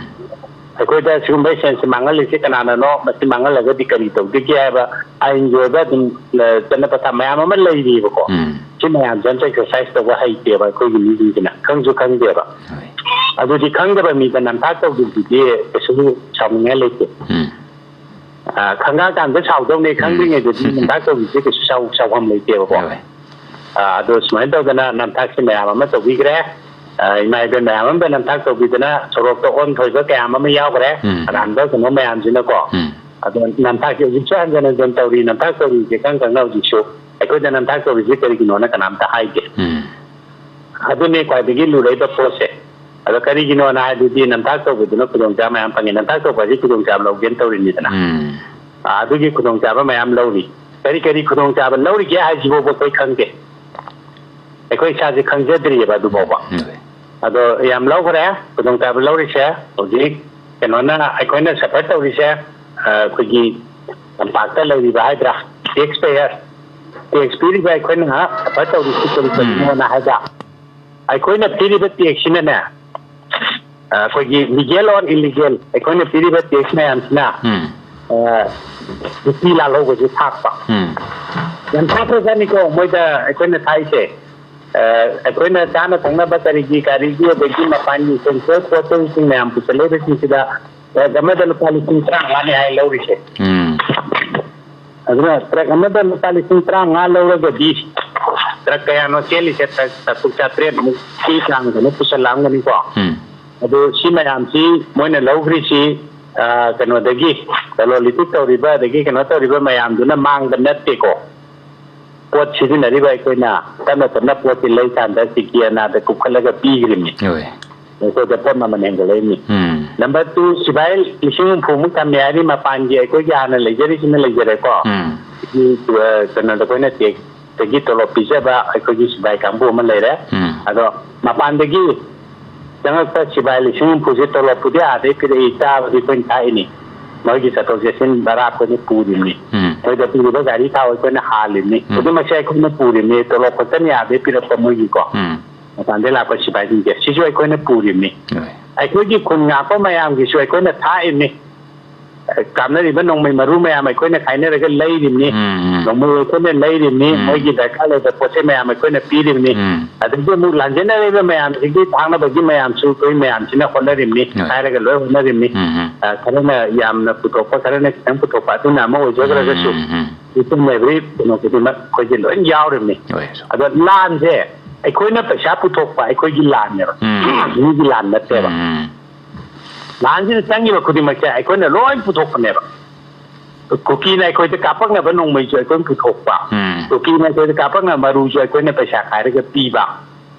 ꯑꯩꯈꯣꯏꯗ ꯁꯤꯒꯨꯝꯕ ꯁꯦꯟꯁꯤ ꯃꯥꯡꯍꯜꯂꯤꯁꯦ ꯀꯅꯥꯅꯅꯣ, ꯃꯁꯤ ꯃꯥꯡꯍꯜꯂꯒꯗꯤ ꯀꯔꯤ ꯇꯧꯗꯒꯦ ꯍꯥꯏꯕ ꯑꯥꯏꯟꯒꯤ ꯑꯣꯏꯕ ꯑꯗꯨꯝ, ꯑ, ꯆꯠꯅ ꯄꯊꯥꯞ ꯃꯌꯥꯝ ꯑꯃ ꯂꯩꯔꯤꯕꯀꯣ꯫ ꯎꯝ꯫ ꯁꯤ ꯃꯌꯥꯝꯁꯦ ꯑꯝꯇ exercise ꯇꯧꯕ ꯍꯩꯇꯦꯕ ꯑꯩꯈꯣꯏꯒꯤ ꯃꯤꯁꯤꯡꯁꯤꯅ, ꯈꯪꯁꯨ ꯈꯪꯗꯦꯕ꯫ ꯍꯣꯏ꯫ ꯑꯗꯨꯗꯤ ꯈꯪꯗꯕ ꯃꯤꯗ ꯅꯝꯊꯥꯛ ꯇꯧꯕꯤꯕꯗꯤ ꯀꯩꯁꯨ ꯁꯥꯎꯅꯤꯡꯉꯥꯏ ꯂꯩꯇꯦ꯫ ꯎꯝ꯫ ꯑ, ꯈꯪꯉꯛꯑꯀꯥꯟꯗ ꯁꯥꯎꯗꯧꯅꯦ, ꯎꯝ꯫ ꯈꯪꯗ꯭ꯔꯤꯉꯩꯗꯗꯤ ꯅꯝꯊꯥꯛ ꯇꯧꯕꯤꯕꯁꯦ ꯀꯩꯁꯨ ꯁꯥꯎ-, ꯁꯥꯎꯐꯝ ꯂꯩꯇꯦꯕꯀꯣ꯫ ꯍꯣꯏ꯫ ꯑ, ꯑꯗꯣ ꯁꯨꯃꯥꯏꯅ ꯇꯧꯗꯅ ꯅꯝꯊꯥꯛꯁꯦ ꯃꯌꯥꯝ ꯑꯃ ꯇꯧꯕꯤꯈ꯭ꯔꯦ꯫ ꯑ, ꯏꯃꯥ ꯏꯕꯦꯟ ꯃꯌꯥꯝ ꯑꯃꯗ ꯅꯝꯊꯥꯛ ꯇꯧꯕꯤꯗꯅ ꯁꯣꯔꯣꯛꯇ ꯑꯣꯟꯊꯣꯏꯕ ꯀꯌꯥ ꯑꯃ ꯌꯥꯎꯈ꯭ꯔꯦ꯫ ꯎꯝ꯫ ꯑꯔꯥꯟꯕ ꯀꯩꯅꯣ ꯃꯌꯥꯝꯁꯤꯅꯀꯣ꯫ ꯎꯝ꯫ ꯑꯗꯣ ꯅꯝꯊꯥꯛꯁꯦ ꯍꯧꯖꯤꯛꯁꯨ ꯍꯟꯖꯟ ꯍꯟꯖꯟ ꯇꯧꯔꯤ, ꯅꯝꯊꯥꯛ ꯇꯧꯔꯤꯁꯦ ꯈꯪ ꯈꯪꯅ ꯍꯧꯖꯤꯛꯁꯨ꯫ ꯑꯩꯈꯣꯏꯗ ꯅꯝꯊꯥꯛ ꯇꯧꯔꯤꯁꯦ ꯀꯔꯤꯒꯤꯅꯣꯅ ꯀꯅꯥꯝꯇ ꯍꯥꯏꯗꯦ꯫ ꯎꯝ꯫ ꯑꯗꯨꯅꯤ ꯈ꯭ꯋꯥꯏꯗꯒꯤ ꯂꯨꯔꯛꯏꯕ ꯄꯣꯠꯁꯦ꯫ ꯑꯗꯣ ꯀꯔꯤꯒꯤꯅꯣꯅ ꯍꯥꯏꯗꯨꯗꯤ ꯅꯝꯊꯥꯛ ꯇꯧꯕꯗꯨꯅ ꯈꯨꯗꯣꯡꯆꯥꯕ ꯃꯌꯥꯝ ꯐꯪꯉꯤ꯫ ꯅꯝꯊꯥꯛ ꯇꯧꯕ ꯍꯥꯏꯁꯤ ꯈꯨꯗꯣꯡꯆꯥꯕ ꯂꯧꯒꯦꯅ ꯇꯧꯔꯤꯅꯤꯗꯅ꯫ ꯎꯝ꯫ ꯑꯥ, ꯑꯗꯨꯒꯤ ꯈꯨꯗꯣꯡꯆꯥꯕ ꯃꯌꯥꯝ ꯂꯧꯔꯤ꯫ ꯀꯔꯤ ꯀꯔꯤ ꯈꯨꯗꯣꯡꯆꯥꯕ ꯂꯧꯔꯤꯒꯦ ꯍꯥꯏꯁꯤꯐꯥꯎꯕ ꯑꯩꯈꯣꯏ ꯈꯪꯗꯦ꯫ ꯑꯩꯈꯣꯏ ꯏꯁꯥꯁꯦ ꯈꯪꯖꯗ꯭ꯔꯤꯑꯕ ꯑꯗꯨꯐꯥꯎꯕ꯫ ꯎꯝ꯫ ꯑꯗꯣ ꯌꯥꯝ ꯂꯧꯈ꯭ꯔꯦ꯫ ꯈꯨꯗꯣꯡꯆꯥꯕ ꯂꯧꯔꯤꯁꯦ ꯍꯧꯖꯤꯛ ꯀꯩꯅꯣꯅ ꯑꯩꯈꯣꯏꯅ suffer ꯇꯧꯔꯤꯁꯦ, ꯑ, ꯑꯩꯈꯣꯏꯒꯤ ꯇꯝꯄꯥꯛꯇ ꯂꯩꯔꯤꯕ ꯍꯥꯏꯗ꯭ꯔꯥ, tax payer, tax ꯄꯤꯔꯤꯕ ꯑꯩꯈꯣꯏꯅ suffer ꯇꯧꯔꯤꯁꯤ ꯀꯔꯤ ꯀꯔꯤꯅꯣꯅ ꯍꯥꯏꯕ, ꯑꯩꯈꯣꯏꯅ ꯄꯤꯔꯤꯕ tax ꯁꯤꯅꯅꯦ, ꯑ, ꯑꯩꯈꯣꯏꯒꯤ legal or illegal ꯑꯩꯈꯣꯏꯅ ꯄꯤꯔꯤꯕ tax ꯃꯌꯥꯝꯁꯤꯅ, ꯎꯝ꯫ ꯑ, ꯅꯨꯄꯤ ꯂꯥꯜꯍꯧꯕꯁꯦ ꯊꯥꯛꯄ꯫ ꯎꯝ꯫ ꯌꯥꯝ ꯊꯥꯛꯈ꯭ꯔꯖꯥꯠꯅꯤꯀꯣ ꯃꯣꯏꯗ ꯑꯩꯈꯣꯏꯅ ꯊꯥꯛꯏꯁꯦ꯫ ꯑ, ꯑꯩꯈꯣꯏꯅ ꯆꯥꯅ ꯊꯛꯅꯕ ꯀꯔꯤꯒꯤ, ꯒꯥꯔꯤꯒꯤ, ꯑꯗꯒꯤ ꯃꯄꯥꯟꯒꯤ essential ꯄꯣꯠ ꯆꯩꯁꯤꯡ ꯃꯌꯥꯝ ꯄꯨꯁꯜꯂꯛꯏꯕꯁꯤꯡꯁꯤꯗ ꯇ꯭ꯔꯛ ꯑꯃꯗ ꯂꯨꯄꯥ ꯂꯤꯁꯤꯡ ꯇꯔꯥꯃꯉꯥꯅꯤ ꯍꯥꯏ ꯂꯧꯔꯤꯁꯦ꯫ ꯎꯝ꯫ ꯑꯗꯨꯅ ꯇ꯭ꯔꯛ ꯑꯃꯗ ꯂꯨꯄꯥ ꯂꯤꯁꯤꯡ ꯇꯔꯥꯃꯉꯥ ꯂꯧꯔꯒꯗꯤ ꯇ꯭ꯔꯛ ꯀꯌꯥꯅꯣ ꯆꯦꯜꯂꯤꯁꯦ? ꯇ꯭ꯔꯛ ꯆꯥꯇ꯭ꯔꯨꯛ ꯆꯥꯇ꯭ꯔꯦꯠꯃꯨꯛꯀꯤ ꯆꯥꯡꯗꯅ ꯄꯨꯁꯜꯂꯛꯑꯝꯒꯅꯤꯀꯣ꯫ ꯎꯝ꯫ ꯑꯗꯨ ꯁꯤ ꯃꯌꯥꯝꯁꯤ ꯃꯣꯏꯅ ꯂꯧꯈ꯭ꯔꯤꯁꯤ, ꯑ, ꯀꯩꯅꯣꯗꯒꯤ, ꯂꯂꯣꯟ ꯏꯇꯤꯛ ꯇꯧꯔꯤꯕ ꯑꯗꯒꯤ ꯀꯩꯅꯣ ꯇꯧꯔꯤꯕ ꯃꯌꯥꯝꯗꯨꯅ ꯃꯥꯡꯕ ꯅꯠꯇꯦꯀꯣ꯫ ꯄꯣꯠ ꯁꯤꯖꯤꯟꯅꯔꯤꯕ ꯑꯩꯈꯣꯏꯅ ꯇꯞꯅ ꯇꯞꯅ ꯄꯣꯠꯁꯤ ꯂꯩꯀꯥꯟꯗ ꯁꯤꯒꯤ ꯑꯅꯥꯗ ꯀꯨꯞꯈꯠꯂꯒ ꯄꯤꯈ꯭ꯔꯤꯕꯅꯤ꯫ ꯍꯣꯏ꯫ ꯑꯩꯈꯣꯏꯗ ꯄꯣꯠ ꯃꯃꯜ ꯍꯦꯟꯒꯠꯂꯛꯏꯕꯅꯤ꯫ ꯎꯝ꯫ Number two, ꯁꯤꯐꯥꯏ ꯂꯤꯁꯤꯡ ꯍꯨꯝꯐꯨꯃꯨꯛ ꯊꯝꯃꯦ ꯍꯥꯏꯔꯤ, ꯃꯄꯥꯟꯒꯤ ꯑꯩꯈꯣꯏꯒꯤ ꯍꯥꯟꯅ ꯂꯩꯖꯔꯤꯁꯤꯅ ꯂꯩꯖꯔꯦꯀꯣ꯫ ꯎꯝ꯫ ꯁꯤꯒꯤ, ꯑ, ꯀꯩꯅꯣꯗ ꯑꯩꯈꯣꯏꯅ tax ꯇꯒꯤ ꯇꯣꯂꯣꯞ ꯄꯤꯖꯕ ꯑꯩꯈꯣꯏꯒꯤ ꯁꯤꯐꯥꯏ ꯀꯥꯡꯕꯨ ꯑꯃ ꯂꯩꯔꯦ꯫ ꯎꯝ꯫ ꯑꯗꯣ ꯃꯄꯥꯟꯗꯒꯤ ꯆꯪꯉꯛꯄ ꯁꯤꯐꯥꯏ ꯂꯤꯁꯤꯡ ꯍꯨꯝꯐꯨꯁꯦ ꯇꯣꯂꯣꯞꯄꯨꯗꯤ ꯑꯥꯗꯩ ꯄꯤꯔꯛꯏ, ꯆꯥꯕꯗꯤ ꯑꯩꯈꯣꯏꯅ ꯊꯥꯛꯏꯅꯤ, ꯃꯣꯏꯒꯤ ꯆꯠꯊꯣꯛ ꯆꯠꯁꯤꯟ ꯚꯔꯥ ꯑꯩꯈꯣꯏꯅ ꯄꯨꯔꯤꯕꯅꯤ꯫ ꯎꯝ꯫ ꯑꯩꯈꯣꯏꯗ ꯄꯤꯔꯤꯕ ꯒꯥꯔꯤ ꯊꯥꯎ ꯑꯩꯈꯣꯏꯅ ꯍꯥꯜꯂꯤꯕꯅꯤ꯫ ꯎꯝ꯫ ꯈꯨꯗꯤꯡꯃꯛꯁꯦ ꯑꯩꯈꯣꯏꯅ ꯄꯨꯔꯤꯕꯅꯤ, ꯇꯣꯂꯣꯞ ꯈꯛꯇꯅ ꯌꯥꯗꯦ ꯄꯤꯔꯛꯄ ꯃꯣꯏꯒꯤꯀꯣ꯫ ꯎꯝ꯫ ꯃꯄꯥꯟꯗꯩ ꯂꯥꯛꯄ ꯁꯤꯐꯥꯏꯁꯤꯡꯁꯦ ꯁꯤꯁꯨ ꯑꯩꯈꯣꯏꯅ ꯄꯨꯔꯤꯕꯅꯤ꯫ ꯍꯣꯏ꯫ ꯑꯩꯈꯣꯏꯒꯤ ꯈꯨꯟ ꯉꯥꯛꯄ ꯃꯌꯥꯝꯒꯤꯁꯨ ꯑꯩꯈꯣꯏꯅ ꯊꯥꯛꯏꯕꯅꯤ꯫ ꯀꯥꯞꯅꯔꯤꯕ ꯅꯣꯡꯃꯩ ꯃꯔꯨ ꯃꯌꯥꯝ ꯑꯩꯈꯣꯏꯅ ꯈꯥꯏꯅꯔꯒ ꯂꯩꯔꯤꯕꯅꯤ꯫ ꯎꯝ, ꯎꯝ꯫ ꯅꯣꯡꯃꯩ ꯑꯩꯈꯣꯏꯅ ꯂꯩꯔꯤꯕꯅꯤ꯫ ꯎꯝ꯫ ꯃꯣꯏꯒꯤ ꯗꯔꯀꯥꯔ ꯂꯩꯕ ꯄꯣꯠ ꯆꯩ ꯃꯌꯥꯝ ꯑꯩꯈꯣꯏꯅ ꯄꯤꯔꯤꯕꯅꯤ꯫ ꯎꯝ꯫ ꯑꯗꯒꯤ ꯑꯃꯨꯛ ꯂꯥꯟꯖꯦꯟꯅꯔꯤꯕ ꯃꯌꯥꯝꯁꯤꯒꯤ ꯊꯥꯡꯅꯕꯒꯤ ꯃꯌꯥꯝꯁꯨ ꯑꯩꯈꯣꯏ ꯃꯌꯥꯝꯁꯤꯅ ꯍꯣꯠꯅꯔꯤꯕꯅꯤ꯫ ꯍꯣꯏ꯫ ꯍꯥꯏꯔꯒ ꯂꯣꯏ ꯍꯣꯠꯅꯔꯤꯕꯅꯤ꯫ ꯎꯝ, ꯎꯝ꯫ ꯑ, ꯈꯔꯅ ꯌꯥꯝꯅ ꯄꯨꯊꯣꯛꯄ, ꯈꯔꯅ ꯈꯤꯇꯪ ꯄꯨꯊꯣꯛꯄ, ꯑꯗꯨꯅ ꯑꯃ ꯑꯣꯏꯖꯈ꯭ꯔꯒꯁꯨ ꯎꯝ, ꯎꯝ, ꯎꯝ꯫ Each and every ꯀꯩꯅꯣ ꯈꯨꯗꯤꯡꯃꯛ ꯑꯩꯈꯣꯏꯁꯦ ꯂꯣꯏ ꯌꯥꯎꯔꯤꯕꯅꯤ꯫ ꯍꯣꯏ꯫ ꯑꯗꯣ ꯂꯥꯟꯁꯦ ꯑꯩꯈꯣꯏꯅ ꯄꯩꯁꯥ ꯄꯨꯊꯣꯛꯄ ꯑꯩꯈꯣꯏꯒꯤ ꯂꯥꯟꯅꯦꯕ꯫ ꯎꯝ꯫ ꯃꯤꯒꯤ ꯂꯥꯟ ꯅꯠꯇꯦꯕ꯫ ꯎꯝ, ꯎꯝ꯫ ꯂꯥꯟꯁꯤꯗ ꯆꯪꯉꯤꯕ ꯈꯨꯗꯤꯡꯃꯛꯁꯦ ꯑꯩꯈꯣꯏꯅ ꯂꯣꯏ ꯄꯨꯊꯣꯛꯄꯅꯦꯕ꯫ ꯀꯨꯀꯤꯅ ꯑꯩꯈꯣꯏꯗ ꯀꯥꯞꯄꯛꯅꯕ ꯅꯣꯡꯃꯩꯁꯨ ꯑꯩꯈꯣꯏꯅ ꯄꯨꯊꯣꯛꯄ꯫ ꯎꯝ꯫ ꯀꯨꯀꯤꯅ ꯑꯩꯈꯣꯏꯗ ꯀꯥꯞꯄꯛꯅꯕ ꯃꯔꯨꯁꯨ ꯑꯩꯈꯣꯏꯅ ꯄꯩꯁꯥ ꯈꯥꯏꯔꯒ ꯄꯤꯕ꯫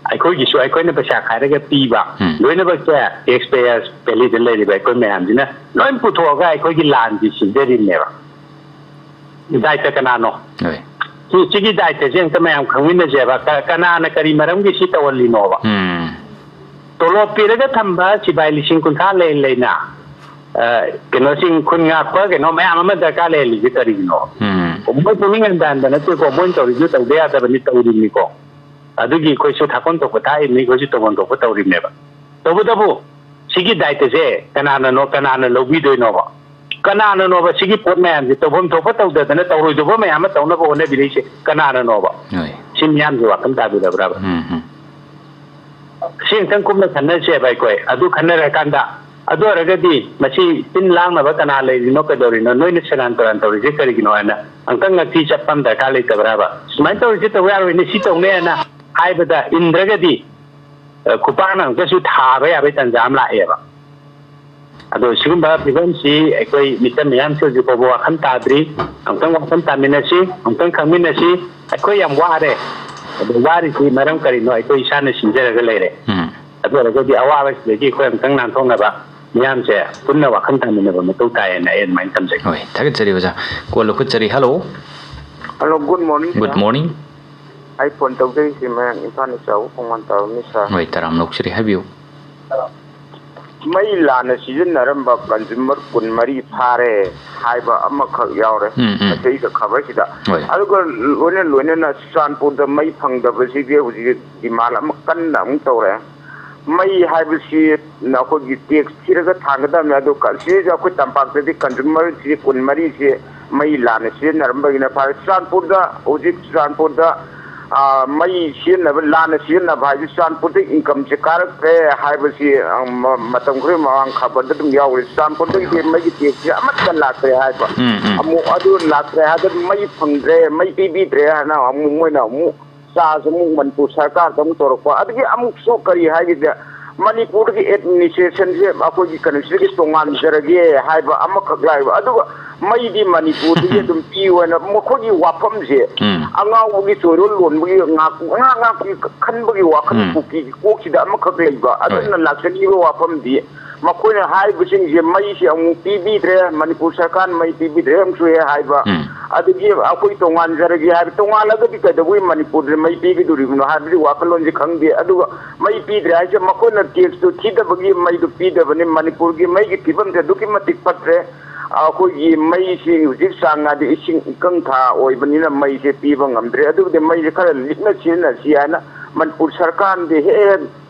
ꯑꯩꯈꯣꯏꯒꯤꯁꯨ ꯑꯩꯈꯣꯏꯅ ꯄꯩꯁꯥ ꯈꯥꯏꯔꯒ ꯄꯤꯕ꯫ ꯎꯝ꯫ ꯂꯣꯏꯅꯃꯛꯁꯦ tax payers Delhiꯗ ꯂꯩꯔꯤꯕ ꯑꯩꯈꯣꯏ ꯃꯌꯥꯝꯁꯤꯅ ꯂꯣꯏ ꯄꯨꯊꯣꯛꯑꯒ ꯑꯩꯈꯣꯏꯒꯤ ꯂꯥꯟꯁꯤ ꯁꯤꯟꯖꯔꯤꯕꯅꯦꯕ꯫ ꯗꯥꯏꯇ ꯀꯅꯥꯅꯣ? ꯍꯣꯏ꯫ ꯁꯤ, ꯁꯤꯒꯤ ꯗꯥꯏꯇꯁꯦ ꯑꯝꯇ ꯃꯌꯥꯝ ꯈꯪꯃꯤꯟꯅꯁꯦꯕ꯫ ꯀ-, ꯀꯅꯥꯅ ꯀꯔꯤ ꯃꯔꯝꯒꯤ ꯁꯤ ꯇꯧꯍꯜꯂꯤꯅꯣꯕ? ꯎꯝ꯫ ꯇꯣꯂꯣꯞ ꯄꯤꯔꯒ ꯊꯝꯕ ꯁꯤꯐꯥꯏ ꯂꯤꯁꯤꯡ ꯀꯨꯟꯊ꯭ꯔꯥ ꯂꯩ ꯂꯩꯅ, ꯑ, ꯀꯩꯅꯣꯁꯤꯡ, ꯈꯨꯟ ꯉꯥꯛꯄ ꯀꯩꯅꯣ ꯃꯌꯥꯝ ꯑꯃ ꯗꯔꯀꯥꯔ ꯂꯩꯍꯜꯂꯤꯁꯦ ꯀꯔꯤꯒꯤꯅꯣ? ꯎꯝ꯫ ꯃꯣꯏ ꯄꯨꯛꯅꯤꯡ ꯍꯟꯊꯍꯟꯕ ꯅꯠꯇꯦꯀꯣ, ꯃꯣꯏꯅ ꯇꯧꯔꯤꯁꯨ ꯇꯧꯗ ꯌꯥꯗꯕꯅꯤ, ꯇꯧꯔꯤꯕꯅꯤꯀꯣ꯫ ꯑꯗꯨꯒꯤ ꯑꯩꯈꯣꯏꯁꯨ ꯊꯥꯛꯐꯝ ꯊꯣꯛꯄ ꯊꯥꯛꯏꯕꯅꯤ, ꯑꯩꯈꯣꯏꯁꯨ ꯇꯧꯐꯝ ꯊꯣꯛꯄ ꯇꯧꯔꯤꯕꯅꯦꯕ꯫ ꯇꯧꯕꯇꯕꯨ ꯁꯤꯒꯤ ꯗꯥꯏꯇꯁꯦ ꯀꯅꯥꯅꯅꯣ, ꯀꯅꯥꯅ ꯂꯧꯕꯤꯗꯣꯏꯅꯣꯕ? ꯀꯅꯥꯅꯅꯣꯕ ꯁꯤꯒꯤ ꯄꯣꯠ ꯃꯌꯥꯝꯁꯦ ꯇꯧꯐꯝ ꯊꯣꯛꯄ ꯇꯧꯗꯗꯅ ꯇꯧꯔꯣꯏꯗꯧꯕ ꯃꯌꯥꯝ ꯑꯃ ꯇꯧꯅꯕ ꯍꯣꯠꯅꯕꯤꯔꯛꯏꯁꯦ ꯀꯅꯥꯅꯅꯣꯕ? ꯍꯣꯏ꯫ ꯁꯤ ꯃꯤꯌꯥꯝꯁꯦ ꯋꯥꯈꯜ ꯇꯥꯕꯤꯔꯕ꯭ꯔꯕ? ꯎꯝ, ꯎꯝ꯫ ꯁꯤ ꯑꯃꯨꯛꯇꯪ ꯀꯨꯞꯅ ꯈꯟꯅꯁꯦꯕ ꯑꯩꯈꯣꯏ꯫ ꯑꯗꯨ ꯈꯟꯅꯔꯀꯥꯟꯗ ꯑꯗꯨ ꯑꯣꯏꯔꯒꯗꯤ ꯃꯁꯤ ꯁꯤꯟ ꯂꯥꯡꯅꯕ ꯀꯅꯥ ꯂꯩꯔꯤꯅꯣ, ꯀꯩꯗꯧꯔꯤꯅꯣ, ꯅꯣꯏꯅ ꯁꯦꯔꯥꯟ ꯇꯨꯔꯥꯟ ꯇꯧꯔꯤꯁꯦ ꯀꯔꯤꯒꯤꯅꯣ ꯍꯥꯏꯅ ꯑꯃꯨꯛꯇꯪ ꯉꯛꯊꯤ ꯆꯞꯄ ꯑꯃ ꯗꯔꯀꯥꯔ ꯂꯩꯇꯕ꯭ꯔꯥꯕ? ꯁꯨꯃꯥꯏꯅ ꯇꯧꯔꯤꯁꯦ ꯇꯧ ꯌꯥꯔꯣꯏꯅꯦ, ꯁꯤ ꯇꯧꯅꯦ ꯍꯥꯏꯅ ꯍꯥꯏꯕꯗ ꯏꯟꯗ꯭ꯔꯒꯗꯤ, ꯑ, ꯈꯨꯄꯥꯛꯅ ꯑꯃꯨꯛꯇꯁꯨ ꯊꯥꯕ ꯌꯥꯕꯒꯤ ꯇꯥꯟꯖꯥ ꯑꯃ ꯂꯥꯛꯑꯦꯕ꯫ ꯑꯗꯣ ꯁꯤꯒꯨꯝꯕ ꯐꯤꯕꯝꯁꯤ ꯑꯩꯈꯣꯏ ꯃꯤꯆꯝ ꯃꯤꯌꯥꯝꯁꯦ ꯍꯧꯖꯤꯛ ꯐꯥꯎꯕ ꯋꯥꯈꯜ ꯇꯥꯗ꯭ꯔꯤ꯫ ꯑꯃꯨꯛꯇꯪ ꯋꯥꯈꯜ ꯇꯥꯃꯤꯟꯅꯁꯤ, ꯑꯃꯨꯛꯇꯪ ꯈꯪꯃꯤꯟꯅꯁꯤ꯫ ꯑꯩꯈꯣꯏ ꯌꯥꯝ ꯋꯥꯔꯦ꯫ ꯑꯗꯣ ꯋꯥꯔꯤꯁꯤ ꯃꯔꯝ ꯀꯔꯤꯅꯣ ꯑꯩꯈꯣꯏ ꯏꯁꯥꯅ ꯁꯤꯟꯖꯔꯒ ꯂꯩꯔꯦ꯫ ꯎꯝ꯫ ꯑꯗꯨ ꯑꯣꯏꯔꯒꯗꯤ ꯑꯋꯥꯕꯁꯤꯗꯒꯤ ꯑꯩꯈꯣꯏ ꯑꯃꯨꯛꯇꯪ ꯅꯥꯟꯊꯣꯛꯅꯕ ꯃꯤꯌꯥꯝꯁꯦ ꯄꯨꯟꯅ ꯋꯥꯈꯜ ꯇꯥꯃꯤꯟꯅꯕ ꯃꯊꯧ ꯇꯥꯏꯌꯦꯅ ꯑꯩ ꯑꯗꯨꯃꯥꯏꯅ ꯊꯝꯖꯒꯦ꯫ ꯍꯣꯏ, ꯊꯥꯒꯠꯆꯔꯤ ꯑꯣꯖꯥ꯫ ꯀꯣꯜ ꯂꯧꯈꯠꯆꯔꯤ꯫ Hello꯫ Hello, good morning, Good sir. Morning꯫ ꯑꯩ ꯐꯣꯟ ꯇꯧꯖꯔꯤꯁꯤ ꯃꯌꯥꯡ ꯏꯝꯐꯥꯜ ꯅꯤꯡ ꯆꯥꯎꯕ ꯈꯣꯡꯕꯥꯟ ꯇꯥꯕꯅꯤ, sir꯫ ꯍꯣꯏ, ꯇꯔꯥꯝꯅ ꯑꯣꯛꯆꯔꯤ, ꯍꯥꯏꯕꯤꯌꯨ꯫ ꯃꯩ ꯂꯥꯟꯅ ꯁꯤꯖꯤꯟꯅꯔꯝꯕ consumer ꯀꯨꯟꯃꯔꯤ ꯐꯥꯔꯦ ꯍꯥꯏꯕ ꯑꯃꯈꯛ ꯌꯥꯎꯔꯦ꯫ ꯎꯝ, ꯎꯝ꯫ ꯃꯁꯤꯗ ꯈꯕꯔꯁꯤꯗ꯫ ꯍꯣꯏ꯫ ꯑꯗꯨꯒ ꯂꯣꯏꯅ ꯂꯣꯏꯅꯅ ꯆꯨꯔꯆꯥꯟꯄꯨꯔꯗ ꯃꯩ ꯐꯪꯗꯕꯁꯤꯒꯤ ꯍꯧꯖꯤꯛ demand ꯑꯃ ꯀꯟꯅ ꯑꯃꯨꯛ ꯇꯧꯔꯦ꯫ ꯃꯩ ꯍꯥꯏꯕꯁꯤ ꯑꯩꯈꯣꯏꯒꯤ tax ꯊꯤꯔꯒ ꯊꯥꯡꯒꯗꯕꯅꯤ꯫ ꯑꯗꯨ ꯀ-, ꯁꯤꯗꯩꯁꯤꯗ ꯑꯩꯈꯣꯏ ꯇꯝꯄꯥꯛꯇꯗꯤ consumer ꯁꯤ ꯀꯨꯟꯃꯔꯤꯁꯤ ꯃꯩ ꯂꯥꯟꯅ ꯁꯤꯖꯤꯟꯅꯔꯝꯕꯒꯤꯅ ꯐꯥꯔꯦ꯫ ꯆꯨꯔꯆꯥꯟꯄꯨꯔꯗ, ꯍꯧꯖꯤꯛ ꯆꯨꯔꯆꯥꯟꯄꯨꯔꯗ, ꯑ, ꯃꯩ ꯁꯤꯖꯤꯟꯅꯕ, ꯂꯥꯟꯅ ꯁꯤꯖꯤꯟꯅꯕ ꯍꯥꯏꯕꯁꯤ ꯆꯨꯔꯆꯥꯟꯄꯨꯔꯗ income ꯁꯦ ꯀꯥꯔꯛꯇ꯭ꯔꯦ ꯍꯥꯏꯕꯁꯤ, ꯑ, ꯃ-, ꯃꯇꯝ ꯈꯔ ꯃꯃꯥꯡ ꯈꯕꯔꯗ ꯑꯗꯨꯝ ꯌꯥꯎꯔꯤ꯫ ꯆꯨꯔꯆꯥꯟꯄꯨꯔꯗꯒꯤꯗꯤ ꯃꯩꯒꯤ tax ꯁꯦ ꯑꯃꯠꯇ ꯂꯥꯛꯇ꯭ꯔꯦ ꯍꯥꯏꯕ꯫ ꯎꯝ, ꯎꯝ꯫ ꯑꯃꯨꯛ ꯑꯗꯨ ꯂꯥꯛꯇ꯭ꯔꯦ ꯍꯥꯏꯔꯒ ꯃꯩ ꯐꯪꯗ꯭ꯔꯦ, ꯃꯩ ꯄꯤꯕꯤꯗ꯭ꯔꯦ ꯍꯥꯏꯅ ꯑꯃꯨꯛ ꯃꯣꯏꯅ ꯑꯃꯨꯛ charge ꯑꯃꯨꯛ ꯃꯅꯤꯄꯨꯔ ꯁꯔꯀꯥꯔꯗ ꯑꯃꯨꯛ ꯇꯧꯔꯛꯄ꯫ ꯑꯗꯒꯤ ꯑꯃꯨꯛꯁꯨ ꯀꯔꯤ ꯍꯥꯏꯒꯦꯗ, ꯃꯅꯤꯄꯨꯔꯒꯤ administration ꯁꯦ ꯑꯩꯈꯣꯏꯒꯤ ꯀꯩꯅꯣꯁꯤꯗꯒꯤ ꯇꯣꯉꯥꯟꯖꯔꯒꯦ ꯍꯥꯏꯕ ꯑꯃꯈꯛ ꯂꯥꯛꯑꯦꯕ꯫ ꯑꯗꯨꯒ ꯃꯩꯗꯤ ꯃꯅꯤꯄꯨꯔꯗꯒꯤ ꯑꯗꯨꯝ ꯄꯤꯌꯨ ꯍꯥꯏꯅ ꯃꯈꯣꯏꯒꯤ ꯋꯥꯐꯝꯁꯦ ꯎꯝ꯫ ꯑꯉꯥꯎꯕꯒꯤ ꯆꯣꯏꯔꯣꯜ ꯂꯣꯟꯕꯒꯤ ꯉꯥꯛ-, ꯉꯥꯏꯍꯥꯛ ꯉꯥꯏꯍꯥꯛꯀꯤ ꯈꯟꯕꯒꯤ ꯋꯥꯈꯜ ꯎꯝ꯫ ꯀꯨꯀꯤꯒꯤ ꯀꯣꯛꯁꯤꯗ ꯑꯃꯈꯛ ꯂꯩꯕ꯫ ꯍꯣꯏ꯫ ꯑꯗꯨꯅ ꯂꯥꯛꯆꯔꯤꯕ ꯋꯥꯐꯝꯗꯤ ꯃꯈꯣꯏꯅ ꯍꯥꯏꯔꯤꯕꯁꯤꯡꯁꯦ ꯃꯩꯁꯦ ꯑꯃꯨꯛ ꯄꯤꯕꯤꯗ꯭ꯔꯦ, ꯃꯅꯤꯄꯨꯔ ꯁꯔꯀꯥꯔꯅ ꯃꯩ ꯄꯤꯕꯤꯗ꯭ꯔꯦ ꯑꯃꯁꯨ ꯍꯦꯛ ꯍꯥꯏꯕ꯫ ꯎꯝ꯫ ꯑꯗꯒꯤ ꯑꯩꯈꯣꯏ ꯇꯣꯉꯥꯟꯖꯔꯒꯦ ꯍꯥꯏꯕ, ꯇꯣꯉꯥꯜꯂꯒꯗꯤ ꯀꯩꯗꯧꯕꯒꯤ ꯃꯅꯤꯄꯨꯔꯗ ꯃꯩ ꯄꯤꯒꯗꯣꯔꯤꯕꯅꯣ ꯍꯥꯏꯕꯒꯤ ꯋꯥꯈꯜꯂꯣꯟꯁꯦ ꯈꯪꯗꯦ꯫ ꯑꯗꯨꯒ ꯃꯩ ꯄꯤꯗ꯭ꯔꯦ ꯍꯥꯏꯁꯦ ꯃꯈꯣꯏꯅ tax ꯇꯨ ꯊꯤꯗꯕꯒꯤ ꯃꯩꯗꯨ ꯄꯤꯗꯕꯅꯤ꯫ ꯃꯅꯤꯄꯨꯔꯒꯤ ꯃꯩꯒꯤ ꯐꯤꯕꯝꯁꯦ ꯑꯗꯨꯛꯀꯤ ꯃꯇꯤꯛ ꯐꯠꯇ꯭ꯔꯦ꯫ ꯑꯩꯈꯣꯏꯒꯤ ꯃꯩꯁꯤ ꯍꯧꯖꯤꯛ ꯆꯥꯡ ꯅꯥꯏꯗꯦ, ꯏꯁꯤꯡ ꯏꯀꯪ ꯊꯥ ꯑꯣꯏꯕꯅꯤꯅ ꯃꯩꯁꯦ ꯄꯤꯕ ꯉꯝꯗ꯭ꯔꯦ꯫ ꯑꯗꯨꯕꯨꯗꯤ ꯃꯩꯁꯦ ꯈꯔ ꯂꯤꯛꯅ ꯁꯤꯖꯤꯟꯅꯁꯤ ꯍꯥꯏꯅ ꯃꯅꯤꯄꯨꯔ ꯁꯔꯀꯥꯔꯅꯗꯤ ꯍꯦꯛ ꯍꯦꯛ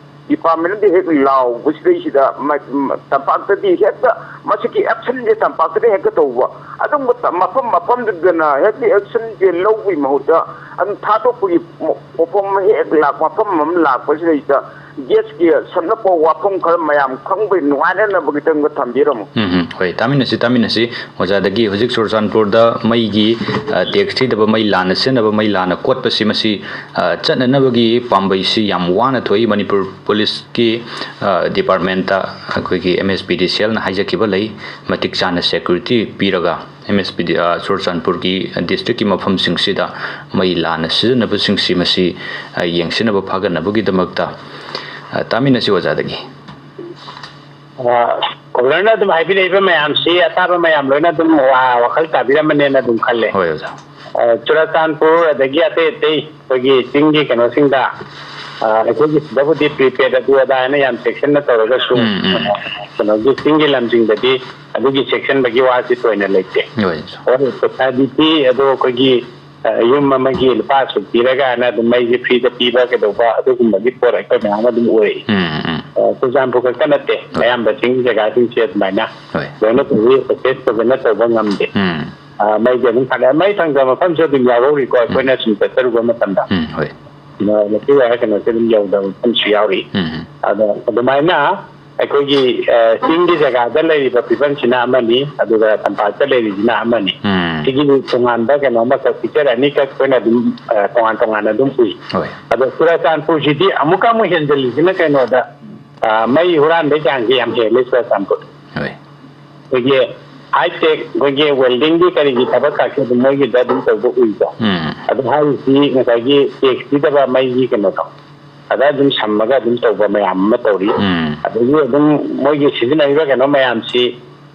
department ꯗ ꯍꯦꯛ ꯂꯥꯎꯕꯁꯤꯗꯩꯁꯤꯗ ꯃ-, ꯃ-, ꯇꯝꯄꯥꯛꯇꯗꯤ ꯍꯦꯛꯇ ꯃꯁꯤꯒꯤ action ꯁꯦ ꯇꯝꯄꯥꯛꯇꯗꯤ ꯍꯦꯛꯇ ꯇꯧꯕ, ꯑꯗꯨꯒꯨꯝꯕ ꯇ-, ꯃꯐꯝ ꯃꯐꯝꯗꯨꯗꯅ ꯍꯦꯛꯇ action ꯁꯦ ꯂꯧꯕꯒꯤ ꯃꯍꯨꯠꯇ ꯑꯗꯨꯝ ꯊꯥꯗꯣꯛꯄꯒꯤ ꯃ-, ꯃꯐꯝ ꯍꯦꯛ ꯂꯥꯛ-, ꯃꯐꯝ ꯑꯃ ꯂꯥꯛꯄꯁꯤꯗꯩꯁꯤꯗ gas ꯀꯤ ꯁꯝꯂꯞꯄ ꯋꯥꯐꯝ ꯈꯔ ꯃꯌꯥꯝ ꯈꯪꯕꯒꯤ ꯅꯨꯡꯉꯥꯏꯅꯅꯕꯒꯤꯗꯃꯛꯇ ꯊꯝꯕꯤꯔꯝꯃꯨ꯫ ꯎꯝ, ꯎꯝ꯫ ꯍꯣꯏ, ꯇꯥꯃꯤꯟꯅꯁꯤ, ꯇꯥꯃꯤꯟꯅꯁꯤ꯫ ꯑꯣꯖꯥꯗꯒꯤ ꯍꯧꯖꯤꯛ ꯆꯨꯔꯆꯥꯟꯄꯨꯔꯗ ꯃꯩꯒꯤ, ꯑ, tax ꯊꯤꯗꯕ, ꯃꯩ ꯂꯥꯟꯅ ꯁꯤꯖꯤꯟꯅꯕ, ꯃꯩ ꯂꯥꯟꯅ ꯀꯣꯠꯄꯁꯤ, ꯃꯁꯤ, ꯑ, ꯆꯠꯅꯅꯕꯒꯤ ꯄꯥꯝꯕꯩꯁꯤ ꯌꯥꯝ ꯋꯥꯅ ꯊꯣꯛꯏ꯫ ꯃꯅꯤꯄꯨꯔ ꯄꯨꯂꯤꯁꯀꯤ, ꯑ, department ꯇ ꯑꯩꯈꯣꯏꯒꯤ M S P D cell ꯅ ꯍꯥꯏꯖꯈꯤꯕ ꯂꯩ, ꯃꯇꯤꯛ ꯆꯥꯅ security ꯄꯤꯔꯒ M S P D, ꯑ, ꯆꯨꯔꯆꯥꯟꯄꯨꯔꯒꯤ district ꯀꯤ ꯃꯐꯝꯁꯤꯡꯁꯤꯗ ꯃꯩ ꯂꯥꯟꯅ ꯁꯤꯖꯤꯟꯅꯕꯁꯤꯡꯁꯤ ꯃꯁꯤ, ꯑ, ꯌꯦꯡꯁꯤꯟꯅꯕ ꯐꯒꯠꯅꯕꯒꯤꯗꯃꯛꯇ, ꯑ, ꯇꯥꯃꯤꯟꯅꯁꯤ ꯑꯣꯖꯥꯗꯒꯤ꯫ ꯑ, ꯀꯣꯂꯔꯅ ꯑꯗꯨꯝ ꯍꯥꯏꯕꯤꯔꯛꯏꯕ ꯃꯌꯥꯝꯁꯤ ꯑꯇꯥꯕ ꯃꯌꯥꯝ ꯂꯣꯏꯅ ꯑꯗꯨꯝ ꯋꯥ-, ꯋꯥꯈꯜ ꯇꯥꯕꯤꯔꯝꯃꯅꯦꯅ ꯑꯗꯨꯝ ꯈꯜꯂꯦ꯫ ꯍꯣꯏ, ꯑꯣꯖꯥ꯫ ꯑ, ꯆꯨꯔꯆꯥꯟꯄꯨꯔ ꯑꯗꯒꯤ ꯑꯇꯩ ꯑꯇꯩ ꯑꯩꯈꯣꯏꯒꯤ ꯆꯤꯡꯒꯤ ꯀꯩꯅꯣꯁꯤꯡꯗ ꯑꯩꯈꯣꯏꯒꯤ ꯁꯤꯗꯕꯨꯗꯤ ꯄ꯭ꯔꯤꯄꯦꯗ ꯑꯗꯨ ꯑꯗꯥ ꯍꯥꯏꯅ ꯌꯥꯝ ꯆꯦꯛꯁꯤꯟꯅ ꯇꯧꯔꯒꯁꯨ, ꯎꯝ, ꯎꯝ꯫ ꯀꯩꯅꯣꯒꯤ ꯆꯤꯡꯒꯤ ꯂꯝꯁꯤꯡꯗꯗꯤ ꯑꯗꯨꯒꯤ ꯆꯦꯛꯁꯤꯟꯕꯒꯤ ꯋꯥꯁꯤ ꯊꯣꯏꯅ ꯂꯩꯇꯦ꯫ ꯍꯣꯏ꯫ ꯍꯣꯏ, ꯄꯩꯁꯥꯗꯤ ꯄꯤ, ꯑꯗꯣ ꯑꯩꯈꯣꯏꯒꯤ, ꯑ, ꯌꯨꯝ ꯑꯃꯒꯤ ꯂꯨꯄꯥ ꯑꯁꯨꯛ ꯄꯤꯔꯒꯅ ꯑꯗꯨꯝ ꯃꯩꯁꯦ ꯐ꯭ꯔꯤꯗ ꯄꯤꯕ ꯀꯩꯗꯧꯕ ꯑꯗꯨꯒꯨꯝꯕꯒꯤ ꯄꯣꯠ ꯑꯩꯈꯣꯏ ꯃꯌꯥꯝ ꯑꯗꯨꯝ ꯎꯔꯛꯏ꯫ ꯎꯝ, ꯎꯝ꯫ ꯑ, ꯆꯨꯔꯆꯥꯟꯄꯨꯔ ꯈꯛꯇ ꯅꯠꯇꯦ, ꯍꯣꯏ꯫ ꯑꯌꯥꯝꯕ ꯆꯤꯡ ꯖꯒꯥꯁꯤꯡꯁꯦ ꯑꯗꯨꯃꯥꯏꯅ ꯍꯣꯏ꯫ ꯂꯣꯏꯅ ꯇꯧꯏ, ꯑꯦꯛꯁꯦꯁ ꯐꯖꯅ ꯇꯧꯕ ꯉꯝꯗꯦ꯫ ꯎꯝ꯫ ꯑ, ꯃꯩꯁꯦ ꯑꯗꯨꯝ ꯊꯥꯗ-, ꯃꯩ ꯐꯪꯗꯕ ꯃꯐꯝꯁꯨ ꯑꯗꯨꯝ ꯌꯥꯎꯍꯧꯔꯤꯀꯣ, ꯎꯝ꯫ ꯑꯩꯈꯣꯏꯅ ꯁꯨꯝ ꯆꯠꯆꯔꯨꯕ ꯃꯇꯝꯗ꯫ ꯎꯝ, ꯍꯣꯏ꯫ ꯑ, ꯃꯁꯤ ꯋꯥꯏꯌꯔ ꯀꯩꯅꯣꯁꯦ ꯑꯗꯨꯝ ꯌꯧꯗꯕ ꯃꯐꯝꯁꯨ ꯌꯥꯎꯔꯤ꯫ ꯎꯝ꯫ ꯑꯗꯣ ꯑꯗꯨꯃꯥꯏꯅ ꯑꯩꯈꯣꯏꯒꯤ, ꯑ, ꯆꯤꯡꯒꯤ ꯖꯒꯥꯗ ꯂꯩꯔꯤꯕ ꯐꯤꯕꯝꯁꯤꯅ ꯑꯃꯅꯤ, ꯑꯗꯨꯒ ꯇꯝꯄꯥꯛꯇ ꯂꯩꯔꯤꯁꯤꯅ ꯑꯃꯅꯤ꯫ ꯎꯝ꯫ ꯁꯤꯒꯤ ꯇꯣꯉꯥꯟꯕ ꯀꯩꯅꯣ ꯑꯃꯈꯛ, ꯐꯤꯆꯔ ꯑꯅꯤꯈꯛ ꯑꯩꯈꯣꯏꯅ ꯑꯗꯨꯝ, ꯑ, ꯇꯣꯉꯥꯟ ꯇꯣꯉꯥꯟꯅ ꯑꯗꯨꯝ ꯎꯏ꯫ ꯍꯣꯏ꯫ ꯑꯗꯣ ꯆꯨꯔꯆꯥꯟꯄꯨꯔꯁꯤꯗꯤ ꯑꯃꯨꯛꯀ ꯑꯃꯨꯛ ꯍꯦꯟꯖꯜꯂꯤꯁꯤꯅ ꯀꯩꯅꯣꯗ, ꯑ, ꯃꯩ ꯍꯨꯔꯥꯟꯕꯒꯤ ꯆꯥꯡꯁꯦ ꯌꯥꯝ ꯍꯦꯜꯂꯦ ꯆꯨꯔꯆꯥꯟꯄꯨꯔ꯫ ꯍꯣꯏ꯫ ꯑꯩꯈꯣꯏꯒꯤ ꯍꯥꯏ ꯇꯦꯛ, ꯑꯩꯈꯣꯏꯒꯤ ꯋꯦꯜꯗꯤꯡꯒꯤ ꯀꯔꯤꯒꯤ ꯊꯕꯛ ꯀꯥꯁꯦ ꯑꯗꯨꯝ ꯃꯣꯏꯒꯤꯗ ꯑꯗꯨꯝ ꯇꯧꯕ ꯎꯏꯀꯣ꯫ ꯎꯝ꯫ ꯑꯗꯨ ꯍꯥꯏꯔꯤꯁꯤ ꯉꯁꯥꯏꯒꯤ ꯇꯦꯛꯁ ꯄꯤꯗꯕ ꯃꯩꯒꯤ ꯀꯩꯅꯣꯗꯣ, ꯑꯗ ꯑꯗꯨꯝ ꯁꯝꯃꯒ ꯑꯗꯨꯝ ꯇꯧꯕ ꯃꯌꯥꯝ ꯑꯃ ꯇꯧꯔꯤ꯫ ꯎꯝ꯫ ꯑꯗꯒꯤ ꯑꯗꯨꯝ ꯃꯣꯏꯒꯤ ꯁꯤꯖꯤꯟꯅꯔꯤꯕ ꯀꯩꯅꯣ ꯃꯌꯥꯝꯁꯤ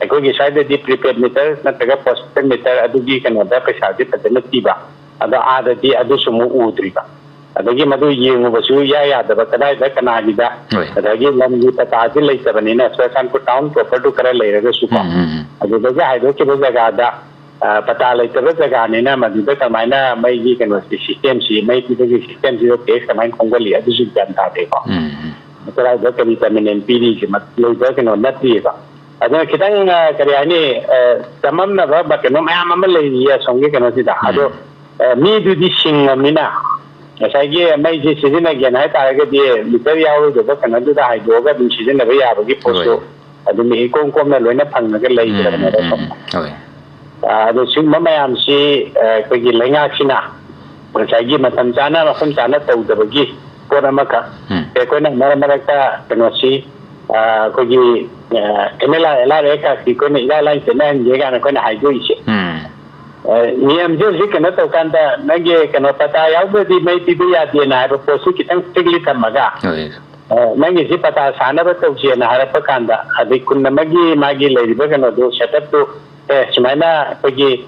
ꯑꯩꯈꯣꯏꯒꯤ ꯁ꯭ꯋꯥꯏꯗꯗꯤ ꯄ꯭ꯔꯤꯄꯦꯗ ꯃꯤꯇꯔ ꯅꯠꯇ꯭ꯔꯒ ꯄꯣꯁꯄꯦꯗ ꯃꯤꯇꯔ ꯑꯗꯨꯒꯤ ꯀꯩꯅꯣꯗ ꯄꯩꯁꯥꯁꯦ ꯐꯖꯅ ꯄꯤꯕ, ꯑꯗꯣ ꯑꯥꯗꯗꯤ ꯑꯗꯨꯁꯨ ꯑꯃꯨꯛ ꯎꯗ꯭ꯔꯤꯕ꯫ ꯑꯗꯒꯤ ꯃꯗꯨ ꯌꯦꯡꯉꯨꯕꯁꯨ ꯏꯌꯥ ꯌꯥꯗꯕ, ꯀꯗꯥꯏꯗ ꯀꯅꯥꯒꯤꯗ, ꯍꯣꯏ꯫ ꯑꯗꯒꯤ ꯂꯝꯒꯤ ꯄꯇꯥꯁꯤ ꯂꯩꯇꯕꯅꯤꯅ, ꯆꯨꯔꯆꯥꯟꯄꯨꯔ ꯇꯥꯎꯟ ꯄ꯭ꯔꯣꯄꯔꯗꯨ ꯈꯔ ꯂꯩꯔꯒꯁꯨꯀꯣ, ꯎꯝ, ꯎꯝ, ꯎꯝ꯫ ꯑꯗꯨꯗꯒꯤ ꯍꯥꯏꯗꯣꯛꯈꯤꯕ ꯖꯒꯥꯗ, ꯑ, ꯄꯇꯥ ꯂꯩꯇꯕ ꯖꯒꯥꯅꯤꯅ ꯃꯗꯨꯗ ꯀꯃꯥꯏꯅ ꯃꯩꯒꯤ ꯀꯩꯅꯣꯁꯤ, ꯁꯤꯁꯇꯦꯝꯁꯤ, ꯃꯩ ꯄꯤꯕꯒꯤ ꯁꯤꯁꯇꯦꯝꯁꯤꯗ ꯇꯦꯛꯁ ꯀꯃꯥꯏꯅ ꯈꯣꯝꯒꯠꯂꯤ, ꯑꯗꯨꯁꯨ ꯒ꯭ꯌꯥꯟ ꯇꯥꯗꯦꯀꯣ꯫ ꯎꯝ, ꯎꯝ꯫ ꯀꯗꯥꯏꯗ ꯀꯔꯤ ꯇꯔꯃꯤꯅꯦꯜ ꯄꯤꯔꯤꯁꯤ ꯂꯩꯕ ꯀꯩꯅꯣ ꯅꯠꯇꯦꯕ꯫ ꯑꯗꯨꯅ ꯈꯤꯇꯪ, ꯑ, ꯀꯔꯤ ꯍꯥꯏꯅꯤ, ꯑ, ꯆꯃꯝꯅꯕ ꯀꯩꯅꯣ ꯃꯌꯥꯝ ꯑꯃ ꯂꯩꯔꯤꯌꯦ ꯑꯁꯣꯝꯒꯤ ꯀꯩꯅꯣꯁꯤꯗ꯫ ꯎꯝ꯫ ꯑꯗꯣ, ꯑ, ꯃꯤꯗꯨꯗꯤ ꯁꯤꯡꯉꯕꯅꯤꯅ ꯉꯁꯥꯏꯒꯤ ꯃꯩꯁꯤ ꯁꯤꯖꯤꯟꯅꯒꯦꯅ ꯍꯥꯏꯇꯥꯔꯒꯗꯤ ꯃꯤꯇꯔ ꯌꯥꯎꯔꯣꯏꯗꯕ ꯀꯩꯅꯣꯗꯨꯗ ꯍꯥꯏꯗꯣꯛꯑꯒ ꯑꯗꯨꯝ ꯁꯤꯖꯤꯟꯅꯕ ꯌꯥꯕꯒꯤ ꯄꯣꯠꯁꯨ ꯍꯣꯏ꯫ ꯑꯗꯨꯝ ꯏꯀꯣꯝ ꯀꯣꯝꯅ ꯂꯣꯏꯅ ꯐꯪꯉꯒ ꯎꯝ, ꯂꯩꯈ꯭ꯔꯕꯅꯦꯕ ꯎꯝ, ꯁꯣꯝꯗ꯫ ꯎꯝ, ꯍꯣꯏ꯫ ꯑ, ꯑꯗꯣ ꯁꯤꯒꯨꯝꯕ ꯃꯌꯥꯝꯁꯤ, ꯑ, ꯑꯩꯈꯣꯏꯒꯤ ꯂꯩꯉꯥꯛꯁꯤꯅ ꯉꯁꯥꯏꯒꯤ ꯃꯇꯝ ꯆꯥꯅ ꯃꯐꯝ ꯆꯥꯅ ꯇꯧꯗꯕꯒꯤ ꯄꯣꯠ ꯑꯃꯈꯛ꯫ ꯎꯝ꯫ ꯑꯩꯈꯣꯏꯅ ꯃꯔꯛ ꯃꯔꯛꯇ ꯀꯩꯅꯣꯁꯤ, ꯑ, ꯑꯩꯈꯣꯏꯒꯤ, ꯑ, M L R, L R A ꯀꯥꯁꯤ ꯑꯩꯈꯣꯏꯅ ꯏꯔꯥꯏ ꯂꯥꯏꯅ ꯆꯠꯅꯍꯟꯒꯦ ꯀꯥꯏꯅ ꯑꯩꯈꯣꯏꯅ ꯍꯥꯏꯗꯣꯛꯏꯁꯦ꯫ ꯎꯝ꯫ ꯑ, ꯅꯤꯌꯝꯁꯦ ꯍꯧꯖꯤꯛ ꯀꯩꯅꯣ ꯇꯧꯀꯥꯟꯗ ꯅꯪꯒꯤ ꯀꯩꯅꯣ ꯄꯇꯥ ꯌꯥꯎꯗ꯭ꯔꯗꯤ ꯃꯩ ꯄꯤꯕ ꯌꯥꯗꯦꯅ ꯍꯥꯏꯕ ꯄꯣꯠꯁꯤ ꯈꯤꯇꯪ ꯏꯁꯇ꯭ꯔꯤꯛꯂꯤ ꯊꯝꯃꯒ, ꯍꯣꯏ꯫ ꯑ, ꯅꯪꯒꯤꯁꯤ ꯄꯇꯥ ꯁꯥꯅꯕ ꯇꯧꯁꯦꯅ ꯍꯥꯏꯔꯛꯄ ꯀꯥꯟꯗ, ꯑꯗꯩ ꯈꯨꯟ ꯑꯃꯒꯤ ꯃꯥꯒꯤ ꯂꯩꯔꯤꯕ ꯀꯩꯅꯣꯗꯨ, ꯁꯦꯇꯞꯇꯨ, ꯑꯦ, ꯁꯨꯃꯥꯏꯅ ꯑꯩꯈꯣꯏꯒꯤ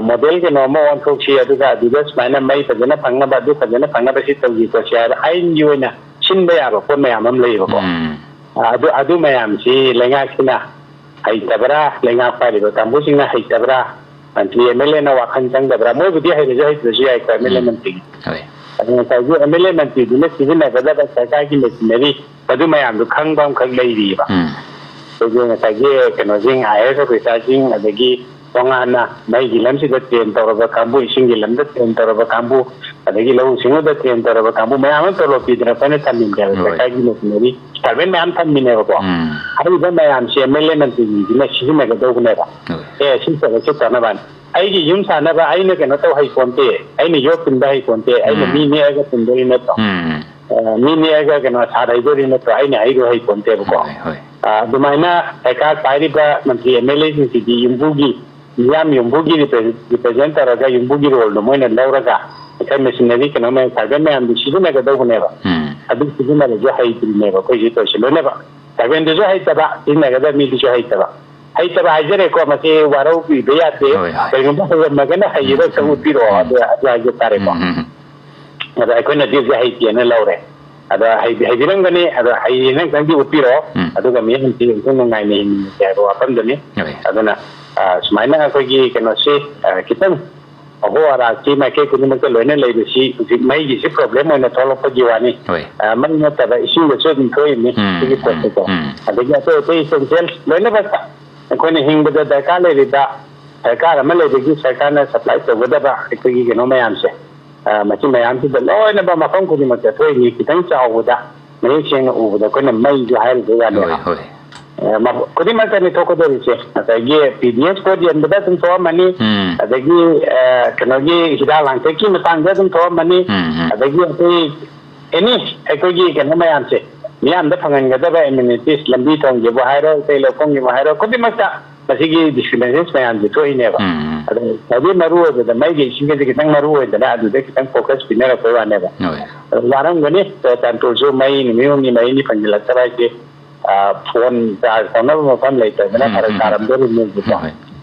ꯃꯣꯗꯦꯜ ꯀꯩꯅꯣ ꯑꯃ ꯑꯣꯟꯊꯣꯛꯁꯤ, ꯑꯗꯨꯒ ꯑꯗꯨꯗ ꯁꯨꯃꯥꯏꯅ ꯃꯩ ꯐꯖꯅ ꯐꯪꯅꯕ, ꯑꯗꯨ ꯐꯖꯅ ꯐꯪꯅꯕ ꯁꯤ ꯇꯧꯁꯤ ꯈꯣꯠꯁꯤ ꯍꯥꯏꯕ ꯑꯥꯏꯟꯒꯤ ꯑꯣꯏꯅ ꯁꯤꯟꯕ ꯌꯥꯕ ꯄꯣꯠ ꯃꯌꯥꯝ ꯑꯃ ꯂꯩꯌꯦꯕꯀꯣ꯫ ꯎꯝ꯫ ꯑ, ꯑꯗꯨ, ꯑꯗꯨ ꯃꯌꯥꯝꯁꯤ ꯂꯩꯉꯥꯛꯁꯤꯅ ꯍꯩꯇꯕ꯭ꯔꯥ, ꯂꯩꯉꯥꯛ ꯄꯥꯏꯔꯤꯕ ꯀꯥꯡꯕꯨꯁꯤꯡꯅ ꯍꯩꯇꯕ꯭ꯔꯥ, ꯃꯟꯇ꯭ꯔꯤ ꯑꯦꯝ ꯑꯦꯜ ꯑꯦꯅ ꯋꯥꯈꯜ ꯆꯪꯗꯕ꯭ꯔꯥ? ꯃꯣꯏꯕꯨꯗꯤ ꯍꯩꯔꯁꯨ ꯍꯩꯇ꯭ꯔꯁꯨ ꯌꯥꯏꯀꯣ, ꯑꯦꯝ ꯑꯦꯜ ꯑꯦ ꯎꯝ꯫ ꯃꯟꯇ꯭ꯔꯤꯒꯤ꯫ ꯍꯣꯏ꯫ ꯑꯗꯨ ꯉꯁꯥꯏꯒꯤ ꯑꯦꯝ ꯑꯦꯜ ꯑꯦ ꯃꯟꯇ꯭ꯔꯤꯗꯨꯅ ꯁꯤꯖꯤꯟꯅꯒꯗꯕ ꯁꯔꯀꯥꯔꯒꯤ ꯃꯦꯁꯤꯅꯔꯤ, ꯃꯗꯨ ꯃꯌꯥꯝꯗꯨ ꯈꯪꯕ ꯑꯃꯈꯛ ꯂꯩꯔꯤꯑꯕ꯫ ꯎꯝ꯫ ꯑꯩꯈꯣꯏꯒꯤ ꯉꯁꯥꯏꯒꯤ ꯀꯩꯅꯣꯁꯤꯡ, ꯑꯥꯏ ꯑꯦ ꯑꯦꯁ ꯑꯣꯐꯤꯁꯥꯔꯁꯤꯡ, ꯑꯗꯒꯤ ꯇꯣꯉꯥꯟꯅ ꯃꯩꯒꯤ ꯂꯝꯁꯤꯗ ꯇ꯭ꯔꯦꯟ ꯇꯧꯔꯕ ꯀꯥꯡꯕꯨ, ꯏꯁꯤꯡꯒꯤ ꯂꯝꯗ ꯇ꯭ꯔꯦꯟ ꯇꯧꯔꯕ ꯀꯥꯡꯕꯨ, ꯑꯗꯒꯤ ꯂꯧꯎ ꯁꯤꯡꯎꯗ ꯇ꯭ꯔꯦꯟ ꯇꯧꯔꯕ ꯀꯥꯡꯕꯨ ꯃꯌꯥꯝ ꯑꯃ ꯇꯣꯂꯣꯞ ꯄꯤꯗꯅ ꯑꯩꯈꯣꯏꯅ ꯊꯝꯃꯤꯕꯅꯦꯕ꯫ ꯍꯣꯏ꯫ ꯁꯔꯀꯥꯔꯒꯤ ꯃꯦꯁꯤꯅꯔꯤ ꯁꯔꯚꯦꯟ ꯃꯌꯥꯝ ꯊꯝꯃꯤꯅꯦꯕꯀꯣ꯫ ꯎꯝ꯫ ꯍꯥꯏꯔꯤꯕ ꯃꯌꯥꯝꯁꯦ ꯑꯦꯝ ꯑꯦꯜ ꯑꯦ ꯃꯟꯇ꯭ꯔꯤꯁꯤꯡꯁꯤꯅ ꯁꯤꯖꯤꯟꯅꯒꯗꯧꯕꯅꯦꯕ꯫ ꯍꯣꯏ꯫ ꯑꯦ, ꯁꯤ ꯊꯕꯛꯁꯦ ꯇꯧꯅꯕ꯫ ꯑꯩꯒꯤ ꯌꯨꯝ ꯁꯥꯅꯕ ꯑꯩꯅ ꯀꯩꯅꯣ ꯇꯧ ꯍꯩꯄꯣꯟꯇꯦ, ꯑꯩꯅ ꯌꯣꯠ ꯇꯨꯝꯕ ꯍꯩꯄꯣꯟꯇꯦ, ꯑꯩꯅ ꯎꯝ꯫ ꯃꯤ ꯅꯦꯛꯑꯒ ꯇꯨꯝꯗꯣꯔꯤ ꯅꯠꯇ꯭ꯔꯣ? ꯎꯝ꯫ ꯑ, ꯃꯤ ꯅꯦꯛꯑꯒ ꯀꯩꯅꯣ ꯁꯥꯠ ꯍꯩꯗꯣꯔꯤ ꯅꯠꯇ꯭ꯔꯣ? ꯑꯩꯅ ꯍꯩꯔꯣ ꯍꯩꯄꯣꯟꯇꯦꯕꯀꯣ꯫ ꯍꯣꯏ, ꯍꯣꯏ꯫ ꯑ, ꯑꯗꯨꯃꯥꯏꯅ ꯁꯔꯀꯥꯔ ꯄꯥꯏꯔꯤꯕ ꯃꯟꯇ꯭ꯔꯤ ꯑꯦꯝ ꯑꯦꯜ ꯑꯦꯁꯤꯡꯁꯤꯗꯤ ꯌꯨꯝꯕꯨꯒꯤ, ꯃꯤꯌꯥꯝ ꯌꯨꯝꯕꯨꯒꯤ ꯔꯤꯄ꯭ꯔꯦ-, ꯔꯤꯄ꯭ꯔꯦꯖꯦꯟ ꯇꯧꯔꯒ ꯌꯨꯝꯕꯨꯒꯤ ꯔꯣꯜꯗꯣ ꯃꯣꯏꯅ ꯂꯧꯔꯒ ꯉꯁꯥꯏ ꯃꯦꯁꯤꯅꯔꯤ ꯀꯩꯅꯣ ꯃꯌꯥꯝ ꯁꯔꯚꯦꯟ ꯃꯌꯥꯝꯗꯨ ꯁꯤꯖꯤꯟꯅꯒꯗꯧꯕꯅꯦꯕ꯫ ꯎꯝ꯫ ꯑꯗꯨ ꯁꯤꯖꯤꯟꯅꯕꯁꯨ ꯍꯩꯇ꯭ꯔꯤꯅꯦꯕ ꯑꯩꯈꯣꯏꯁꯤ ꯇꯧꯔꯤꯁꯦ ꯂꯣꯏꯅꯃꯛ꯫ ꯁꯔꯚꯦꯟꯗꯨꯁꯨ ꯍꯩꯇꯕ, ꯁꯤꯖꯤꯟꯅꯒꯗꯕ ꯃꯤꯗꯨꯁꯨ ꯍꯩꯇꯕ꯫ ꯍꯩꯇꯕ ꯍꯥꯏꯖꯔꯦꯀꯣ, ꯃꯁꯤ ꯋꯥꯔꯧꯕꯤꯕ ꯌꯥꯗꯦ꯫ ꯍꯣꯏ, ꯍꯣꯏ꯫ ꯀꯔꯤꯒꯨꯝꯕ ꯍꯩꯔꯝꯃꯒꯅ ꯍꯩꯌꯦꯕ ꯎꯝ, ꯁꯔꯨꯛ ꯎꯝ, ꯄꯤꯔꯛꯑꯣ, ꯎꯝ꯫ ꯑꯗꯨ, ꯑꯗꯨ ꯍꯥꯏꯖ ꯇꯥꯔꯦꯀꯣ꯫ ꯎꯝ, ꯎꯝ, ꯎꯝ꯫ ꯑꯗ ꯑꯩꯈꯣꯏꯅ ꯗꯤꯞꯁꯦ ꯍꯩꯇꯦꯅ ꯂꯧꯔꯦ꯫ ꯑꯗ ꯍꯩ-, ꯍꯩꯕꯤꯔꯝꯒꯅꯤ, ꯑꯗ ꯍꯩꯌꯦꯅ ꯑꯝꯇꯪꯗꯤ ꯎꯠꯄꯤꯔꯛꯑꯣ꯫ ꯎꯝ꯫ ꯑꯗꯨꯒ ꯃꯤꯌꯥꯝꯁꯤ ꯑꯃꯨꯛꯇꯪ ꯅꯨꯡꯉꯥꯏꯅ ꯍꯤꯡꯃꯤꯟꯅꯁꯦ ꯍꯥꯏꯕ ꯋꯥꯐꯝꯗꯨꯅꯤ꯫ ꯍꯣꯏ꯫ ꯑꯗꯨꯅ, ꯑ, ꯁꯨꯃꯥꯏꯅ ꯑꯩꯈꯣꯏꯒꯤ ꯀꯩꯅꯣꯁꯤ, ꯑ, ꯈꯤꯇꯪ ꯑꯍꯣ ꯑꯔꯥꯛꯁꯤ ꯃꯥꯏꯀꯩ ꯈꯨꯗꯤꯡꯃꯛꯇ ꯂꯣꯏꯅ ꯂꯩꯕꯁꯤ ꯍꯧꯖꯤꯛ ꯃꯩꯒꯤꯁꯤ ꯄ꯭ꯔꯣꯕ꯭ꯂꯦꯝ ꯑꯣꯏꯅ ꯊꯣꯛꯂꯛꯄꯒꯤ ꯋꯥꯅꯤ꯫ ꯍꯣꯏ꯫ ꯑ, ꯃꯩ ꯅꯠꯇꯕ ꯏꯁꯤꯡꯗꯁꯨ ꯑꯗꯨꯝ ꯊꯣꯛꯏꯅꯤ ꯎꯝ, ꯁꯤꯒꯤ ꯎꯝ, ꯄꯣꯠꯁꯤꯀꯣ꯫ ꯎꯝ꯫ ꯑꯗꯒꯤ ꯑꯇꯩ ꯑꯇꯩ ꯏꯁꯦꯟꯁꯤꯌꯦꯜ ꯂꯣꯏꯅꯃꯛ ꯑꯩꯈꯣꯏꯅ ꯍꯤꯡꯕꯗ ꯗꯔꯀꯥꯔ ꯂꯩꯔꯤꯕ ꯁꯔꯀꯥꯔ ꯑꯃ ꯂꯩꯕꯒꯤ ꯁꯔꯀꯥꯔꯅ ꯁꯄ꯭ꯂꯥꯏ ꯇꯧꯒꯗꯕ ꯑꯩꯈꯣꯏꯒꯤ ꯀꯩꯅꯣ ꯃꯌꯥꯝꯁꯦ, ꯑ, ꯃꯁꯤ ꯃꯌꯥꯝꯁꯤꯗ ꯂꯣꯏꯅꯃꯛ ꯃꯐꯝ ꯈꯨꯗꯤꯡꯃꯛꯇ ꯊꯣꯛꯏꯅꯤ꯫ ꯈꯤꯇꯪ ꯆꯥꯎꯕꯗ ꯃꯌꯦꯛ ꯁꯦꯡꯅ ꯎꯕꯗ ꯑꯩꯈꯣꯏꯅ ꯃꯩꯁꯨ ꯍꯥꯏꯔꯤꯕ ꯋꯥꯅꯤ꯫ ꯍꯣꯏ, ꯍꯣꯏ꯫ ꯑ, ꯃ-, ꯈꯨꯗꯤꯡꯃꯛꯇꯅꯤ ꯊꯣꯛꯀꯗꯧꯔꯤꯁꯦ꯫ ꯉꯁꯥꯏꯒꯤ ꯄꯤ ꯗꯤ ꯑꯦꯁ ꯄꯣꯠ ꯌꯣꯟꯕꯗ ꯑꯗꯨꯝ ꯊꯣꯛꯑꯝꯃꯅꯤ, ꯎꯝ꯫ ꯑꯗꯒꯤ, ꯑ, ꯀꯩꯅꯣꯒꯤ ꯍꯤꯗꯥꯛ ꯂꯥꯡꯊꯛꯀꯤ ꯃꯇꯥꯡꯗ ꯑꯗꯨꯝ ꯊꯣꯛꯑꯝꯃꯅꯤ, ꯎꯝ, ꯎꯝ꯫ ꯑꯗꯒꯤ ꯑꯩꯈꯣꯏ ꯑꯦꯅꯤ ꯑꯩꯈꯣꯏꯒꯤ ꯀꯩꯅꯣ ꯃꯌꯥꯝꯁꯦ, ꯃꯤꯌꯥꯝꯗ ꯐꯪꯍꯟꯒꯗꯕ ꯑꯦꯃꯦꯅꯤꯇꯤꯁ, ꯂꯝꯕꯤ ꯊꯣꯡꯒꯤꯕꯨ ꯍꯥꯏꯔꯣ, ꯏꯊꯩ ꯂꯧꯈꯣꯡꯒꯤꯕꯨ ꯍꯥꯏꯔꯣ, ꯈꯨꯗꯤꯡꯃꯛꯇ ꯃꯁꯤꯒꯤ ꯗꯤꯁꯀ꯭ꯔꯤꯃꯤꯅꯦꯁꯟ ꯃꯌꯥꯝꯁꯦ ꯊꯣꯛꯏꯅꯦꯕ꯫ ꯎꯝ꯫ ꯑꯗꯣ ꯈ꯭ꯋꯥꯏꯗꯒꯤ ꯃꯔꯨ ꯑꯣꯏꯕꯗ ꯃꯩꯒꯤ ꯏꯁꯤꯡꯒꯤꯁꯦ ꯈꯤꯇꯪ ꯃꯔꯨ ꯑꯣꯏꯗꯅ ꯑꯗꯨꯗ ꯈꯤꯇꯪ ꯐꯣꯀꯁ ꯄꯤꯅꯔꯛꯄꯩ ꯋꯥꯅꯦꯕ꯫ ꯍꯣꯏ꯫ ꯑꯗꯣ ꯋꯥꯔꯝꯒꯅꯤ, ꯇꯥꯟꯄꯨꯔꯁꯨ ꯃꯩ ꯅꯨꯃꯤꯠ ꯍꯨꯝꯅꯤ ꯃꯔꯤꯅꯤ ꯐꯪꯖꯤꯜꯂꯛꯇꯕ ꯍꯥꯏꯁꯦ, ꯑ, ꯐꯣꯟ ꯆꯥꯔꯖ ꯇꯧꯅꯕ ꯃꯐꯝ ꯂꯩꯇꯗꯅ ꯎꯝ, ꯐꯔꯛ ꯎꯝ, ꯎꯝ꯫ ꯇꯥꯔꯝꯗꯣꯔꯤꯕꯅꯦꯕꯀꯣ꯫ ꯍꯣꯏ, ꯍꯣꯏ꯫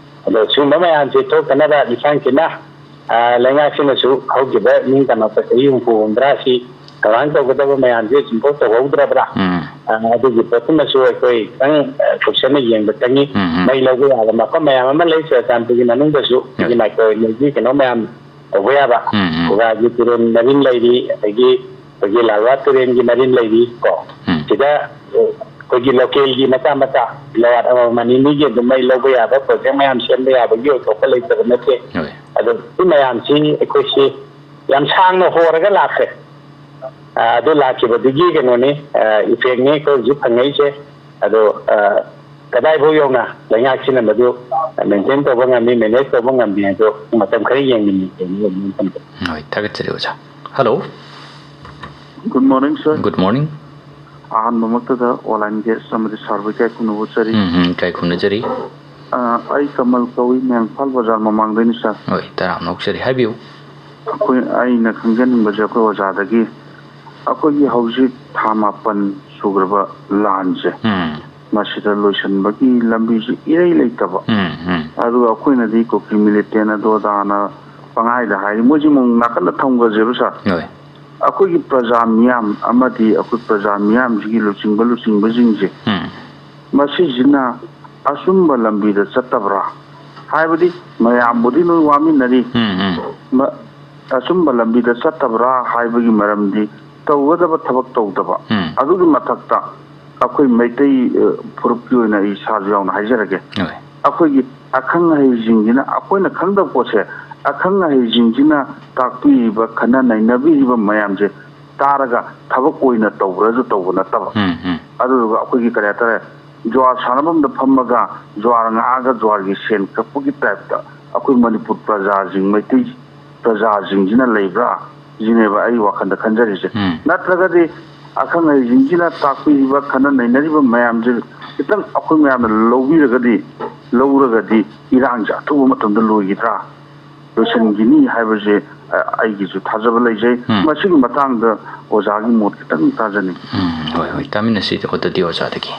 ꯑꯗꯣ ꯁꯤꯒꯨꯝꯕ ꯃꯌꯥꯝꯁꯦ ꯊꯣꯛꯇꯅꯕ ꯂꯤꯁꯥꯡꯁꯤꯠꯅ, ꯑ, ꯂꯩꯉꯥꯛꯁꯤꯅꯁꯨ ꯍꯧꯈꯤꯕ ꯏꯅꯤꯡ ꯇꯝꯂꯛꯄ ꯆꯍꯤ ꯍꯨꯝꯐꯨ ꯍꯨꯝꯗ꯭ꯔꯥꯁꯤ ꯀꯃꯥꯏꯅ ꯇꯧꯒꯗꯕ ꯃꯌꯥꯝꯁꯦ ꯁꯨꯝꯊꯣꯛ ꯇꯧꯍꯧꯗ꯭ꯔꯕ꯭ꯔꯥ? ꯎꯝ꯫ ꯑ, ꯑꯗꯨꯒꯤ ꯄꯣꯠꯇꯨꯃꯁꯨ ꯑꯩꯈꯣꯏ ꯈꯤꯇꯪ, ꯑ, ꯀꯨꯞꯁꯟꯅ ꯌꯦꯡꯕ ꯆꯪꯉꯤ꯫ ꯎꯝ, ꯎꯝ꯫ ꯃꯩ ꯂꯧꯕ ꯌꯥꯕ ꯃꯐꯝ ꯃꯌꯥꯝ ꯑꯃ ꯂꯩ ꯆꯨꯔꯆꯥꯟꯄꯨꯔꯒꯤ ꯃꯅꯨꯡꯗꯁꯨ, ꯑꯩꯈꯣꯏꯒꯤ ꯍꯣꯏ꯫ ꯃꯥꯏꯀ꯭ꯔꯣ ꯏꯅꯔꯖꯤ ꯀꯩꯅꯣ ꯃꯌꯥꯝ ꯇꯧꯕ ꯌꯥꯕ, ꯎꯝ, ꯎꯝ꯫ ꯈꯨꯒꯥꯒꯤ ꯇꯨꯔꯦꯜ ꯃꯔꯤꯟ ꯂꯩꯔꯤ, ꯑꯗꯒꯤ ꯑꯩꯈꯣꯏꯒꯤ ꯂꯥꯜꯋꯥ ꯇꯨꯔꯦꯜꯒꯤ ꯃꯔꯤꯟ ꯂꯩꯔꯤ ꯀꯣ꯫ ꯎꯝ꯫ ꯁꯤꯗ, ꯑ, ꯑꯩꯈꯣꯏꯒꯤ ꯂꯣꯀꯦꯜꯒꯤ ꯃꯆꯥ ꯃꯆꯥ ꯀꯤꯂꯣꯋꯥꯠ ꯑꯃꯃꯝ ꯑꯅꯤ ꯑꯅꯤꯒꯤ ꯑꯗꯨꯝ ꯃꯩ ꯂꯧꯕ ꯌꯥꯕ ꯄ꯭ꯔꯣꯖꯦꯛ ꯃꯌꯥꯝ ꯁꯦꯝꯕ ꯌꯥꯕꯒꯤ ꯑꯣꯏꯊꯣꯛꯄ ꯂꯩꯇꯕ ꯅꯠꯇꯦ꯫ ꯍꯣꯏ꯫ ꯑꯗꯣ ꯁꯤ ꯃꯌꯥꯝꯁꯤ ꯑꯩꯈꯣꯏꯁꯤ ꯌꯥꯝ ꯁꯥꯡꯅ ꯍꯣꯔꯒ ꯂꯥꯛꯈ꯭ꯔꯦ꯫ ꯑ, ꯑꯗꯨ ꯂꯥꯛꯈꯤꯕꯗꯨꯒꯤ ꯀꯩꯅꯣꯅꯤ, ꯑ, ꯏꯐꯦꯛꯅꯤ ꯑꯩꯈꯣꯏ ꯍꯧꯖꯤꯛ ꯐꯪꯉꯛꯏꯁꯦ꯫ ꯑꯗꯣ, ꯑ, ꯀꯗꯥꯏꯐꯥꯎ ꯌꯧꯅ ꯂꯩꯉꯥꯛꯁꯤꯅ ꯃꯗꯨ ꯃꯦꯟꯇꯦꯟ ꯇꯧꯕ ꯉꯝꯃꯤ, ꯃꯦꯅꯦꯖ ꯇꯧꯕ ꯉꯝꯃꯤ ꯍꯥꯏꯗꯣ ꯃꯇꯝ ꯈꯔ ꯌꯦꯡꯃꯤꯟꯅꯁꯦ꯫ ꯍꯣꯏ, ꯊꯥꯒꯠꯆꯔꯤ ꯑꯣꯖꯥ꯫ Hello. Good morning, sir. Good morning. ꯑꯍꯥꯟꯕꯃꯛꯇꯗ online guest ꯑꯃꯗꯤ ꯁꯥꯔꯕꯨ ꯏꯀꯥꯏ ꯈꯨꯝꯅꯕ ꯎꯠꯆꯔꯤ꯫ ꯎꯝ, ꯎꯝ, ꯏꯀꯥꯏ ꯈꯨꯝꯅꯖꯔꯤ꯫ ꯑ, ꯑꯩ ꯀꯃꯜ ꯀꯧꯏ, ꯃꯌꯥꯡ ꯏꯝꯐꯥꯜ ꯕꯖꯥꯔ ꯃꯃꯥꯡꯗꯩꯅꯤ, sir꯫ ꯍꯣꯏ, ꯇꯔꯥꯝꯅ ꯑꯣꯛꯆꯔꯤ, ꯍꯥꯏꯕꯤꯌꯨ꯫ ꯑꯩꯈꯣꯏ, ꯑꯩꯅ ꯈꯪꯖꯅꯤꯡꯕꯁꯦ ꯑꯩꯈꯣꯏ ꯑꯣꯖꯥꯗꯒꯤ, ꯑꯩꯈꯣꯏꯒꯤ ꯍꯧꯖꯤꯛ ꯊꯥ ꯃꯥꯄꯟ ꯁꯨꯈ꯭ꯔꯕ ꯂꯥꯟꯁꯦ, ꯎꯝ꯫ ꯃꯁꯤꯗ ꯂꯣꯏꯁꯤꯟꯕꯒꯤ ꯂꯝꯕꯤꯁꯤ ꯏꯔꯩ ꯂꯩꯇꯕ꯫ ꯎꯝ, ꯎꯝ꯫ ꯑꯗꯨꯒ ꯑꯩꯈꯣꯏꯅꯗꯤ ꯀꯨꯀꯤ ꯃꯤꯂꯤꯇꯦꯟ ꯑꯗꯨ ꯑꯗꯥꯅ ꯄꯪꯍꯥꯏꯗ ꯍꯥꯏꯔꯤ, ꯃꯣꯏꯁꯤ ꯑꯃꯨꯛ ꯅꯥꯀꯟꯗ ꯊꯝꯈ꯭ꯔꯁꯦꯕ, sir꯫ ꯍꯣꯏ꯫ ꯑꯩꯈꯣꯏꯒꯤ ꯄ꯭ꯔꯖꯥ ꯃꯤꯌꯥꯝ ꯑꯃꯗꯤ ꯑꯩꯈꯣꯏ ꯄ꯭ꯔꯖꯥ ꯃꯤꯌꯥꯝꯁꯤꯒꯤ ꯂꯨꯆꯤꯡꯕ ꯂꯨꯆꯤꯡꯕꯁꯤꯡꯁꯦ, ꯎꯝ꯫ ꯃꯁꯤꯁꯤꯅ ꯑꯆꯨꯝꯕ ꯂꯝꯕꯤꯗ ꯆꯠꯇꯕ꯭ꯔꯥ ꯍꯥꯏꯕꯗꯤ, ꯃꯌꯥꯝꯕꯨꯗꯤ ꯂꯣꯏ ꯋꯥꯃꯤꯟꯅꯔꯤ, ꯎꯝ, ꯎꯝ꯫ ꯃ-, ꯑꯆꯨꯝꯕ ꯂꯝꯕꯤꯗ ꯆꯠꯇꯕ꯭ꯔꯥ ꯍꯥꯏꯕꯒꯤ ꯃꯔꯝꯗꯤ ꯇꯧꯒꯗꯕ ꯊꯕꯛ ꯇꯧꯗꯕ, ꯎꯝ꯫ ꯑꯗꯨꯒꯤ ꯃꯊꯛꯇ ꯑꯩꯈꯣꯏ ꯃꯩꯇꯩ, ꯑ, ꯐꯨꯔꯨꯞꯀꯤ ꯑꯣꯏꯅ ꯑꯩ ꯏꯁꯥꯁꯨ ꯌꯥꯎꯅ ꯍꯥꯏꯖꯔꯒꯦ꯫ ꯍꯣꯏ꯫ ꯑꯩꯈꯣꯏꯒꯤ ꯑꯈꯪ ꯑꯍꯩꯁꯤꯡꯁꯤꯅ, ꯑꯩꯈꯣꯏꯅ ꯈꯪꯗꯕ ꯄꯣꯠꯁꯦ ꯑꯈꯪ ꯑꯍꯩꯁꯤꯡꯁꯤꯅ ꯇꯥꯛꯄꯤꯔꯤꯕ, ꯈꯟꯅ ꯅꯩꯅꯕꯤꯔꯤꯕ ꯃꯌꯥꯝꯁꯦ ꯇꯥꯔꯒ ꯊꯕꯛ ꯑꯣꯏꯅ ꯇꯧꯕ꯭ꯔꯁꯨ ꯇꯧꯕ ꯅꯠꯇꯕ꯫ ꯎꯝ, ꯎꯝ꯫ ꯑꯗꯨꯗꯨꯒ ꯑꯩꯈꯣꯏꯒꯤ ꯀꯔꯤ ꯍꯥꯏꯇꯥꯔꯦ, ꯖꯨꯋꯥꯔ ꯁꯥꯟꯅꯐꯝꯗ ꯐꯝꯃꯒ ꯖꯨꯋꯥꯔ ꯉꯥꯛꯑꯒ ꯖꯨꯋꯥꯔꯒꯤ ꯁꯦꯟ ꯀꯛꯄꯒꯤ type ꯇ ꯑꯩꯈꯣꯏ ꯃꯅꯤꯄꯨꯔ ꯄ꯭ꯔꯖꯥꯁꯤꯡ, ꯃꯩꯇꯩ ꯄ꯭ꯔꯖꯥꯁꯤꯡꯁꯤꯅ ꯂꯩꯕ꯭ꯔꯥ? ꯁꯤꯅꯦꯕ ꯑꯩ ꯋꯥꯈꯜꯗ ꯈꯟꯖꯔꯤꯁꯦ꯫ ꯎꯝ꯫ ꯅꯠꯇ꯭ꯔꯒꯗꯤ ꯑꯈꯪ ꯑꯍꯩꯁꯤꯡꯁꯤꯅ ꯇꯥꯛꯄꯤꯔꯤꯕ, ꯈꯟꯅ ꯅꯩꯅꯔꯤꯕ ꯃꯌꯥꯝꯁꯦ ꯈꯤꯇꯪ ꯑꯩꯈꯣꯏ ꯃꯌꯥꯝꯅ ꯂꯧꯕꯤꯔꯒꯗꯤ, ꯂꯧꯔꯒꯗꯤ ꯏꯔꯥꯡꯁꯦ ꯑꯊꯨꯕ ꯃꯇꯝꯗ ꯂꯣꯏꯈꯤꯗ꯭ꯔꯥ, ꯂꯣꯏꯁꯤꯟꯈꯤꯅꯤ ꯍꯥꯏꯕꯁꯦ, ꯑ, ꯑꯩꯒꯤꯁꯨ ꯊꯥꯖꯕ ꯂꯩꯖꯩ꯫ ꯎꯝ꯫ ꯃꯁꯤꯒꯤ ꯃꯇꯥꯡꯗ ꯑꯣꯖꯥꯒꯤ ꯃꯣꯠ ꯈꯤꯇꯪ ꯇꯥꯖꯅꯤꯡꯉꯤ꯫ ꯎꯝ, ꯍꯣꯏ, ꯍꯣꯏ, ꯇꯥꯃꯤꯟꯅꯁꯤ ꯑꯗꯨꯗꯤ ꯑꯣꯖꯥꯗꯒꯤ꯫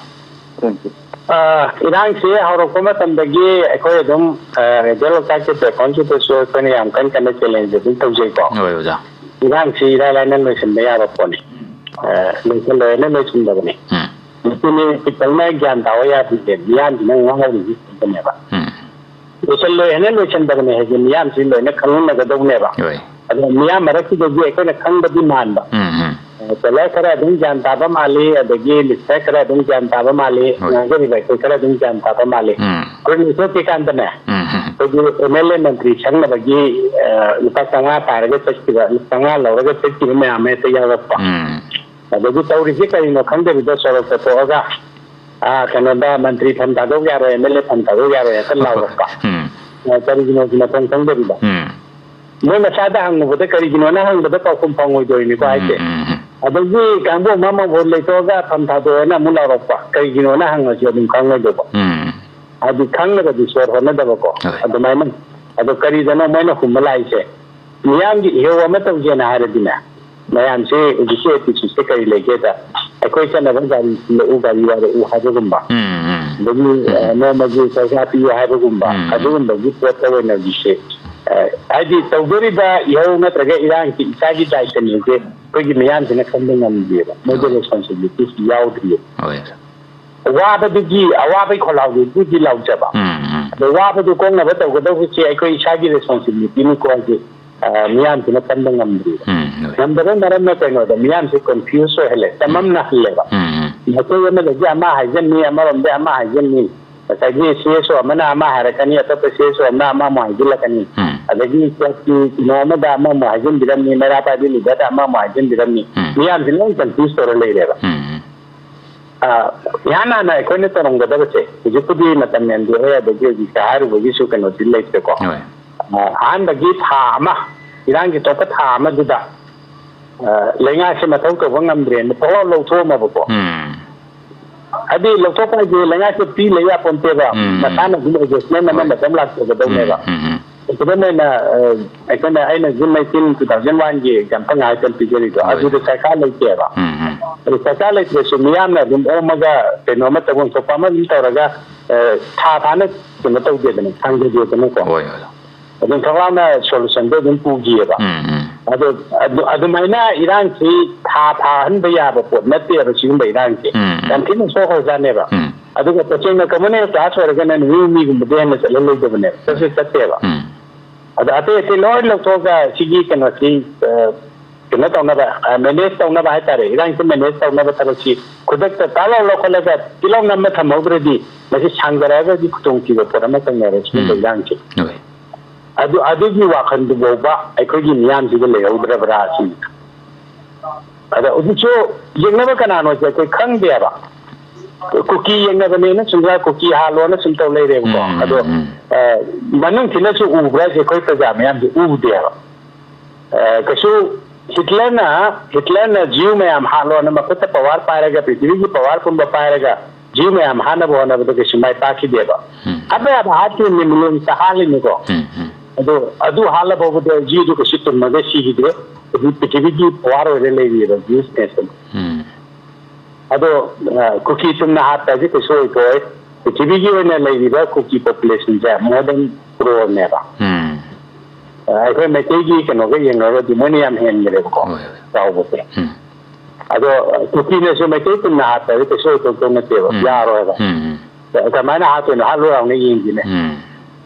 Thank you꯫ ꯑ, ꯏꯔꯥꯡꯁꯤ ꯍꯧꯔꯛꯄ ꯃꯇꯝꯗꯒꯤ ꯑꯩꯈꯣꯏ ꯑꯗꯨꯝ, ꯑ, ꯔꯦꯗꯤꯑꯣ ꯂꯣꯛꯇꯥꯛꯀꯤ ꯄ꯭ꯂꯦꯠꯐꯣꯝꯁꯤꯗꯁꯨ ꯑꯩꯈꯣꯏꯅ ꯌꯥꯝ ꯀꯟꯅ ꯀꯟꯅ ꯆꯦꯂꯦꯟꯖ ꯑꯗꯨꯝ ꯇꯧꯖꯩꯀꯣ꯫ ꯍꯣꯏ, ꯑꯣꯖꯥ꯫ ꯏꯔꯥꯡꯁꯤ ꯏꯔꯥꯏ ꯂꯥꯏꯅ ꯂꯣꯏꯁꯤꯟꯕ ꯌꯥꯕ ꯄꯣꯠꯅꯤ꯫ ꯑ, ꯂꯣꯏꯁꯤꯜꯂꯣꯏꯅ ꯂꯣꯏꯁꯤꯟꯗꯕꯅꯤ꯫ ꯎꯝ꯫ ꯃꯁꯤꯅꯤ ꯈꯤꯇꯪꯅ ꯒ꯭ꯌꯥꯟ ꯇꯥꯕ ꯌꯥꯗ꯭ꯔꯤꯁꯦ, ꯃꯤꯌꯥꯝꯁꯤꯅ ꯉꯥꯎꯔꯤꯁꯤꯅꯦꯕ꯫ ꯎꯝ꯫ ꯂꯣꯏꯁꯤꯜꯂꯣꯏ ꯍꯥꯏꯅ ꯂꯣꯏꯁꯤꯟꯗꯕꯅꯤ ꯍꯥꯏꯁꯦ ꯃꯤꯌꯥꯝꯁꯤ ꯂꯣꯏꯅ ꯈꯪꯅꯒꯗꯧꯅꯦꯕ꯫ ꯍꯣꯏ꯫ ꯑꯗꯣ ꯃꯤꯌꯥꯝ ꯃꯔꯛꯁꯤꯗꯒꯤ ꯑꯩꯈꯣꯏꯅ ꯈꯪꯕꯗꯤ ꯃꯥꯟꯕ꯫ ꯎꯝ, ꯎꯝ꯫ ꯑ, ꯇꯦꯂꯔ ꯈꯔ ꯑꯗꯨꯝ ꯒ꯭ꯌꯥꯟ ꯇꯥꯕ ꯃꯥꯜꯂꯤ, ꯑꯗꯒꯤ ꯂꯤꯁꯅꯔ ꯈꯔ ꯑꯗꯨꯝ ꯒ꯭ꯌꯥꯟ ꯇꯥꯕ ꯃꯥꯜꯂꯤ, ꯍꯣꯏ꯫ ꯉꯥꯡꯖꯔꯤꯕ ꯑꯩꯈꯣꯏ ꯈꯔ ꯑꯗꯨꯝ ꯒ꯭ꯌꯥꯟ ꯇꯥꯕ ꯃꯥꯜꯂꯤ꯫ ꯎꯝ꯫ ꯍꯣꯔꯦꯟ ꯏꯊꯣꯛꯇ꯭ꯔꯤꯀꯥꯟꯗꯅꯦ, ꯎꯝ, ꯎꯝ꯫ ꯑꯩꯈꯣꯏꯒꯤ ꯑꯦꯝ ꯑꯦꯜ ꯑꯦ ꯃꯟꯇ꯭ꯔꯤ ꯁꯪꯅꯕꯒꯤ, ꯑ, ꯂꯨꯄꯥ ꯆꯥꯝꯃꯉꯥ ꯄꯥꯏꯔꯒ ꯆꯠꯈꯤꯕ, ꯆꯥꯝꯃꯉꯥ ꯂꯧꯔꯒ ꯆꯠꯈꯤꯕ ꯃꯌꯥꯝ ꯑꯃ ꯍꯦꯛꯇ ꯌꯥꯎꯔꯛꯄ꯫ ꯎꯝ꯫ ꯑꯗꯒꯤ ꯇꯧꯔꯤꯁꯦ ꯀꯔꯤꯅꯣ ꯈꯪꯗꯕꯤꯗ ꯁꯣꯔꯣꯛꯇ ꯊꯣꯛꯑꯒ, ꯑ, ꯀꯩꯅꯣꯗ ꯃꯟꯇ꯭ꯔꯤ ꯐꯝ ꯊꯥꯗꯣꯛ ꯌꯥꯔꯣꯏ, ꯑꯦꯝ ꯑꯦꯜ ꯑꯦ ꯐꯝ ꯊꯥꯗꯣꯛ ꯌꯥꯔꯣꯏ ꯍꯦꯛꯇ ꯂꯥꯎꯔꯛꯄ꯫ ꯎꯝ꯫ ꯑ, ꯀꯔꯤꯒꯤꯅꯣ ꯁꯤ ꯃꯊꯣꯡ ꯈꯪꯗꯕꯤꯗ꯫ ꯎꯝ꯫ ꯃꯣꯏ ꯃꯁꯥꯗ ꯍꯪꯉꯨꯕꯗ ꯀꯔꯤꯒꯤꯅꯣꯅ ꯍꯪꯕꯗ ꯄꯥꯎꯈꯨꯝ ꯐꯪꯉꯣꯏꯗꯣꯏꯅꯤꯀꯣ ꯎꯝ, ꯍꯥꯏꯁꯦ꯫ ꯎꯝ, ꯎꯝ꯫ ꯑꯗꯒꯤ ꯀꯥꯡꯕꯨ ꯑꯃ ꯑꯃꯕꯨ ꯂꯩꯊꯣꯛꯑꯒ ꯐꯝ ꯊꯥꯗꯣꯛꯑꯣꯅ ꯑꯃꯨꯛ ꯂꯥꯎꯔꯛꯄ, ꯀꯔꯤꯒꯤꯅꯣꯅ ꯍꯪꯉꯁꯨ ꯑꯗꯨꯝ ꯈꯪꯉꯣꯏꯗꯧꯕ꯫ ꯎꯝ꯫ ꯍꯥꯏꯗꯤ ꯈꯪꯂꯒꯗꯤ ꯁꯣꯔ ꯍꯣꯠꯅꯗꯕꯀꯣ꯫ ꯍꯣꯏ꯫ ꯑꯗꯨꯃꯥꯏꯅ꯫ ꯑꯗꯣ ꯀꯔꯤꯗꯅꯣ ꯃꯣꯏꯅ ꯍꯨꯝꯕ ꯂꯥꯛꯏꯁꯦ? ꯃꯤꯌꯥꯝꯒꯤ ꯏꯍꯧ ꯑꯃ ꯇꯧꯒꯦꯅ ꯍꯥꯏꯔꯗꯤꯅꯦ, ꯃꯌꯥꯝꯁꯦ ꯍꯧꯖꯤꯛꯀꯤ ꯑꯦꯇꯤꯇ꯭ꯌꯨꯠꯁꯦ ꯀꯔꯤ ꯂꯩꯒꯦꯗ, ꯑꯩꯈꯣꯏ ꯆꯠꯅꯕ ꯒꯥꯔꯤ ꯁꯤꯜꯂꯛꯎ, ꯒꯥꯔꯤ ꯋꯥꯏꯔꯛꯎ ꯍꯥꯏꯕꯒꯨꯝꯕ, ꯎꯝ, ꯎꯝ꯫ ꯑꯗꯒꯤ, ꯎꯝ꯫ ꯑ, ꯅꯣꯡꯃꯒꯤ ꯄꯩꯁꯥ ꯄꯤꯌꯨ ꯍꯥꯏꯕꯒꯨꯝꯕ, ꯎꯝ, ꯎꯝ꯫ ꯑꯗꯨꯒꯨꯝꯕꯒꯤ ꯄꯣꯠꯇ ꯑꯣꯏꯅ ꯍꯧꯖꯤꯛꯁꯦ, ꯑ, ꯍꯥꯏꯗꯤ ꯇꯧꯗꯣꯔꯤꯕ ꯏꯍꯧ ꯅꯠꯇ꯭ꯔꯒ ꯏꯔꯥꯡꯁꯤ ꯏꯁꯥꯒꯤ ꯗꯥꯏꯇꯅꯤꯁꯦ ꯑꯩꯈꯣꯏꯒꯤ ꯃꯤꯌꯥꯝꯁꯤꯅ ꯈꯟꯕ ꯉꯝꯗꯦꯕ, ꯃꯣꯏꯒꯤ ꯍꯣꯏ꯫ ꯔꯦꯁꯄꯣꯟꯁꯤꯕꯤꯂꯤꯇꯤꯁꯤ ꯌꯥꯎꯗ꯭ꯔꯤꯕ꯫ ꯍꯣꯏ꯫ ꯑꯋꯥꯕꯗꯨꯒꯤ, ꯑꯋꯥꯕꯩ ꯈꯣꯜꯂꯥꯎꯗꯨꯒꯤꯗꯤ ꯂꯥꯎꯖꯕ꯫ ꯎꯝ, ꯎꯝ꯫ ꯑꯗꯣ ꯋꯥꯕꯗꯨ ꯀꯣꯛꯅꯕ ꯇꯧꯒꯗꯧꯕꯁꯦ ꯑꯩꯈꯣꯏ ꯏꯁꯥꯒꯤ ꯔꯦꯁꯄꯣꯟꯁꯤꯕꯤꯂꯤꯇꯤꯅꯤꯀꯣ ꯍꯥꯏꯁꯦ, ꯑ, ꯃꯤꯌꯥꯝꯁꯤꯅ ꯀꯟꯕ ꯉꯝꯗ꯭ꯔꯤꯕ꯫ ꯎꯝ, ꯍꯣꯏ꯫ ꯉꯝꯗꯕꯩ ꯃꯔꯝꯅ ꯀꯩꯅꯣꯗ ꯃꯤꯌꯥꯝꯁꯦ ꯀꯟꯐ꯭ꯌꯨꯁ ꯑꯣꯏꯍꯜꯂꯦ, ꯆꯃꯝꯅꯍꯜꯂꯦꯕ꯫ ꯎꯝ, ꯎꯝ꯫ ꯃꯥꯏꯀꯩ ꯑꯃꯗꯒꯤ ꯑꯃ ꯍꯥꯏꯖꯟꯅꯤ, ꯑꯃꯔꯣꯝꯗ ꯑꯃ ꯍꯥꯏꯖꯟꯅꯤ, ꯉꯁꯥꯏꯒꯤ ꯁꯤ ꯑꯦꯁ ꯑꯣ ꯑꯃꯅ ꯑꯃ ꯍꯥꯏꯔꯛꯀꯅꯤ, ꯑꯇꯣꯞꯄ ꯁꯤ ꯑꯦꯁ ꯑꯣ ꯑꯃꯅ ꯑꯃꯃꯨꯛ ꯍꯥꯏꯖꯤꯜꯂꯛꯀꯅꯤ꯫ ꯎꯝ꯫ ꯑꯗꯒꯤ ꯀ꯭ꯂꯕꯀꯤ ꯀꯩꯅꯣ ꯑꯃꯗ ꯑꯃꯃꯨꯛ ꯍꯥꯏꯖꯤꯟꯕꯤꯔꯝꯅꯤ, ꯃꯩꯔꯥ ꯄꯥꯏꯕꯤ ꯂꯤꯗꯔꯗ ꯑꯃꯃꯨꯛ ꯍꯥꯏꯖꯤꯟꯕꯤꯔꯝꯅꯤ꯫ ꯎꯝ꯫ ꯃꯤꯌꯥꯝꯁꯤ ꯂꯣꯏ ꯀꯟꯐ꯭ꯌꯨꯁ ꯇꯧꯔ ꯂꯩꯔꯦꯕ꯫ ꯎꯝ, ꯎꯝ꯫ ꯑ, ꯏꯍꯥꯟ ꯍꯥꯟꯅ ꯑꯩꯈꯣꯏꯅ ꯇꯧꯔꯝꯒꯗꯕꯁꯦ, ꯍꯧꯖꯤꯛꯄꯨꯗꯤ ꯃꯇꯝ ꯌꯥꯝꯗꯦ, ꯍꯣꯏ, ꯑꯗꯒꯤ ꯍꯧꯖꯤꯛꯇ ꯍꯥꯏꯔꯨꯕꯒꯤꯁꯨ ꯀꯩꯅꯣꯗꯤ ꯂꯩꯇ꯭ꯔꯦꯀꯣ꯫ ꯍꯣꯏ꯫ ꯑ, ꯑꯍꯥꯟꯕꯒꯤ ꯊꯥ ꯑꯃ, ꯏꯔꯥꯡꯒꯤ ꯊꯣꯛꯄ ꯊꯥ ꯑꯃꯗꯨꯗ, ꯑ, ꯂꯩꯉꯥꯛꯁꯦ ꯃꯊꯧ ꯇꯧꯕ ꯉꯝꯗ꯭ꯔꯦꯅ ꯊꯣꯛꯂꯥꯎ ꯂꯧꯊꯣꯛꯑꯝꯃꯕꯀꯣ꯫ ꯎꯝ꯫ ꯍꯥꯏꯗꯤ ꯂꯧꯊꯣꯛꯄ ꯍꯥꯏꯁꯦ ꯂꯩꯉꯥꯛꯁꯦ ꯄꯤ ꯂꯩ ꯌꯥꯄꯣꯟꯇꯦꯕ, ꯎꯝ, ꯎꯝ꯫ ꯃꯁꯥꯅ ꯑꯗꯨꯝ ꯑꯦꯗꯖꯁꯃꯦꯟ ꯑꯃ ꯍꯣꯏ꯫ ꯃꯇꯝ ꯂꯥꯛꯆꯒꯗꯧꯅꯦꯕ꯫ ꯎꯝ, ꯎꯝ, ꯎꯝ꯫ ꯈꯨꯗꯝ ꯑꯣꯏꯅ, ꯑ, ꯑꯩꯈꯣꯏꯅ, ꯑꯩꯅ ꯖꯨꯟ ꯅꯥꯏꯟꯇꯤꯟ, ꯇꯨ ꯊꯥꯎꯖꯟ ꯋꯥꯟꯒꯤ ꯑꯦꯛꯖꯥꯝꯄꯜ ꯉꯥꯏꯍꯥꯛꯇꯪ ꯄꯤꯖꯔꯤꯗꯣ, ꯍꯣꯏ꯫ ꯑꯗꯨꯗ ꯁꯔꯀꯥꯔ ꯂꯩꯇꯦꯕ꯫ ꯎꯝ, ꯎꯝ꯫ ꯑꯗꯨ ꯁꯔꯀꯥꯔ ꯂꯩꯇ꯭ꯔꯁꯨ ꯃꯤꯌꯥꯝꯅ ꯑꯗꯨꯝ ꯑꯣꯝꯃꯒ ꯀꯩꯅꯣ ꯑꯃ ꯇꯧꯐꯝ ꯊꯣꯛꯄ ꯑꯃ ꯑꯗꯨꯝ ꯇꯧꯔꯒ, ꯑ, ꯊꯥ ꯊꯥꯅ ꯀꯩꯅꯣ ꯇꯧꯗꯦꯗꯅ, ꯁꯥꯡꯗꯗꯦꯗꯅꯀꯣ꯫ ꯍꯣꯏ, ꯍꯣꯏ꯫ ꯑꯗꯨꯝ ꯊꯣꯛꯂꯥꯎꯅ solutionꯗꯣ ꯑꯗꯨꯝ ꯄꯨꯈꯤꯑꯕ꯫ ꯎꯝ, ꯎꯝ꯫ ꯑꯗꯣ ꯑꯗꯨ-, ꯑꯗꯨꯃꯥꯏꯅ ꯏꯔꯥꯡꯁꯤ ꯊꯥ ꯊꯥꯍꯟꯕ ꯌꯥꯕ ꯄꯣꯠ ꯅꯠꯇꯦꯕ, ꯁꯤꯒꯨꯝꯕ ꯏꯔꯥꯡꯁꯤ꯫ ꯎꯝ, ꯎꯝ꯫ ꯌꯥꯝ ꯊꯤꯅ ꯁꯣꯛꯈ꯭ꯔꯖꯥꯠꯅꯦꯕ꯫ ꯎꯝ꯫ ꯑꯗꯨꯒ ꯇꯁꯦꯡꯅ communal class ꯑꯣꯏꯔꯒꯅ ꯅꯨꯃꯤꯠ ꯍꯨꯝꯅꯤꯒꯨꯝꯕꯗꯤ ꯍꯦꯟꯅ ꯆꯠꯍꯜꯂꯣꯏꯗꯕꯅꯦꯕ꯫ ꯆꯠꯁꯨ ꯆꯠꯇꯦꯕ꯫ ꯎꯝ꯫ ꯑꯗꯣ ꯑꯇꯩ ꯑꯇꯩ ꯂꯣꯏ ꯂꯧꯊꯣꯛꯑꯒ ꯁꯤꯒꯤ ꯀꯩꯅꯣꯁꯤ, ꯑ, ꯀꯩꯅꯣ ꯇꯧꯅꯕ, ꯑ, manage ꯇꯧꯅꯕ ꯍꯥꯏꯇꯥꯔꯦ, ꯏꯔꯥꯡꯁꯤ manage ꯇꯧꯅꯕ ꯊꯕꯛꯁꯤ ꯈꯨꯗꯛꯇ ꯇꯥꯛ ꯂꯥꯎ ꯂꯧꯈꯠꯂꯒ ꯇꯤꯜ ꯂꯥꯎ ꯅꯝꯃ ꯊꯝꯍꯧꯗ꯭ꯔꯗꯤ ꯃꯁꯤ ꯁꯥꯡꯊꯔꯛꯑꯒꯗꯤ ꯈꯨꯗꯣꯡꯊꯤꯕ ꯄꯣꯠ ꯑꯃ ꯆꯪꯉꯦꯕ ꯁꯤꯒꯨꯝꯕ ꯎꯝ꯫ ꯏꯔꯥꯡꯁꯤ꯫ ꯍꯣꯏ꯫ ꯑꯗꯨ, ꯑꯗꯨꯒꯤ ꯋꯥꯈꯜꯗꯨ ꯐꯥꯎꯕ ꯑꯩꯈꯣꯏꯒꯤ ꯃꯤꯌꯥꯝꯁꯤꯗ ꯂꯩꯍꯧꯗ꯭ꯔꯕ꯭ꯔꯥ ꯁꯤꯅꯤ꯫ ꯑꯗ ꯍꯧꯖꯤꯛꯁꯨ ꯌꯦꯡꯅꯕ ꯀꯅꯥꯅꯣꯁꯦ ꯑꯩꯈꯣꯏ ꯈꯪꯗꯦꯕ꯫ ꯀꯨꯀꯤ ꯌꯦꯡꯅꯕꯅꯦꯅ ꯁꯨꯝ ꯀꯨꯀꯤ ꯍꯥꯠꯂꯣꯅ ꯁꯨꯝ ꯇꯧ ꯂꯩꯔꯦꯕꯀꯣ꯫ ꯎꯝ, ꯑꯗꯣ, ꯎꯝ, ꯎꯝ꯫ ꯑ, ꯃꯅꯨꯡ ꯊꯤꯅꯁꯨ ꯎꯕ꯭ꯔꯥ ꯍꯥꯏꯁꯦ ꯑꯩꯈꯣꯏ ꯄ꯭ꯔꯖꯥ ꯃꯌꯥꯝꯁꯦ ꯎꯗꯦꯕ꯫ ꯑ, ꯀꯩꯁꯨ ꯍꯤꯠꯂꯔꯅ, ꯍꯤꯠꯂꯔꯅ ꯖꯤꯌꯨ ꯃꯌꯥꯝ ꯍꯥꯠꯂꯣꯅ ꯃꯈꯨꯠꯇ power ꯄꯥꯏꯔꯒ, ꯄ꯭ꯔꯤꯊꯤꯕꯤꯒꯤ power ꯄꯨꯝꯕ ꯄꯥꯏꯔꯒ ꯖꯤꯌꯨ ꯃꯌꯥꯝ ꯍꯥꯠꯅꯕ ꯍꯣꯠꯅꯕꯗ ꯀꯩꯁꯨ ꯃꯥꯏ ꯄꯥꯛꯈꯤꯗꯦꯕ꯫ ꯎꯝ꯫ ꯍꯥꯠꯄ ꯌꯥꯕ ꯍꯥꯠꯈꯤꯕꯅꯤ, ꯃꯤꯂꯤꯌꯟꯁꯇ ꯍꯥꯠꯂꯤꯅꯤꯀꯣ꯫ ꯎꯝ, ꯎꯝ꯫ ꯑꯗꯨ, ꯑꯗꯨ ꯍꯥꯠꯂ ꯐꯥꯎꯕꯗ ꯖꯤꯌꯨꯗꯨ ꯀꯩꯁꯨ ꯇꯨꯝꯃꯒ ꯁꯤꯈꯤꯗꯦ꯫ ꯍꯧꯖꯤꯛ ꯄ꯭ꯔꯤꯊꯤꯕꯤꯒꯤ power ꯑꯣꯏꯔ ꯂꯩꯔꯤꯑꯕ ꯖꯤꯌꯨꯁ nation꯫ ꯎꯝ꯫ ꯑꯗꯣ, ꯑ, ꯀꯨꯀꯤ ꯇꯨꯝꯅ ꯍꯥꯠꯄ ꯍꯥꯏꯁꯦ ꯀꯩꯁꯨ ꯑꯣꯏꯊꯣꯛꯑꯣꯏ꯫ ꯄ꯭ꯔꯤꯊꯤꯕꯤꯒꯤ ꯑꯣꯏꯅ ꯂꯩꯔꯤꯕ ꯀꯨꯀꯤ populationꯁꯦ more than crore ꯅꯦꯕ꯫ ꯎꯝ꯫ ꯑ, ꯑꯩꯈꯣꯏ ꯃꯩꯇꯩꯒꯤ ꯀꯩꯅꯣꯒ ꯌꯦꯡꯅꯔꯨꯔꯗꯤ ꯃꯣꯏꯅ ꯌꯥꯝ ꯍꯦꯟꯈ꯭ꯔꯦꯕꯀꯣ, ꯍꯣꯏ, ꯍꯣꯏ꯫ ꯆꯥꯎꯕꯁꯦ꯫ ꯎꯝ꯫ ꯑꯗꯣ, ꯑ, ꯀꯨꯀꯤꯅꯁꯨ ꯃꯩꯇꯩ ꯇꯨꯝꯅ ꯍꯥꯠꯄ ꯍꯥꯏꯁꯦ ꯀꯩꯁꯨ ꯑꯣꯏꯊꯣꯛꯇꯧ ꯅꯠꯇꯦꯕ, ꯎꯝ꯫ ꯌꯥꯔꯣꯏꯕ꯫ ꯎꯝ, ꯎꯝ꯫ ꯀꯃꯥꯏꯅ ꯍꯥꯠꯇꯣꯏꯅꯣ? ꯍꯥꯠꯂꯨ ꯂꯥꯎꯅ ꯌꯦꯡꯁꯤꯅꯦ꯫ ꯎꯝ꯫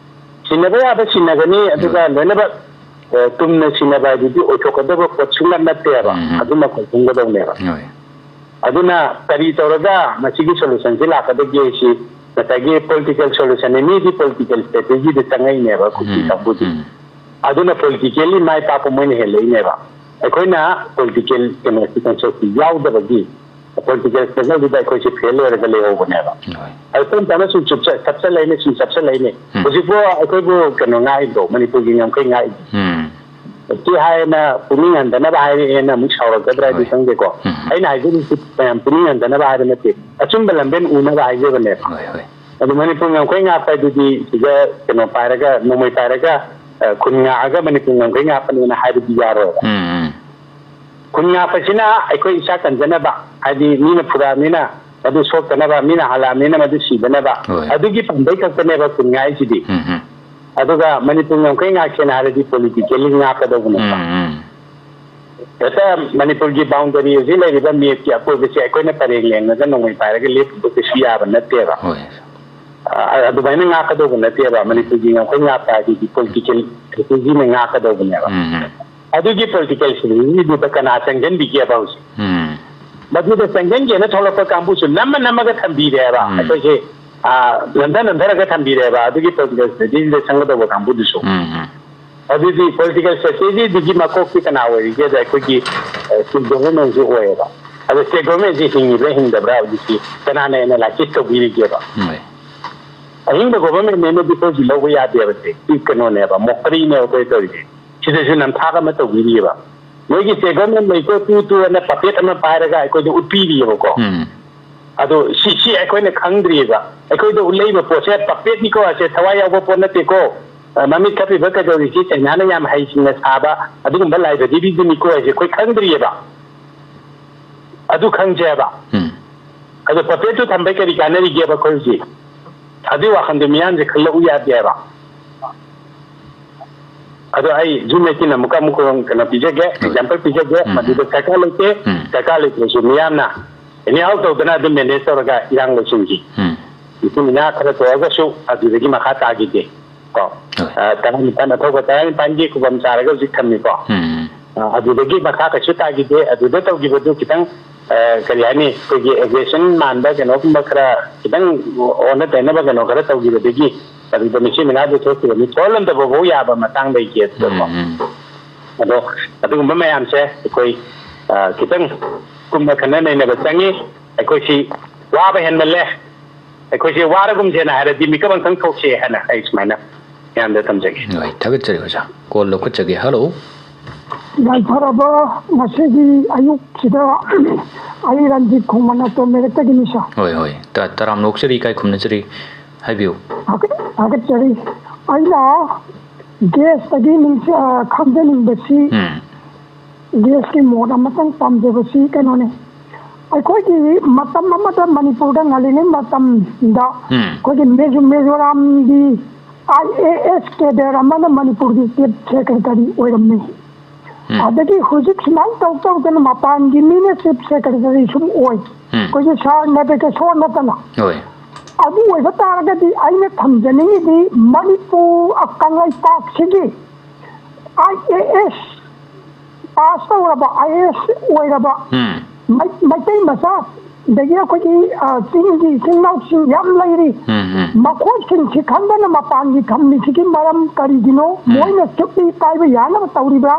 ꯁꯤꯟꯅꯕ ꯌꯥꯕ ꯁꯤꯟꯅꯒꯅꯤ, ꯑꯗꯨꯒ ꯎꯝ꯫ ꯂꯣꯏꯅꯃꯛ, ꯑ, ꯇꯨꯝꯅ ꯁꯤꯟꯅꯕ ꯍꯥꯏꯗꯨꯗꯤ ꯑꯣꯏꯊꯣꯛꯀꯗꯕ ꯄꯣꯠ ꯁꯨꯡꯅꯠ ꯅꯠꯇꯦꯕ꯫ ꯎꯝ, ꯎꯝ꯫ ꯑꯗꯨꯃ ꯈꯪꯒꯗꯧꯅꯦꯕ꯫ ꯍꯣꯏ꯫ ꯑꯗꯨꯅ ꯀꯔꯤ ꯇꯧꯔꯒ ꯃꯁꯤꯒꯤ solutionꯁꯤ ꯂꯥꯛꯀꯗꯒꯦ ꯁꯤ ꯉꯁꯥꯏꯒꯤ political solutionꯅꯤ꯫ ꯃꯤꯗꯤ political strategyꯗ ꯆꯪꯉꯛꯏꯅꯦꯕ, ꯀꯨꯀꯤ ꯎꯝ, ꯀꯥꯡꯕꯨꯗꯤ꯫ ꯎꯝ꯫ ꯑꯗꯨꯅ politically ꯃꯥꯏ ꯄꯥꯛꯄ ꯃꯣꯏꯅ ꯍꯦꯜꯂꯛꯏꯅꯦꯕ꯫ ꯑꯩꯈꯣꯏꯅ political ꯀꯩꯅꯣꯁꯤ, conceptꯁꯤ ꯌꯥꯎꯗꯕꯒꯤ political struggleꯗꯨꯗ ꯑꯩꯈꯣꯏꯁꯦ fail ꯑꯣꯏꯔꯒ ꯂꯩꯍꯧꯕꯅꯦꯕ꯫ ꯍꯣꯏ꯫ ꯑꯗꯨ ꯇꯞ ꯇꯞꯅ ꯁꯨꯝ ꯆꯨꯞꯆ-, ꯆꯞꯁꯤꯜꯂꯛꯏꯅꯦ, ꯁꯨꯝ ꯆꯞꯁꯤꯜꯂꯛꯏꯅꯦ꯫ ꯎꯝ꯫ ꯍꯧꯖꯤꯛꯄꯨ ꯑꯩꯈꯣꯏꯕꯨ ꯀꯩꯅꯣ ꯉꯥꯛꯏꯗꯣ, ꯃꯅꯤꯄꯨꯔꯒꯤ ꯉꯝꯈꯩ ꯉꯥꯛꯏꯗꯣ꯫ ꯎꯝ꯫ ꯁꯤ ꯍꯥꯏꯅ ꯄꯨꯛꯅꯤꯡ ꯍꯟꯊꯅꯕ ꯍꯥꯏꯔꯛꯑꯦꯅ ꯑꯃꯨꯛ ꯁꯥꯎꯔꯛꯀꯗ꯭ꯔꯥ ꯍꯥꯏꯗꯤ ꯍꯣꯏ꯫ ꯈꯪꯗꯦꯀꯣ꯫ ꯎꯝ꯫ ꯑꯩꯅ ꯍꯥꯏꯖꯔꯤꯁꯤ ꯃꯌꯥꯝ ꯄꯨꯛꯅꯤꯡ ꯍꯟꯊꯅꯕ ꯍꯥꯏꯕ ꯅꯠꯇꯦ, ꯑꯆꯨꯝꯕ ꯂꯝꯕꯦꯟ ꯎꯅꯕ ꯍꯥꯏꯖꯕꯅꯦꯕ꯫ ꯍꯣꯏ, ꯍꯣꯏ꯫ ꯑꯗꯨ ꯃꯅꯤꯄꯨꯔ ꯉꯝꯈꯩ ꯉꯥꯛꯄ ꯍꯥꯏꯗꯨꯗꯤ ꯁꯤꯗ ꯀꯩꯅꯣ ꯄꯥꯏꯔꯒ, ꯅꯣꯡꯃꯩ ꯄꯥꯏꯔꯒ, ꯑ, ꯈꯨꯟ ꯉꯥꯛꯑꯒ ꯃꯅꯤꯄꯨꯔ ꯉꯝꯈꯩ ꯉꯥꯛꯄꯅꯦꯅ ꯍꯥꯏꯕꯗꯤ ꯌꯥꯔꯣꯏꯕ꯫ ꯎꯝ, ꯎꯝ꯫ ꯈꯨꯟ ꯉꯥꯛꯄꯁꯤꯅ ꯑꯩꯈꯣꯏ ꯏꯁꯥ ꯀꯟꯖꯅꯕ, ꯍꯥꯏꯗꯤ ꯃꯤꯅ ꯐꯨꯔꯛꯑꯕꯅꯤꯅ ꯃꯗꯨ ꯁꯣꯛꯇꯅꯕ, ꯃꯤꯅ ꯍꯥꯜꯂꯛꯑꯕꯅꯤꯅ ꯃꯗꯨ ꯁꯤꯗꯅꯕ, ꯍꯣꯏ꯫ ꯑꯗꯨꯒꯤ ꯄꯥꯝꯕꯩ ꯈꯛꯇꯅꯦꯕ ꯈꯨꯟ ꯉꯥꯛꯏꯁꯤꯗꯤ꯫ ꯎꯝ, ꯎꯝ꯫ ꯑꯗꯨꯒ ꯃꯅꯤꯄꯨꯔ ꯉꯝꯈꯩ ꯉꯥꯛꯁꯦꯅ ꯍꯥꯏꯔꯗꯤ politically ꯉꯥꯛꯀꯗꯧꯕꯅꯦꯕ꯫ ꯎꯝ, ꯎꯝ꯫ ꯍꯦꯛꯇ ꯃꯅꯤꯄꯨꯔꯒꯤ boundary ꯍꯧꯖꯤꯛ ꯂꯩꯔꯤꯕ mapꯀꯤ ꯑꯀꯣꯏꯕꯁꯦ ꯑꯩꯈꯣꯏꯅ ꯄꯔꯦꯡ ꯂꯦꯡꯉꯒ ꯅꯣꯡꯃꯩ ꯄꯥꯏꯔꯒ ꯂꯦꯞꯄꯨꯕ ꯀꯩꯁꯨ ꯌꯥꯕ ꯅꯠꯇꯦꯕ꯫ ꯍꯣꯏ꯫ ꯑ, ꯑꯗꯨꯃꯥꯏꯅ ꯉꯥꯛꯀꯗꯧꯕ ꯅꯠꯇꯦꯕ꯫ ꯃꯅꯤꯄꯨꯔꯒꯤ ꯉꯝꯈꯩ ꯉꯥꯛꯄ ꯍꯥꯏꯁꯤꯗꯤ political strategy ꯉꯥꯛꯀꯗꯧꯕꯅꯦꯕ꯫ ꯎꯝ, ꯎꯝ꯫ ꯑꯗꯨꯒꯤ political strategyꯗꯨꯗ ꯀꯅꯥ ꯆꯪꯁꯤꯟꯕꯤꯒꯦꯕ ꯍꯧꯖꯤꯛ? ꯎꯝ꯫ ꯃꯗꯨꯗ ꯆꯪꯁꯤꯟꯒꯦꯅ ꯊꯣꯛꯂꯛꯄ ꯀꯥꯡꯕꯨꯁꯨ ꯅꯝꯃ ꯅꯝꯃꯒ ꯊꯝꯕꯤꯔꯦꯕ꯫ ꯎꯝ꯫ ꯑꯩꯈꯣꯏꯁꯦ, ꯑ, ꯅꯝꯊ ꯅꯝꯊꯔꯒ ꯊꯝꯕꯤꯔꯦꯕ꯫ ꯑꯗꯨꯒꯤ political strategyꯗ ꯆꯪꯒꯗꯧꯕ ꯀꯥꯡꯕꯨꯗꯨꯁꯨ꯫ ꯎꯝ, ꯎꯝ꯫ ꯑꯗꯨꯗꯤ political strategyꯗꯨꯒꯤ ꯃꯀꯣꯛꯇꯤ ꯀꯅꯥ ꯑꯣꯏꯔꯤꯒꯦꯗ ꯑꯩꯈꯣꯏꯒꯤ, ꯑ, state governmentꯁꯤ ꯑꯣꯏꯌꯦꯕ꯫ ꯑꯗꯣ state governmentꯁꯤ ꯍꯤꯡꯉꯤꯕ꯭ꯔꯥ ꯍꯤꯡꯗꯕ꯭ꯔꯥ ꯍꯧꯖꯤꯛꯇꯤ ꯀꯅꯥꯅ analysis ꯇꯧꯕꯤꯔꯤꯒꯦꯕ? ꯍꯣꯏ꯫ ꯑꯍꯤꯡꯕ governmentꯅꯦꯅ deposit ꯂꯧꯕ ꯌꯥꯗꯦꯕ꯫ ꯁꯤ ꯀꯩꯅꯣꯅꯦꯕ, mockeryꯅꯦꯕ ꯑꯩꯈꯣꯏ ꯇꯧꯔꯤꯁꯦ꯫ ꯁꯤꯗꯁꯨ ꯅꯝꯊꯥꯛ ꯑꯃ ꯇꯧꯕꯤꯔꯤꯑꯕ꯫ ꯅꯣꯏꯒꯤ state government ꯂꯩꯀꯣ, ꯇꯨ ꯇꯨ ꯑꯅ puppet ꯑꯃ ꯄꯥꯏꯔꯒ ꯑꯩꯈꯣꯏꯗ ꯎꯠꯄꯤꯔꯤꯑꯕꯀꯣ꯫ ꯎꯝ꯫ ꯑꯗꯣ ꯁꯤ, ꯁꯤ ꯑꯩꯈꯣꯏꯅ ꯈꯪꯗ꯭ꯔꯤꯑꯕ꯫ ꯑꯩꯈꯣꯏꯗ ꯎꯠꯂꯛꯏꯕ ꯄꯣꯠꯁꯦ puppetꯅꯤꯀꯣ, ꯑꯁꯦ ꯊꯋꯥꯏ ꯌꯥꯎꯕ ꯄꯣꯠ ꯅꯠꯇꯦꯀꯣ, ꯑ, ꯃꯃꯤꯠ ꯈꯞꯄꯤꯕ ꯀꯩꯗꯧꯔꯤꯁꯤ ꯆꯩꯅꯥꯅ ꯌꯥꯝ ꯍꯩꯁꯤꯡꯅ ꯁꯥꯕ ꯑꯗꯨꯒꯨꯝꯕ libraryꯗꯨꯅꯤꯀꯣ ꯍꯥꯏꯁꯦ ꯑꯩꯈꯣꯏ ꯈꯪꯗ꯭ꯔꯤꯑꯕ꯫ ꯑꯗꯨ ꯈꯪꯖꯦꯕ꯫ ꯎꯝ꯫ ꯑꯗꯣ puppetꯇꯨ ꯊꯝꯕꯩ ꯀꯔꯤ ꯀꯥꯟꯅꯔꯤꯒꯦꯕ ꯑꯩꯈꯣꯏ ꯍꯧꯖꯤꯛ? ꯑꯗꯨꯒꯤ ꯋꯥꯈꯜꯗꯣ ꯃꯤꯌꯥꯝꯁꯦ ꯈꯜꯂꯛꯎ ꯌꯥꯗꯦꯕ꯫ ꯑꯗꯣ ꯑꯩ Zoom meetingꯅ ꯑꯃꯨꯛꯀ ꯑꯃꯨꯛ ꯀꯩꯅꯣ ꯄꯤꯖꯒꯦ, ꯍꯣꯏ꯫ Example ꯄꯤꯖꯒꯦ, ꯎꯝ, ꯃꯗꯨꯗ ꯎꯝ꯫ ꯗꯔꯀꯥꯔ ꯂꯩꯇꯦ꯫ ꯎꯝ꯫ ꯗꯔꯀꯥꯔ ꯂꯩꯇ꯭ꯔꯁꯨ ꯃꯤꯌꯥꯝꯅ anyhow ꯇꯧꯗꯅ ꯑꯗꯨꯝ manage ꯇꯧꯔꯒ ꯏꯔꯥꯡ ꯂꯣꯏꯁꯤꯟꯈꯤ꯫ ꯎꯝ꯫ ꯂꯤꯁꯤꯡ ꯃꯉꯥ ꯈꯔ ꯊꯣꯛꯑꯒꯁꯨ ꯑꯗꯨꯗꯒꯤ ꯃꯈꯥ ꯇꯥꯈꯤꯗꯦ꯫ ꯀꯣ꯫ ꯍꯣꯏ꯫ ꯑ, ꯇꯔꯥꯅꯤꯄꯥꯟ, ꯑꯊꯧꯕ ꯇꯔꯥꯅꯤꯄꯥꯟꯒꯤ ꯈꯨꯕꯝ ꯆꯥꯔꯒ ꯍꯧꯖꯤꯛ ꯊꯝꯃꯤꯀꯣ꯫ ꯎꯝ꯫ ꯑ, ꯑꯗꯨꯗꯒꯤ ꯃꯈꯥ ꯀꯩꯁꯨ ꯇꯥꯈꯤꯗꯦ꯫ ꯑꯗꯨꯗ ꯇꯧꯈꯤꯕꯗꯨ ꯈꯤꯇꯪ, ꯑ, ꯀꯔꯤ ꯍꯥꯏꯅꯤ, ꯑꯩꯈꯣꯏꯒꯤ aggression ꯃꯥꯟꯕ ꯀꯩꯅꯣꯒꯨꯝꯕ ꯈꯔ ꯈꯤꯇꯪ ꯑꯣꯟꯅ ꯇꯩꯅꯕ ꯀꯩꯅꯣ ꯈꯔ ꯇꯧꯈꯤꯕꯗꯒꯤ ꯑꯗꯨꯗ ꯃꯤꯆꯤ ꯃꯤꯅꯥꯗꯨ ꯊꯣꯛꯈꯤꯕꯅꯤ꯫ ꯊꯣꯛꯍꯜꯂꯝꯗꯕ ꯐꯥꯎ ꯌꯥꯕ ꯃꯇꯥꯡ ꯂꯩꯇꯦ ꯑꯗꯨꯗꯀꯣ꯫ ꯎꯝ, ꯎꯝ꯫ ꯑꯗꯣ ꯑꯗꯨꯒꯨꯝꯕ ꯃꯌꯥꯝꯁꯦ ꯑꯩꯈꯣꯏ, ꯑ, ꯈꯤꯇꯪ ꯀꯨꯞꯅ ꯈꯟꯅ ꯅꯩꯅꯕ ꯆꯪꯉꯤ꯫ ꯑꯩꯈꯣꯏꯁꯤ ꯋꯥꯕ ꯍꯦꯟꯃꯜꯂꯦ꯫ ꯑꯩꯈꯣꯏꯁꯦ ꯋꯥꯔꯒꯨꯝꯁꯦꯅ ꯍꯥꯏꯔꯗꯤ ꯃꯤꯀꯞ ꯑꯃꯇꯪ ꯊꯣꯛꯁꯦ ꯍꯥꯏꯅ ꯑꯩ ꯁꯨꯃꯥꯏꯅ ꯃꯌꯥꯝꯗ ꯊꯝꯖꯒꯦ꯫ ꯍꯣꯏ, ꯊꯥꯒꯠꯆꯔꯤ ꯑꯣꯖꯥ꯫ Call ꯂꯧꯈꯠꯆꯒꯦ꯫ Hello꯫ ꯌꯥꯏꯐꯔꯕ ꯉꯁꯤꯒꯤ ꯑꯌꯨꯛꯁꯤꯗ ꯑꯩ ꯔꯟꯖꯤꯠ ꯈꯣꯡꯃꯟ ꯑꯇꯣꯝ ꯃꯦꯔꯛꯇꯒꯤꯅꯤ, sir꯫ ꯍꯣꯏ, ꯍꯣꯏ꯫ ꯇ-, ꯇꯔꯥꯝꯅ ꯑꯣꯛꯆꯔꯤ, ꯏꯀꯥꯏ ꯈꯨꯝꯅꯖꯔꯤ꯫ ꯍꯥꯏꯕꯤꯌꯨ꯫ ꯊꯥꯒꯠ-, ꯊꯥꯒꯠꯆꯔꯤ꯫ ꯑꯩꯅ guestꯇꯒꯤ ꯅꯤꯡꯁ-, ꯑ, ꯈꯪꯖꯅꯤꯡꯕꯁꯤ, ꯎꯝ꯫ ꯒꯦꯁꯀꯤ ꯃꯣꯠ ꯑꯃꯇꯪ ꯄꯥꯝꯖꯕꯁꯤ ꯀꯩꯅꯣꯅꯦ, ꯑꯩꯈꯣꯏꯒꯤ ꯃꯇꯝ ꯑꯃꯗ ꯃꯅꯤꯄꯨꯔꯗ ꯉꯜꯂꯤꯉꯩ ꯃꯇꯝꯗ ꯎꯝ꯫ ꯑꯩꯈꯣꯏꯒꯤ ꯃꯤꯖꯣ-, ꯃꯤꯖꯣꯔꯥꯝꯒꯤ ꯑꯥꯏ ꯑꯦ ꯑꯦꯁ ꯀꯦꯗꯔ ꯑꯃꯅ ꯃꯅꯤꯄꯨꯔꯒꯤ ꯆꯤꯐ ꯁꯦꯀ꯭ꯔꯦꯇꯔꯤ ꯑꯣꯏꯔꯝꯃꯤ꯫ ꯎꯝ꯫ ꯑꯗꯒꯤ ꯍꯧꯖꯤꯛ ꯁꯨꯃꯥꯏꯅ ꯇꯧ ꯇꯧꯗꯅ ꯃꯄꯥꯟꯒꯤ ꯃꯤꯅ ꯆꯤꯐ ꯁꯦꯀ꯭ꯔꯦꯇꯔꯤ ꯁꯨꯝ ꯑꯣꯏ꯫ ꯎꯝ꯫ ꯑꯩꯈꯣꯏꯒꯤ ꯁꯥꯔ ꯅꯦꯕꯦꯀꯦꯁꯣꯔ ꯅꯠꯇꯅ꯫ ꯍꯣꯏ꯫ ꯑꯗꯨ ꯑꯣꯏꯕ ꯇꯥꯔꯒꯗꯤ ꯑꯩꯅ ꯊꯝꯖꯅꯤꯡꯉꯤꯗꯤ ꯃꯅꯤꯄꯨꯔ, ꯑ, ꯀꯪꯂꯩꯄꯥꯛꯁꯤꯒꯤ ꯑꯥꯏ ꯑꯦ ꯑꯦꯁ ꯄꯥꯁ ꯇꯧꯔꯕ, ꯑꯥꯏ ꯑꯦ ꯑꯦꯁ ꯑꯣꯏꯔꯕ ꯎꯝ꯫ ꯃꯩ-, ꯃꯩꯇꯩ ꯃꯆꯥ, ꯑꯗꯒꯤ ꯑꯩꯈꯣꯏꯒꯤ, ꯑ, ꯆꯤꯡꯒꯤ ꯏꯆꯤꯟ ꯏꯅꯥꯎꯁꯤꯡ ꯌꯥꯝ ꯂꯩꯔꯤ꯫ ꯎꯝ, ꯎꯝ꯫ ꯃꯈꯣꯏꯁꯤꯡꯁꯤ ꯈꯪꯗꯅ ꯃꯄꯥꯟꯒꯤ ꯊꯝꯃꯤꯁꯤꯒꯤ ꯃꯔꯝ ꯀꯔꯤꯒꯤꯅꯣ? ꯎꯝ꯫ ꯃꯣꯏꯅ ꯆꯨꯞꯄꯤ ꯄꯥꯏꯕ ꯌꯥꯅꯕ ꯇꯧꯔꯤꯕ꯭ꯔꯥ?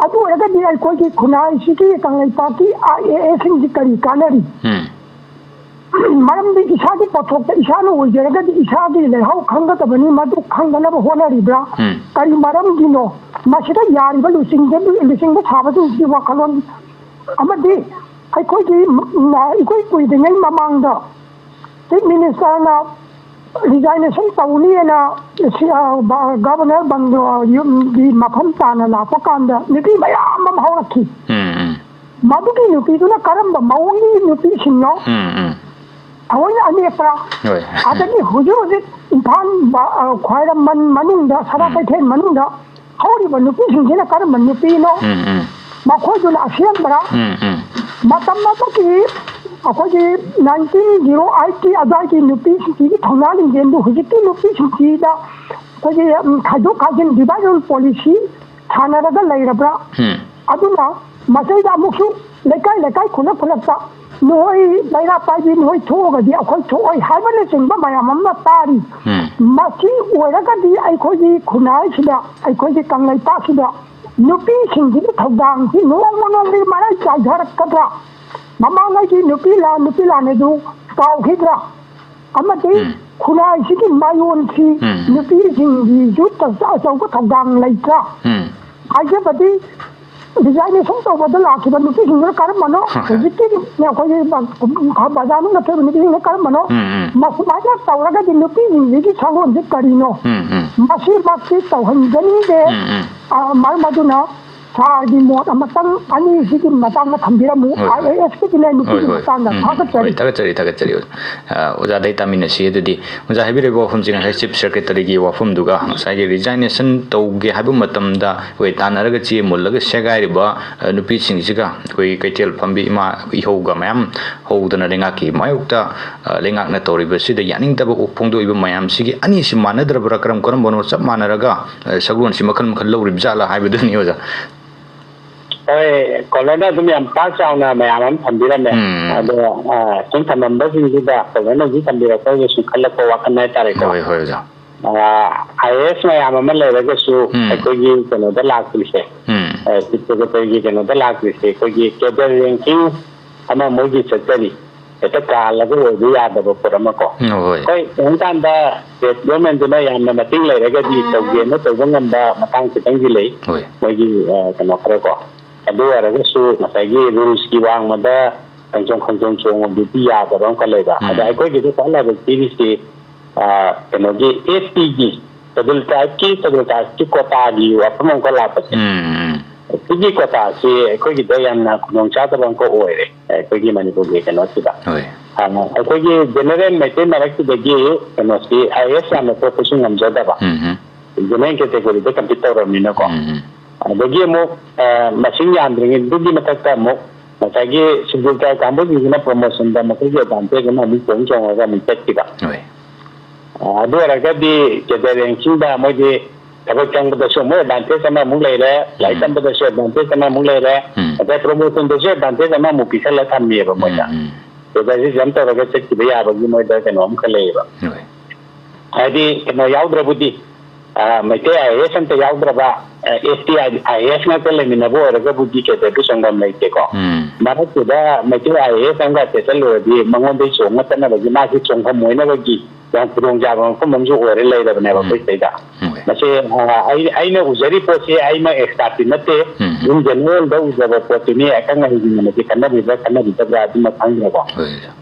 ꯑꯗꯨ ꯑꯣꯏꯔꯒꯗꯤ ꯑꯩꯈꯣꯏꯒꯤ ꯈꯨꯟꯅꯥꯏꯁꯤꯒꯤ, ꯀꯪꯂꯩꯄꯥꯛꯀꯤ ꯑꯥꯏ ꯑꯦ ꯑꯦꯁꯁꯤꯡꯁꯤ ꯀꯔꯤ ꯀꯥꯟꯅꯔꯤ? ꯎꯝ꯫ ꯃꯔꯝꯗꯤ ꯏꯁꯥꯒꯤ ꯄꯣꯠꯊꯣꯛꯇ ꯏꯁꯥꯅ ꯑꯣꯏꯖꯔꯒꯗꯤ ꯏꯁꯥꯒꯤ ꯂꯩꯍꯥꯎ ꯈꯪꯒꯗꯕꯅꯤ, ꯃꯗꯨ ꯈꯪꯗꯅꯕ ꯍꯣꯠꯅꯔꯤꯕ꯭ꯔꯥ? ꯎꯝ꯫ ꯀꯔꯤ ꯃꯔꯝꯒꯤꯅꯣ? ꯃꯁꯤꯗ ꯌꯥꯔꯤꯕ ꯂꯨꯆꯤꯡꯖꯕꯤ-, ꯂꯨꯆꯤꯡꯕ ꯁꯥꯕꯁꯤꯡꯁꯤꯒꯤ ꯋꯥꯈꯜꯂꯣꯟ ꯑꯃꯗꯤ ꯑꯩꯈꯣꯏꯒꯤ, ꯎꯝ, ꯏꯀꯨꯏ ꯀꯨꯏꯗ꯭ꯔꯤꯉꯩ ꯃꯃꯥꯡꯗ ꯆꯤꯐ ꯃꯤꯅꯤꯁꯇꯔꯅ ꯔꯤꯖꯥꯏꯅꯦꯁꯟ ꯇꯧꯅꯤꯅ ꯁꯤ, ꯑ, ꯕ-, ꯒꯕꯔꯅꯔ ꯕꯪꯒꯂꯣ ꯌꯨꯝꯒꯤ ꯃꯐꯝ ꯆꯥꯅ ꯂꯥꯛꯄ ꯀꯥꯟꯗ ꯅꯨꯄꯤ ꯃꯌꯥꯝ ꯑꯃ ꯍꯧꯔꯛꯈꯤ꯫ ꯎꯝ, ꯎꯝ꯫ ꯃꯗꯨꯒꯤ ꯅꯨꯄꯤꯗꯨꯅ ꯀꯔꯝꯕ ꯃꯑꯣꯡꯒꯤ ꯅꯨꯄꯤꯁꯤꯡꯅꯣ? ꯎꯝ, ꯎꯝ꯫ ꯊꯑꯣꯏꯅ ꯑꯅꯦꯛꯄ꯭ꯔꯥ? ꯍꯣꯏ꯫ ꯑꯗꯒꯤ ꯍꯧꯖꯤꯛ ꯍꯧꯖꯤꯛ ꯏꯝꯐꯥꯜ ꯕ-, ꯑ, ꯈ꯭ꯋꯥꯏꯔꯝꯕꯟ ꯃꯅꯨꯡꯗ, ꯁꯅꯥ ꯎꯝ꯫ ꯀꯩꯊꯦꯜ ꯃꯅꯨꯡꯗ ꯍꯧꯔꯤꯕ ꯅꯨꯄꯤꯁꯤꯡꯁꯤꯅ ꯀꯔꯝꯕ ꯅꯨꯄꯤꯅꯣ? ꯎꯝ, ꯎꯝ꯫ ꯃꯈꯣꯏꯗꯨꯅ ꯑꯁꯦꯡꯕꯔꯥ? ꯎꯝ, ꯎꯝ꯫ ꯃꯇꯝ ꯑꯃꯒꯤ ꯑꯩꯈꯣꯏꯒꯤ nineteen zero eight ꯀꯤ ꯑꯗꯨꯋꯥꯏꯒꯤ ꯅꯨꯄꯤꯁꯤꯡꯁꯤꯒꯤ ꯊꯧꯅꯥ ꯂꯤꯡꯖꯦꯜꯗꯨ ꯍꯧꯖꯤꯛꯀꯤ ꯅꯨꯄꯤꯁꯤꯡꯁꯤꯗ ꯑꯩꯈꯣꯏꯒꯤ, ꯎꯝ, ꯈꯥꯏꯗꯣꯛ ꯈꯥꯏꯖꯤꯟ, divide and rule policy ꯁꯥꯟꯅꯔꯒ ꯂꯩꯔꯕ꯭ꯔꯥ? ꯎꯝ꯫ ꯑꯗꯨꯅ ꯃꯁꯤꯗ ꯑꯃꯨꯛꯁꯨ ꯂꯩꯀꯥꯏ ꯂꯩꯀꯥꯏ, ꯈꯨꯂꯛ ꯈꯨꯂꯛꯇ ꯅꯣꯏ ꯂꯩꯔꯥ ꯄꯥꯏꯕꯤ, ꯅꯣꯏ ꯊꯣꯛꯑꯒꯗꯤ ꯑꯩꯈꯣꯏ ꯊꯣꯛꯑꯣꯏ ꯍꯥꯏꯕꯅꯆꯤꯡꯕ ꯃꯌꯥꯝ ꯑꯃ ꯇꯥꯔꯤ꯫ ꯎꯝ꯫ ꯃꯁꯤ ꯑꯣꯏꯔꯒꯗꯤ ꯑꯩꯈꯣꯏꯒꯤ ꯈꯨꯟꯅꯥꯏꯁꯤꯗ, ꯑꯩꯈꯣꯏꯒꯤ ꯀꯪꯂꯩꯄꯥꯛꯁꯤꯗ ꯅꯨꯄꯤꯁꯤꯡꯁꯤꯒꯤ ꯊꯧꯗꯥꯡꯁꯤ ꯅꯣꯡꯃ ꯅꯣꯡꯃꯒꯤ ꯃꯔꯥꯡ ꯆꯥꯏꯊꯔꯛꯀꯗ꯭ꯔꯥ? ꯃꯃꯥꯡꯉꯩꯒꯤ ꯅꯨꯄꯤ ꯂꯥꯟ, ꯅꯨꯄꯤ ꯂꯥꯟ ꯑꯗꯨ ꯀꯥꯎꯈꯤꯗ꯭ꯔꯥ? ꯑꯃꯗꯤ ꯎꯝ꯫ ꯈꯨꯟꯅꯥꯏꯁꯤꯒꯤ ꯃꯥꯏꯑꯣꯟꯁꯤ ꯎꯝ꯫ ꯅꯨꯄꯤꯁꯤꯡꯒꯤꯁꯨ ꯑꯆꯧꯕ ꯊꯧꯗꯥꯡ ꯂꯩꯇ꯭ꯔꯥ? ꯎꯝ꯫ ꯍꯥꯏꯖꯕꯗꯤ, ꯔꯤꯖꯥꯏꯅꯦꯁꯟ ꯇꯧꯕꯗ ꯂꯥꯛꯈꯤꯕ ꯅꯨꯄꯤꯁꯤꯡꯗꯨꯅ ꯀꯔꯝꯕꯅꯣ? ꯍꯣꯏ꯫ ꯍꯧꯖꯤꯛꯀꯤ ꯑꯩꯈꯣꯏꯒꯤ ꯕꯖꯥꯔ ꯃꯅꯨꯡꯗ ꯊꯣꯛꯏꯕ ꯅꯨꯄꯤꯁꯤꯡꯗꯨꯅ ꯀꯔꯝꯕꯅꯣ? ꯎꯝ, ꯎꯝ꯫ ꯃꯁꯨꯃꯥꯏꯅ ꯇꯧꯔꯒꯗꯤ ꯅꯨꯄꯤꯁꯤꯡꯁꯤꯒꯤ ꯁꯛꯂꯣꯟꯁꯦ ꯀꯔꯤꯅꯣ? ꯎꯝ, ꯎꯝ꯫ ꯃꯁꯤꯃꯛꯇꯤ ꯇꯧꯍꯟꯖꯅꯤꯡꯗꯦ꯫ ꯎꯝ, ꯎꯝ꯫ ꯑ, ꯃꯔꯝ ꯑꯗꯨꯅ ꯁꯥꯔꯒꯤ ꯃꯣꯠ ꯑꯃꯇꯪ ꯑꯅꯤꯁꯤꯒꯤ ꯃꯇꯥꯡꯗ ꯊꯝꯕꯤꯔꯝꯃꯨ꯫ ꯍꯣꯏ, ꯍꯣꯏ꯫ ꯑꯥꯏ ꯑꯦ ꯑꯦꯁꯀꯤꯗꯤ ꯂꯩ, ꯍꯣꯏ, ꯅꯨꯄꯤꯒꯤ ꯍꯣꯏ꯫ ꯃꯇꯥꯡꯗ ꯎꯝ, ꯎꯝ꯫ ꯊꯥꯒꯠꯆꯔꯤ꯫ ꯍꯣꯏ, ꯊꯥꯒꯠꯆꯔꯤ, ꯊꯥꯒꯠꯆꯔꯤ꯫ ꯑ, ꯑꯣꯖꯥꯗꯩ ꯇꯥꯃꯤꯟꯅꯁꯤ꯫ ꯑꯗꯨꯗꯤ ꯑꯣꯖꯥ ꯍꯥꯏꯕꯤꯔꯤꯕ ꯋꯥꯐꯝꯁꯤ ꯉꯁꯥꯏ ꯆꯤꯐ ꯁꯦꯀ꯭ꯔꯦꯇꯔꯤꯒꯤ ꯋꯥꯐꯝꯗꯨꯒ, ꯉꯁꯥꯏꯒꯤ ꯔꯤꯖꯥꯏꯅꯦꯁꯟ ꯇꯧꯒꯦ ꯍꯥꯏꯕ ꯃꯇꯝꯗ ꯑꯩꯈꯣꯏ ꯇꯥꯟꯅꯔꯒ ꯆꯦ ꯃꯨꯜꯂꯒ ꯁꯦꯒꯥꯏꯔꯤꯕ, ꯑ, ꯅꯨꯄꯤꯁꯤꯡꯁꯤꯒ ꯑꯩꯈꯣꯏ ꯀꯩꯊꯦꯜ ꯐꯝꯕꯤ ꯏꯃꯥ ꯏꯍꯧꯒ ꯃꯌꯥꯝ ꯍꯧꯗꯅ ꯂꯩꯉꯥꯛꯀꯤ ꯃꯥꯌꯣꯛꯇ, ꯑ, ꯂꯩꯉꯥꯛꯅ ꯇꯧꯔꯤꯕꯁꯤꯗ ꯌꯥꯅꯤꯡꯗꯕ ꯐꯣꯡꯗꯣꯛꯏꯕ ꯃꯌꯥꯝꯁꯤꯒꯤ ꯑꯅꯤꯁꯤ ꯃꯥꯟꯅꯗ꯭ꯔꯕ꯭ꯔꯥ? ꯀꯔꯝ ꯀꯔꯝꯕꯅꯣ ꯆꯞ ꯃꯥꯟꯅꯔꯒ, ꯑ, ꯁꯛꯂꯣꯟꯁꯤ ꯃꯈꯜ ꯃꯈꯜ ꯂꯧꯔꯤꯕ ꯖꯥꯠꯂꯥ ꯍꯥꯏꯕꯗꯨꯅꯤ ꯑꯣꯖꯥ꯫ ꯍꯣꯏ, ꯀꯣꯂꯔꯅ ꯑꯗꯨꯝ ꯌꯥꯝ ꯄꯥꯛ ꯆꯥꯎꯅ ꯃꯌꯥꯝ ꯑꯃ ꯊꯝꯕꯤꯔꯝꯃꯦ꯫ ꯎꯝ꯫ ꯑꯗꯣ, ꯑ, ꯁꯨꯝ ꯊꯝꯃꯝꯕꯁꯤꯡꯗꯨꯗ ꯀꯣꯂꯔꯅ ꯍꯧꯖꯤꯛ ꯊꯝꯕꯤꯔꯛꯄ ꯍꯧꯖꯤꯛ ꯁꯨꯝ ꯈꯜꯂꯛꯄ ꯋꯥꯈꯜ ꯍꯥꯏꯇꯥꯔꯦꯀꯣ꯫ ꯍꯣꯏ, ꯍꯣꯏ, ꯑꯣꯖꯥ꯫ ꯑ, ꯑꯥꯏ ꯑꯦ ꯑꯦꯁ ꯃꯌꯥꯝ ꯑꯃ ꯂꯩꯔꯒꯁꯨ ꯎꯝ꯫ ꯑꯩꯈꯣꯏꯒꯤ ꯀꯩꯅꯣꯗ ꯂꯥꯛꯇ꯭ꯔꯤꯁꯦ, ꯎꯝ꯫ ꯑ, ꯆꯤꯐ ꯁꯦꯀ꯭ꯔꯦꯇꯔꯤꯒꯤ ꯀꯩꯅꯣꯗ ꯂꯥꯛꯇ꯭ꯔꯤꯁꯦ, ꯑꯩꯈꯣꯏꯒꯤ ꯀꯦꯗꯔ ꯔꯦꯡꯀꯤꯡ ꯑꯃ ꯃꯣꯏꯒꯤ ꯆꯠꯆꯔꯤ꯫ ꯍꯦꯛꯇ ꯀꯥꯜꯂꯒ ꯑꯣꯏꯕ ꯌꯥꯗꯕ ꯄꯣꯠ ꯑꯃ ꯀꯣ꯫ ꯎꯝ, ꯍꯣꯏ꯫ ꯍꯣꯏ, ꯀꯩꯒꯨꯝꯕ ꯀꯥꯟꯗ ꯁ꯭ꯇꯦꯠ ꯒꯣꯔꯃꯦꯟꯗꯨꯅ ꯌꯥꯝꯅ ꯃꯇꯦꯡ ꯂꯩꯔꯒꯗꯤ ꯇꯧꯒꯦꯅ ꯇꯧꯕ ꯉꯝꯕ ꯃꯇꯥꯡ ꯈꯤꯇꯪꯗꯤ ꯂꯩ꯫ ꯍꯣꯏ꯫ ꯃꯣꯏꯒꯤ, ꯑ, ꯀꯩꯅꯣ ꯈꯔ ꯀꯣ꯫ ꯑꯗꯨ ꯑꯣꯏꯔꯒꯁꯨ ꯉꯁꯥꯏꯒꯤ ꯔꯨꯜꯁꯀꯤ ꯋꯥꯡꯃꯗ ꯈꯣꯡꯖꯣꯝ, ꯈꯣꯡꯖꯣꯝ ꯆꯣꯡꯕꯗꯨꯗꯤ ꯌꯥꯗꯕ ꯑꯃꯈꯛ ꯂꯩꯕ꯫ ꯎꯝ꯫ ꯑꯗ ꯑꯩꯈꯣꯏꯒꯤꯗꯤ ꯈ꯭ꯋꯥꯏ ꯂꯥꯏꯕꯛ ꯄꯤꯔꯤꯁꯤ, ꯑ, ꯀꯩꯅꯣꯒꯤ ꯑꯦꯁ ꯇꯤꯒꯤ, ꯁꯦꯗꯨꯜ ꯇ꯭ꯔꯥꯏꯕꯀꯤ, ꯁꯦꯗꯨꯜ ꯀꯥꯁꯀꯤ ꯀꯣꯇꯥꯒꯤ ꯋꯥꯐꯝ ꯑꯃꯈꯛ ꯂꯥꯛꯄꯁꯦ꯫ ꯎꯝ, ꯎꯝ꯫ ꯁꯤꯒꯤ ꯀꯣꯇꯥꯁꯤ ꯑꯩꯈꯣꯏꯒꯤꯗ ꯌꯥꯝꯅ ꯈꯨꯗꯣꯡꯆꯥꯗꯕ ꯑꯃꯈꯛ ꯑꯣꯏꯔꯦ, ꯑꯩꯈꯣꯏꯒꯤ ꯃꯅꯤꯄꯨꯔꯒꯤ ꯀꯩꯅꯣꯁꯤꯗ꯫ ꯍꯣꯏ꯫ ꯑ, ꯑꯩꯈꯣꯏꯒꯤ ꯖꯦꯅꯔꯦꯜ ꯃꯩꯇꯩ ꯃꯔꯛꯁꯤꯗꯒꯤ ꯀꯩꯅꯣꯁꯤ ꯑꯥꯏ ꯑꯦ ꯑꯦꯁ ꯌꯥꯝꯅ ꯊꯣꯛꯄꯁꯨ ꯉꯝꯖꯗꯕ꯫ ꯎꯝ, ꯎꯝ꯫ ꯖꯦꯅꯔꯦꯜ ꯀꯦꯇꯦꯒꯣꯔꯤꯗ ꯀꯝꯄꯤꯠ ꯇꯧꯔꯕꯅꯤꯅꯀꯣ꯫ ꯎꯝ, ꯎꯝ꯫ ꯑꯗꯒꯤ ꯑꯃꯨꯛ, ꯑ, ꯃꯁꯤꯡ ꯌꯥꯝꯗ꯭ꯔꯤꯉꯩꯗꯨꯒꯤ ꯃꯊꯛꯇ ꯑꯃꯨꯛ ꯉꯁꯥꯏꯒꯤ ꯁꯦꯗꯨꯜ ꯇ꯭ꯔꯥꯏꯕ ꯀꯥꯡꯕꯨꯁꯤꯡꯁꯤꯅ ꯄ꯭ꯔꯣꯃꯣꯁꯟꯗ ꯃꯈꯣꯏꯒꯤ ꯑꯦꯗꯚꯥꯟꯇꯦꯖ ꯑꯃ ꯑꯃꯨꯛ ꯆꯣꯡ ꯆꯣꯡꯉꯒ ꯑꯃꯨꯛ ꯆꯠꯈꯤꯕ꯫ ꯍꯣꯏ꯫ ꯑ, ꯑꯗꯨ ꯑꯣꯏꯔꯒꯗꯤ ꯀꯦꯗꯔ ꯔꯦꯡꯀꯤꯡꯗ ꯃꯣꯏꯗꯤ ꯊꯕꯛ ꯆꯪꯕꯗꯁꯨ ꯑꯃꯨꯛ ꯑꯦꯗꯚꯥꯟꯇꯦꯖ ꯑꯃꯃꯨꯛ ꯂꯩꯔꯦ, ꯂꯥꯏꯔꯤꯛ ꯎꯝ꯫ ꯇꯝꯕꯗꯁꯨ ꯑꯦꯗꯚꯥꯟꯇꯦꯖ ꯑꯃꯃꯨꯛ ꯂꯩꯔꯦ, ꯎꯝ꯫ ꯑꯗꯩ ꯄ꯭ꯔꯣꯃꯣꯁꯟꯗꯁꯨ ꯑꯦꯗꯚꯥꯟꯇꯦꯖ ꯑꯃꯃꯨꯛ ꯄꯤꯁꯜꯂ ꯊꯝꯃꯦꯕ ꯃꯣꯏꯗ꯫ ꯎꯝ, ꯎꯝ꯫ ꯀꯦꯗꯔꯁꯤ ꯖꯝ ꯇꯧꯔꯒ ꯆꯠꯈꯤꯕ ꯌꯥꯕꯒꯤ ꯃꯣꯏꯗ ꯀꯩꯅꯣ ꯑꯃꯈꯛ ꯂꯩꯌꯦꯕ꯫ ꯍꯣꯏ꯫ ꯍꯥꯏꯗꯤ ꯀꯩꯅꯣ ꯌꯥꯎꯗ꯭ꯔꯕꯨꯗꯤ, ꯑ, ꯃꯩꯇꯩ ꯑꯥꯏ ꯑꯦ ꯑꯦꯁ ꯑꯝꯇ ꯌꯥꯎꯗ꯭ꯔꯕ, ꯑ, ꯑꯦꯁ ꯇꯤ ꯑꯥꯏ ꯑꯦ ꯑꯦꯁ ꯉꯥꯛꯇ ꯂꯩꯃꯤꯟꯅꯕ ꯑꯣꯏꯔꯒꯕꯨꯗꯤ ꯀꯦꯗꯔꯗꯨ ꯆꯣꯡꯐꯝ ꯂꯩꯇꯦꯀꯣ꯫ ꯎꯝ꯫ ꯃꯔꯛꯇꯨꯗ ꯃꯩꯇꯩ ꯑꯥꯏ ꯑꯦ ꯑꯦꯁ ꯑꯃꯒ ꯆꯦꯠꯁꯜꯂꯨꯔꯗꯤ ꯃꯉꯣꯟꯗꯒꯤ ꯆꯣꯡꯉ ꯆꯠꯅꯕꯒꯤ ꯃꯥꯁꯤ ꯆꯣꯡꯐꯝ ꯑꯣꯏꯅꯕꯒꯤ ꯌꯥꯝ ꯈꯨꯗꯣꯡꯆꯥꯕ ꯃꯐꯝ ꯑꯃꯁꯨ ꯑꯣꯏꯔ ꯂꯩꯔꯕꯅꯦꯕ ꯎꯝ꯫ ꯑꯩꯈꯣꯏ ꯁꯤꯗꯩꯗ꯫ ꯎꯝ꯫ ꯃꯁꯤ, ꯑ, ꯑꯩ-, ꯑꯩꯅ ꯎꯖꯔꯤ ꯄꯣꯠꯁꯤ ꯑꯩꯃꯛ ꯑꯦꯛꯁꯄꯥꯔꯠꯇꯤ ꯅꯠꯇꯦ꯫ ꯎꯝ꯫ ꯑꯗꯨꯝ ꯖꯦꯅꯔꯦꯜꯗ ꯎꯖꯕ ꯄꯣꯠꯇꯨꯅꯤ꯫ ꯑꯈꯪ ꯑꯍꯩꯁꯤꯡꯅ ꯃꯁꯤ ꯈꯟꯅꯕꯤꯕ꯭ꯔꯥ ꯈꯟꯅꯕꯤꯗꯕ꯭ꯔꯥ ꯑꯗꯨꯃꯛ ꯈꯪꯗ꯭ꯔꯦꯀꯣ꯫ ꯍꯣꯏ꯫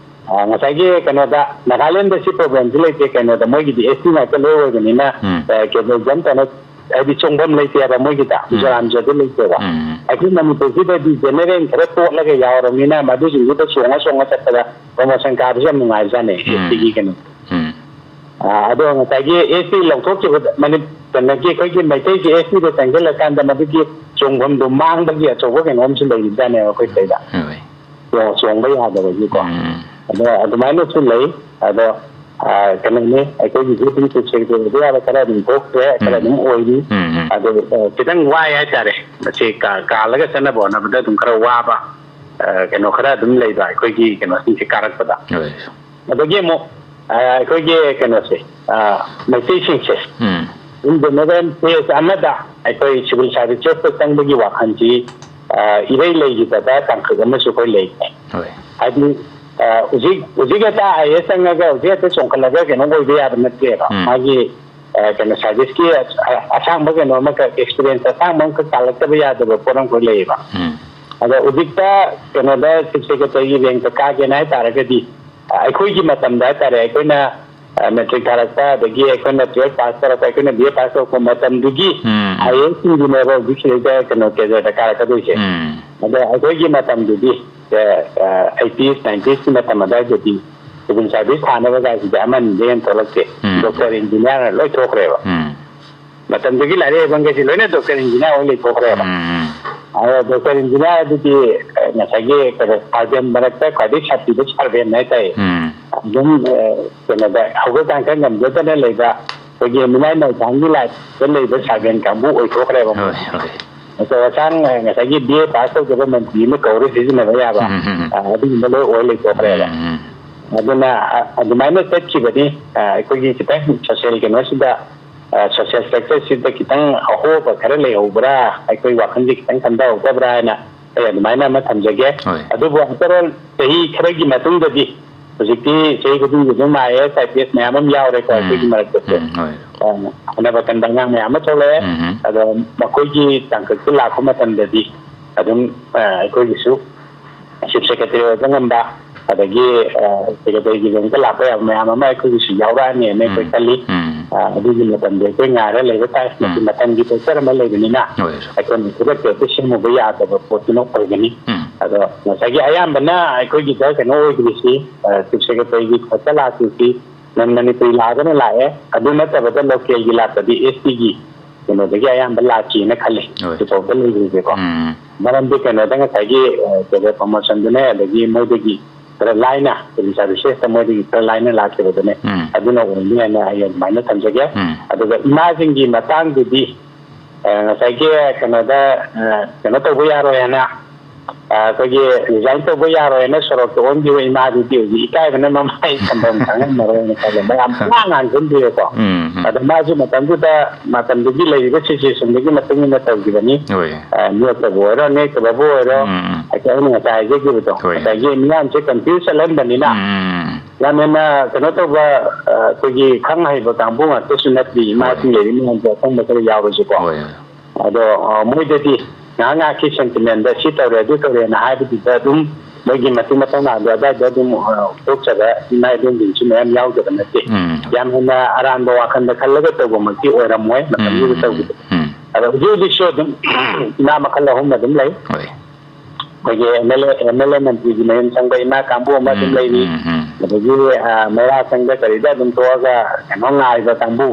ꯑ, ꯉꯁꯥꯏꯒꯤ ꯀꯩꯅꯣꯗ ꯅꯥꯒꯥꯂꯦꯟꯗ ꯁꯤ ꯄ꯭ꯔꯣꯕ꯭ꯂꯦꯝꯁꯤ ꯂꯩꯇꯦ꯫ ꯀꯩꯅꯣꯗ ꯃꯣꯏꯒꯤꯗꯤ ꯑꯦꯁ ꯇꯤ ꯉꯥꯛꯇ ꯂꯣꯏ ꯑꯣꯏꯕꯅꯤꯅ, ꯎꯝ꯫ ꯑ, ꯀꯩꯅꯣ ꯖꯝ ꯇꯧꯅ ꯍꯥꯏꯗꯤ ꯆꯣꯡꯐꯝ ꯂꯩꯇꯦꯕ ꯃꯣꯏꯒꯤꯗ꯫ ꯎꯝ꯫ ꯃꯤꯖꯣꯔꯥꯝꯁꯦ ꯑꯗꯨ ꯂꯩꯇꯦꯕ꯫ ꯎꯝ꯫ ꯑꯩꯈꯣꯏ ꯃꯅꯤꯄꯨꯔꯁꯤꯗꯗꯤ ꯖꯦꯅꯦꯔꯦꯜ ꯈꯔ ꯇꯣꯠꯂꯒ ꯌꯥꯎꯔꯕꯅꯤꯅ ꯃꯗꯨꯁꯤꯡꯗꯨꯗ ꯆꯣꯡꯉ ꯆꯣꯡꯉ ꯆꯠꯄꯗ ꯄ꯭ꯔꯣꯃꯣꯁꯟ ꯀꯥꯕꯁꯦ ꯌꯥꯝ ꯅꯨꯡꯉꯥꯏꯕꯖꯥꯠꯅꯦ, ꯎꯝ꯫ ꯑꯦꯁ ꯇꯤꯒꯤ ꯀꯩꯅꯣ꯫ ꯎꯝ꯫ ꯑꯥ, ꯑꯗꯣ ꯉꯁꯥꯏꯒꯤ ꯑꯦꯁ ꯇꯤ ꯂꯧꯊꯣꯛꯈꯤꯕꯗ ꯃꯅꯤ-, ꯀꯩꯅꯣꯒꯤ ꯑꯩꯈꯣꯏꯒꯤ ꯃꯩꯇꯩꯒꯤ ꯑꯦꯁ ꯇꯤꯗ ꯆꯪꯁꯤꯜꯂꯀꯥꯟꯗ ꯃꯗꯨꯒꯤ ꯆꯣꯡꯐꯝꯗꯣ ꯃꯥꯡꯕꯒꯤ ꯑꯆꯧꯕ ꯀꯩꯅꯣ ꯑꯃꯁꯨ ꯂꯩꯔꯤꯕꯖꯥꯠꯅꯦꯕ ꯑꯩꯈꯣꯏ ꯁꯤꯗꯩꯗ꯫ ꯍꯣꯏ꯫ ꯆꯣꯡ-, ꯆꯣꯡꯕ ꯌꯥꯗꯕꯒꯤꯀꯣ꯫ ꯎꯝ꯫ ꯑꯗꯣ ꯑꯗꯨꯃꯥꯏꯅꯁꯨ ꯂꯩ꯫ ꯑꯗꯣ, ꯑꯥ, ꯀꯩꯅꯣꯅꯤ, ꯑꯩꯈꯣꯏꯒꯤꯁꯨ ꯑꯗꯨꯝ ꯆꯤꯞ ꯁꯦꯀ꯭ꯔꯦꯇꯔꯤ ꯑꯣꯏꯕ ꯌꯥꯕ ꯈꯔ ꯑꯗꯨꯝ ꯊꯣꯛꯈ꯭ꯔꯦ, ꯈꯔ ꯎꯝ꯫ ꯑꯗꯨꯝ ꯑꯣꯏꯔꯤ꯫ ꯎꯝ, ꯎꯝ꯫ ꯑꯗꯣ, ꯑꯥ, ꯈꯤꯇꯪ ꯋꯥꯏ ꯍꯥꯏꯇꯥꯔꯦ꯫ ꯃꯁꯤ ꯀꯥ-, ꯀꯥꯜꯂꯒ ꯆꯠꯅꯕ ꯍꯣꯠꯅꯕꯗ ꯑꯗꯨꯝ ꯈꯔ ꯋꯥꯕ, ꯑꯥ, ꯀꯩꯅꯣ ꯈꯔ ꯑꯗꯨꯝ ꯂꯩꯕ ꯑꯩꯈꯣꯏꯒꯤ ꯀꯩꯅꯣꯁꯤꯡꯁꯦ ꯀꯥꯔꯛꯄꯗ꯫ ꯍꯣꯏ꯫ ꯑꯗꯒꯤ ꯑꯃꯨꯛ, ꯑꯥ, ꯑꯩꯈꯣꯏꯒꯤ ꯀꯩꯅꯣꯁꯦ, ꯑꯥ, ꯃꯩꯇꯩꯁꯤꯡꯁꯦ ꯎꯝ꯫ ꯏꯟ ꯖꯦꯅꯔꯦꯜ ꯐꯦꯁ ꯑꯃꯗ ꯑꯩꯈꯣꯏ ꯁꯤꯚꯤꯜ ꯁꯥꯔꯚꯤꯁꯦꯁꯇ ꯆꯪꯕꯒꯤ ꯋꯥꯈꯜꯁꯤ, ꯑꯥ, ꯏꯔꯩ ꯂꯩꯈꯤꯗꯕ ꯇꯥꯡꯀꯛ ꯑꯃꯁꯨ ꯑꯩꯈꯣꯏ ꯂꯩ꯫ ꯍꯣꯏ꯫ ꯍꯥꯏꯗꯤ, ꯑꯥ, ꯍꯧꯖꯤꯛ, ꯍꯧꯖꯤꯛ ꯍꯦꯛꯇ ꯑꯥꯏ ꯑꯦꯁ ꯆꯪꯉꯒ ꯍꯧꯖꯤꯛ ꯍꯦꯛꯇ ꯆꯣꯡꯈꯠꯂꯒ ꯀꯩꯅꯣ ꯑꯣꯏꯕ ꯌꯥꯕ ꯅꯠꯇꯦꯕ꯫ ꯎꯝ꯫ ꯃꯥꯒꯤ, ꯑꯥ, ꯀꯩꯅꯣ, ꯁꯥꯔꯚꯤꯁꯀꯤ ꯑ-, ꯑꯁꯥꯡꯕ ꯀꯩꯅꯣ ꯑꯃꯈꯛ, ꯑꯦꯛꯁꯄꯤꯔꯤꯌꯦꯟꯁ ꯑꯁꯥꯡꯕ ꯑꯃꯈꯛ ꯇꯥꯜꯂꯛꯇꯕ ꯌꯥꯗꯕ ꯄꯣꯠ ꯑꯃꯈꯛ ꯂꯩꯌꯦꯕ꯫ ꯎꯝ꯫ ꯑꯗꯣ ꯍꯧꯖꯤꯛꯇ ꯀꯩꯅꯣꯗ ꯆꯤꯐ ꯁꯦꯀ꯭ꯔꯦꯇꯔꯤꯒꯤ ꯔꯦꯡꯛꯇ ꯀꯥꯒꯦꯅ ꯍꯥꯏ ꯇꯥꯔꯒꯗꯤ, ꯑ, ꯑꯩꯈꯣꯏꯒꯤ ꯃꯇꯝꯗ ꯍꯥꯏ ꯇꯥꯔꯦ, ꯑꯩꯈꯣꯏꯅ, ꯑ, ꯃꯦꯇ꯭ꯔꯤꯛ ꯊꯥꯔꯛꯄ, ꯑꯗꯒꯤ ꯑꯩꯈꯣꯏꯅ ꯇꯨꯌꯦꯜꯐ ꯄꯥꯁ ꯇꯧꯔꯛꯄ, ꯑꯩꯈꯣꯏꯅ ꯕꯤ ꯑꯦ ꯄꯥꯁ ꯇꯧꯔꯛꯄ ꯃꯇꯝꯗꯨꯒꯤ ꯎꯝ, ꯎꯝ꯫ ꯑꯥꯏ ꯑꯦꯁꯁꯤꯡꯗꯨꯅꯦꯕ ꯍꯧꯖꯤꯛ ꯁꯤꯗꯩꯗ ꯀꯩꯅꯣ ꯀꯦꯗꯔꯗ ꯀꯥꯔꯛꯀꯗꯣꯏꯁꯦ꯫ ꯎꯝ꯫ ꯑꯗꯣ ꯑꯩꯈꯣꯏꯒꯤ ꯃꯇꯝꯗꯨꯗꯤ, ꯑ, ꯑ, ꯑꯩꯠꯇꯤꯁ, ꯅꯥꯏꯟꯇꯤꯁꯀꯤ ꯃꯇꯝ ꯑꯗꯨꯋꯥꯏꯗꯗꯤ ꯁꯤꯚꯤꯜ ꯁꯥꯔꯚꯤꯁ ꯊꯥꯅꯕ ꯀꯥꯏꯁꯤꯗꯤ ꯑꯃꯅꯤꯗꯩ ꯍꯦꯟꯅ ꯊꯣꯛꯂꯛꯇꯦ꯫ ꯎꯝ꯫ ꯗꯣꯛꯇꯔ, ꯏꯟꯖꯤꯅꯤꯌꯥꯔ ꯂꯣꯏ ꯊꯣꯛꯈ꯭ꯔꯦꯕ꯫ ꯎꯝ꯫ ꯃꯇꯝꯗꯨꯒꯤ ꯂꯥꯏꯔꯤꯛ ꯍꯩꯕꯈꯩꯁꯤ ꯂꯣꯏꯅ ꯗꯣꯛꯇꯔ, ꯏꯟꯖꯤꯅꯤꯌꯥꯔ ꯑꯣꯏ ꯂꯩꯊꯣꯛꯈ꯭ꯔꯦꯕ꯫ ꯎꯝ, ꯎꯝ꯫ ꯑꯗꯣ ꯗꯣꯛꯇꯔ, ꯏꯟꯖꯤꯅꯤꯌꯥꯔ ꯑꯗꯨꯗꯤ, ꯑ, ꯉꯁꯥꯏꯒꯤ ꯀꯩꯅꯣ, ꯁꯥꯔꯖꯦꯟ ꯃꯔꯛꯇ ꯈ꯭ꯋꯥꯏꯗꯒꯤ ꯁꯥꯊꯤꯕ ꯁꯥꯔꯖꯦꯟ ꯍꯥꯏꯇꯥꯔꯦ꯫ ꯎꯝ꯫ ꯑꯗꯨꯝ, ꯑ, ꯀꯩꯅꯣꯗ ꯍꯧꯒꯠ ꯀꯥꯡꯈꯠ ꯉꯝꯖꯗꯅ ꯂꯩꯕ ꯑꯩꯈꯣꯏꯒꯤ ꯃꯤꯅꯥꯏ ꯃꯩꯊꯥꯡꯒꯤ ꯂꯥꯏꯐꯇ ꯂꯩꯕ ꯁꯥꯔꯖꯦꯟ ꯀꯥꯡꯕꯨ ꯑꯣꯏꯊꯣꯛꯈ꯭ꯔꯦꯕ ꯃꯣꯏ꯫ ꯍꯣꯏ, ꯍꯣꯏ꯫ ꯑꯆꯧ ꯑꯁꯥꯡ, ꯑ, ꯉꯁꯥꯏꯒꯤ ꯕꯤ ꯑꯦ ꯄꯥꯁ ꯇꯧꯖꯕ ꯃꯟꯇ꯭ꯔꯤ ꯑꯃ ꯀꯧꯔ ꯁꯤꯖꯤꯟꯅꯕ ꯌꯥꯕ, ꯎꯝ, ꯎꯝ, ꯎꯝ꯫ ꯑ, ꯑꯗꯨꯒꯨꯝꯕ ꯂꯣꯏ ꯑꯣꯏ ꯂꯩꯊꯣꯛꯈ꯭ꯔꯦꯕ꯫ ꯎꯝ, ꯎꯝ꯫ ꯑꯗꯨꯅ, ꯑ, ꯑꯗꯨꯃꯥꯏꯅ ꯆꯠꯈꯤꯕꯅꯤ꯫ ꯑ, ꯑꯩꯈꯣꯏꯒꯤ ꯈꯤꯇꯪ ꯁꯣꯁꯤꯌꯦꯜ ꯀꯩꯅꯣꯁꯤꯗ, ꯑ, ꯁꯣꯁꯤꯌꯦꯜ ꯁ꯭ꯇꯔꯛꯆꯔꯁꯤꯗ ꯈꯤꯇꯪ ꯑꯍꯣꯕ ꯈꯔ ꯂꯩꯍꯧꯕ꯭ꯔꯥ, ꯑꯩꯈꯣꯏ ꯋꯥꯈꯜꯁꯦ ꯈꯤꯇꯪ ꯈꯟꯊꯍꯧꯗꯕ꯭ꯔꯥ ꯍꯥꯏꯅ ꯑꯩ ꯑꯗꯨꯃꯥꯏꯅ ꯑꯃ ꯊꯝꯖꯒꯦ꯫ ꯍꯣꯏ꯫ ꯑꯗꯨꯕꯨ ꯑꯐꯇꯔ ꯑꯣꯜ ꯆꯍꯤ ꯈꯔꯒꯤ ꯃꯇꯨꯡꯗꯗꯤ ꯍꯧꯖꯤꯛꯇꯤ ꯆꯍꯤ ꯈꯨꯗꯤꯡꯒꯤ ꯑꯗꯨꯝ I A S, I P S ꯃꯌꯥꯝ ꯑꯃ ꯌꯥꯎꯔꯦꯀꯣ ꯎꯝ, ꯑꯩꯈꯣꯏꯒꯤ ꯃꯔꯛꯇꯁꯨ꯫ ꯎꯝ, ꯍꯣꯏ꯫ ꯑ, ꯍꯣꯠꯅꯕ ꯀꯟꯕ ꯑꯉꯥꯡ ꯃꯌꯥꯝ ꯑꯃ ꯊꯣꯛꯂꯛꯑꯦ꯫ ꯎꯝ, ꯎꯝ꯫ ꯑꯗꯣ ꯃꯈꯣꯏꯒꯤ ꯇꯥꯡꯀꯛꯇ ꯂꯥꯛꯄ ꯃꯇꯝꯗꯗꯤ ꯑꯗꯨꯝ, ꯑ, ꯑꯩꯈꯣꯏꯒꯤꯁꯨ ꯆꯤꯐ ꯁꯦꯀ꯭ꯔꯦꯇꯔꯤ ꯑꯣꯏꯕ ꯉꯝꯕ, ꯑꯗꯒꯤ ꯁꯦꯀ꯭ꯔꯦꯇꯔꯤꯒꯤ ꯕꯦꯡꯛꯇ ꯂꯥꯛꯄ ꯌꯥꯕ ꯃꯌꯥꯝ ꯑꯃ ꯑꯩꯈꯣꯏꯒꯤꯁꯨ ꯌꯥꯎꯔꯛꯑꯅꯤꯅ ꯑꯩꯈꯣꯏ ꯎꯝ, ꯈꯜꯂꯤ꯫ ꯎꯝ꯫ ꯑ, ꯑꯗꯨꯒꯤ ꯃꯇꯝꯗꯤ ꯑꯩꯈꯣꯏ ꯉꯥꯏꯔ ꯂꯩꯕ ꯇꯥꯏ꯫ ꯃꯁꯤ ꯎꯝ꯫ ꯃꯇꯝꯒꯤ ꯄꯣꯠꯆꯔ ꯑꯃ ꯂꯩꯕꯅꯤꯅ ꯍꯣꯏ, ꯁꯥꯔ꯫ ꯑꯩꯈꯣꯏꯅ ꯈꯨꯗꯛꯇ ꯍꯦꯛꯇ ꯁꯦꯝꯃꯨꯕ ꯌꯥꯗꯕ ꯄꯣꯠꯇꯨꯅ ꯑꯣꯏꯒꯅꯤ꯫ ꯎꯝ꯫ ꯑꯗꯣ ꯉꯁꯥꯏꯒꯤ ꯑꯌꯥꯝꯕꯅ ꯑꯩꯈꯣꯏꯒꯤꯗ ꯀꯩꯅꯣ ꯑꯣꯏꯗ꯭ꯔꯤꯁꯤ, ꯑ, ꯆꯤꯐ ꯁꯦꯀ꯭ꯔꯦꯇꯔꯤꯒꯤ ꯈꯛꯇ ꯂꯥꯛꯇ꯭ꯔꯤꯁꯤ ꯅꯟ ꯃꯅꯤꯄꯨꯔꯤ ꯂꯥꯛꯑꯒꯅ ꯂꯥꯛꯑꯦ, ꯑꯗꯨ ꯅꯠꯇꯕꯗ ꯂꯣꯀꯦꯜꯒꯤ ꯂꯥꯛꯄꯗꯤ ꯑꯦꯁ ꯇꯤꯒꯤ ꯀꯩꯅꯣꯗꯒꯤ ꯑꯌꯥꯝꯕ ꯂꯥꯛꯈꯤꯅ ꯈꯜꯂꯤ꯫ ꯍꯣꯏ꯫ ꯍꯧꯖꯤꯛꯐꯥꯎꯗ ꯂꯩꯔꯤꯁꯦꯀꯣ꯫ ꯎꯝ꯫ ꯃꯔꯝꯗꯤ ꯀꯩꯅꯣꯗ ꯉꯁꯥꯏꯒꯤ, ꯑ, ꯀꯩꯅꯣ ꯄ꯭ꯔꯣꯃꯣꯁꯟꯗꯨꯅꯦ, ꯑꯗꯒꯤ ꯃꯣꯏꯗꯒꯤ ꯈꯔ ꯂꯥꯏꯅ, ꯁꯤꯚꯤꯜ ꯁꯥꯔꯚꯤꯁꯦꯁꯇ ꯃꯣꯏꯗꯒꯤ ꯈꯔ ꯂꯥꯏꯅ ꯂꯥꯛꯈꯤꯕꯗꯨꯅꯦ꯫ ꯎꯝ꯫ ꯑꯗꯨꯅ ꯑꯣꯏꯅꯤ ꯍꯥꯏꯅ ꯑꯩ ꯑꯗꯨꯃꯥꯏꯅ ꯊꯝꯖꯒꯦ꯫ ꯎꯝ꯫ ꯑꯗꯨꯒ ꯏꯃꯥꯁꯤꯡꯒꯤ ꯃꯇꯥꯡꯗꯨꯗꯤ, ꯑ, ꯉꯁꯥꯏꯒꯤ ꯀꯩꯅꯣꯗ, ꯑ, ꯀꯩꯅꯣ ꯇꯧꯕ ꯌꯥꯔꯣꯏ ꯍꯥꯏꯅ, ꯑ, ꯑꯩꯈꯣꯏꯒꯤ ꯔꯤꯖꯥꯏꯟ ꯇꯧꯕ ꯌꯥꯔꯣꯏ ꯍꯥꯏꯅ ꯁꯣꯔꯣꯛꯇ ꯑꯣꯟꯈꯤꯕ ꯏꯃꯥꯗꯨꯗꯤ ꯍꯧꯖꯤꯛ ꯏꯀꯥꯏꯕꯅ ꯃꯃꯥꯏ ꯊꯝꯐꯝ ꯈꯪꯉꯝꯃꯔꯣꯏꯅ ꯈꯜꯂꯦ꯫ ꯃꯌꯥꯝ ꯄꯨꯡꯉꯥꯡ ꯉꯥꯡꯁꯤꯟꯕꯤꯔꯦꯀꯣ꯫ ꯎꯝ, ꯎꯝ꯫ ꯑꯗꯣ ꯃꯥꯁꯨ ꯃꯇꯝꯗꯨꯗ, ꯃꯇꯝꯗꯨꯒꯤ ꯂꯩꯔꯤꯕ ꯁꯤꯆꯨꯋꯦꯁꯟꯗꯨꯒꯤ ꯃꯇꯨꯡ ꯏꯟꯅ ꯇꯧꯈꯤꯕꯅꯤ꯫ ꯍꯣꯏ꯫ ꯑ, ꯅꯣꯛꯇꯕꯨ ꯑꯣꯏꯔꯣ, ꯅꯦꯛꯇꯕꯕꯨ ꯑꯣꯏꯔꯣ, ꯎꯝ, ꯎꯝ꯫ ꯍꯥꯏꯗꯤ ꯑꯩꯅ ꯉꯁꯥꯏ ꯍꯥꯏꯖꯈꯤꯕꯗꯣ, ꯍꯣꯏ꯫ ꯉꯁꯥꯏꯒꯤ ꯃꯤꯌꯥꯝꯁꯦ ꯀꯟꯐ꯭ꯌꯨꯁ ꯆꯠꯍꯟꯕꯅꯤꯅ, ꯎꯝ, ꯎꯝ, ꯎꯝ꯫ ꯌꯥꯝ ꯍꯦꯟꯅ ꯀꯩꯅꯣ ꯇꯧꯕ, ꯑ, ꯑꯩꯈꯣꯏꯒꯤ ꯈꯪ ꯍꯩꯕ ꯀꯥꯡꯕꯨ ꯉꯥꯛꯇꯁꯨ ꯅꯠꯇꯦ, ꯏꯃꯥꯁꯤꯡ ꯍꯣꯏ꯫ ꯂꯩꯔꯤ ꯃꯌꯥꯝꯁꯦ ꯑꯈꯪꯕ ꯈꯔ ꯌꯥꯎꯔꯁꯨꯀꯣ꯫ ꯍꯣꯏ, ꯍꯣꯏ꯫ ꯑꯗꯣ, ꯑ, ꯃꯣꯏꯗꯗꯤ ꯉꯥꯏꯍꯥꯛ ꯉꯥꯏꯍꯥꯛꯀꯤ ꯁꯦꯟꯇꯤꯃꯦꯟꯗ ꯁꯤ ꯇꯧꯔꯦ, ꯑꯗꯨ ꯇꯧꯔꯦꯅ ꯍꯥꯏꯕꯗꯨꯗ ꯑꯗꯨꯝ ꯃꯣꯏꯒꯤ ꯃꯇꯨꯡ ꯃꯇꯨꯡ ꯂꯥꯛꯄꯗ ꯑꯗꯨꯋꯥꯏꯗ ꯑꯗꯨꯝ, ꯑ, ꯊꯣꯛꯆꯕ ꯏꯃꯥ ꯏꯕꯦꯟꯁꯤꯡꯁꯨ ꯃꯌꯥꯝ ꯌꯥꯎꯗꯕ ꯅꯠꯇꯦ꯫ ꯎꯝ꯫ ꯌꯥꯝ ꯍꯦꯟꯅ ꯑꯔꯥꯟꯕ ꯋꯥꯈꯜꯗ ꯈꯜꯂꯒ ꯇꯧꯕꯃꯛꯇꯤ ꯑꯣꯏꯔꯝꯃꯣꯏ, ꯃꯇꯝꯗꯨꯗ ꯎꯝ, ꯎꯝ, ꯇꯧꯈꯤꯕ꯫ ꯎꯝ꯫ ꯑꯗꯣ ꯍꯧꯖꯤꯛ ꯍꯧꯖꯤꯛꯁꯨ ꯑꯗꯨꯝ ꯏꯃꯥ ꯃꯈꯜ ꯑꯍꯨꯝ ꯑꯗꯨꯝ ꯂꯩ꯫ ꯍꯣꯏ꯫ ꯑꯩꯈꯣꯏꯒꯤ M L A, M L A ꯃꯟꯇ꯭ꯔꯤꯒꯤ ꯃꯌꯨꯝ ꯆꯪꯕ ꯏꯃꯥ ꯀꯥꯡꯕꯨ ꯑꯃ ꯑꯗꯨꯝ ꯎꯝ, ꯂꯩꯔꯤ꯫ ꯎꯝ, ꯎꯝ꯫ ꯑꯗꯒꯤ, ꯑ, ꯃꯩꯔꯥ ꯆꯪꯗ ꯀꯔꯤꯗ ꯑꯗꯨꯝ ꯊꯣꯛꯑꯒ ꯀꯩꯅꯣ ꯉꯥꯏꯕ ꯀꯥꯡꯕꯨ,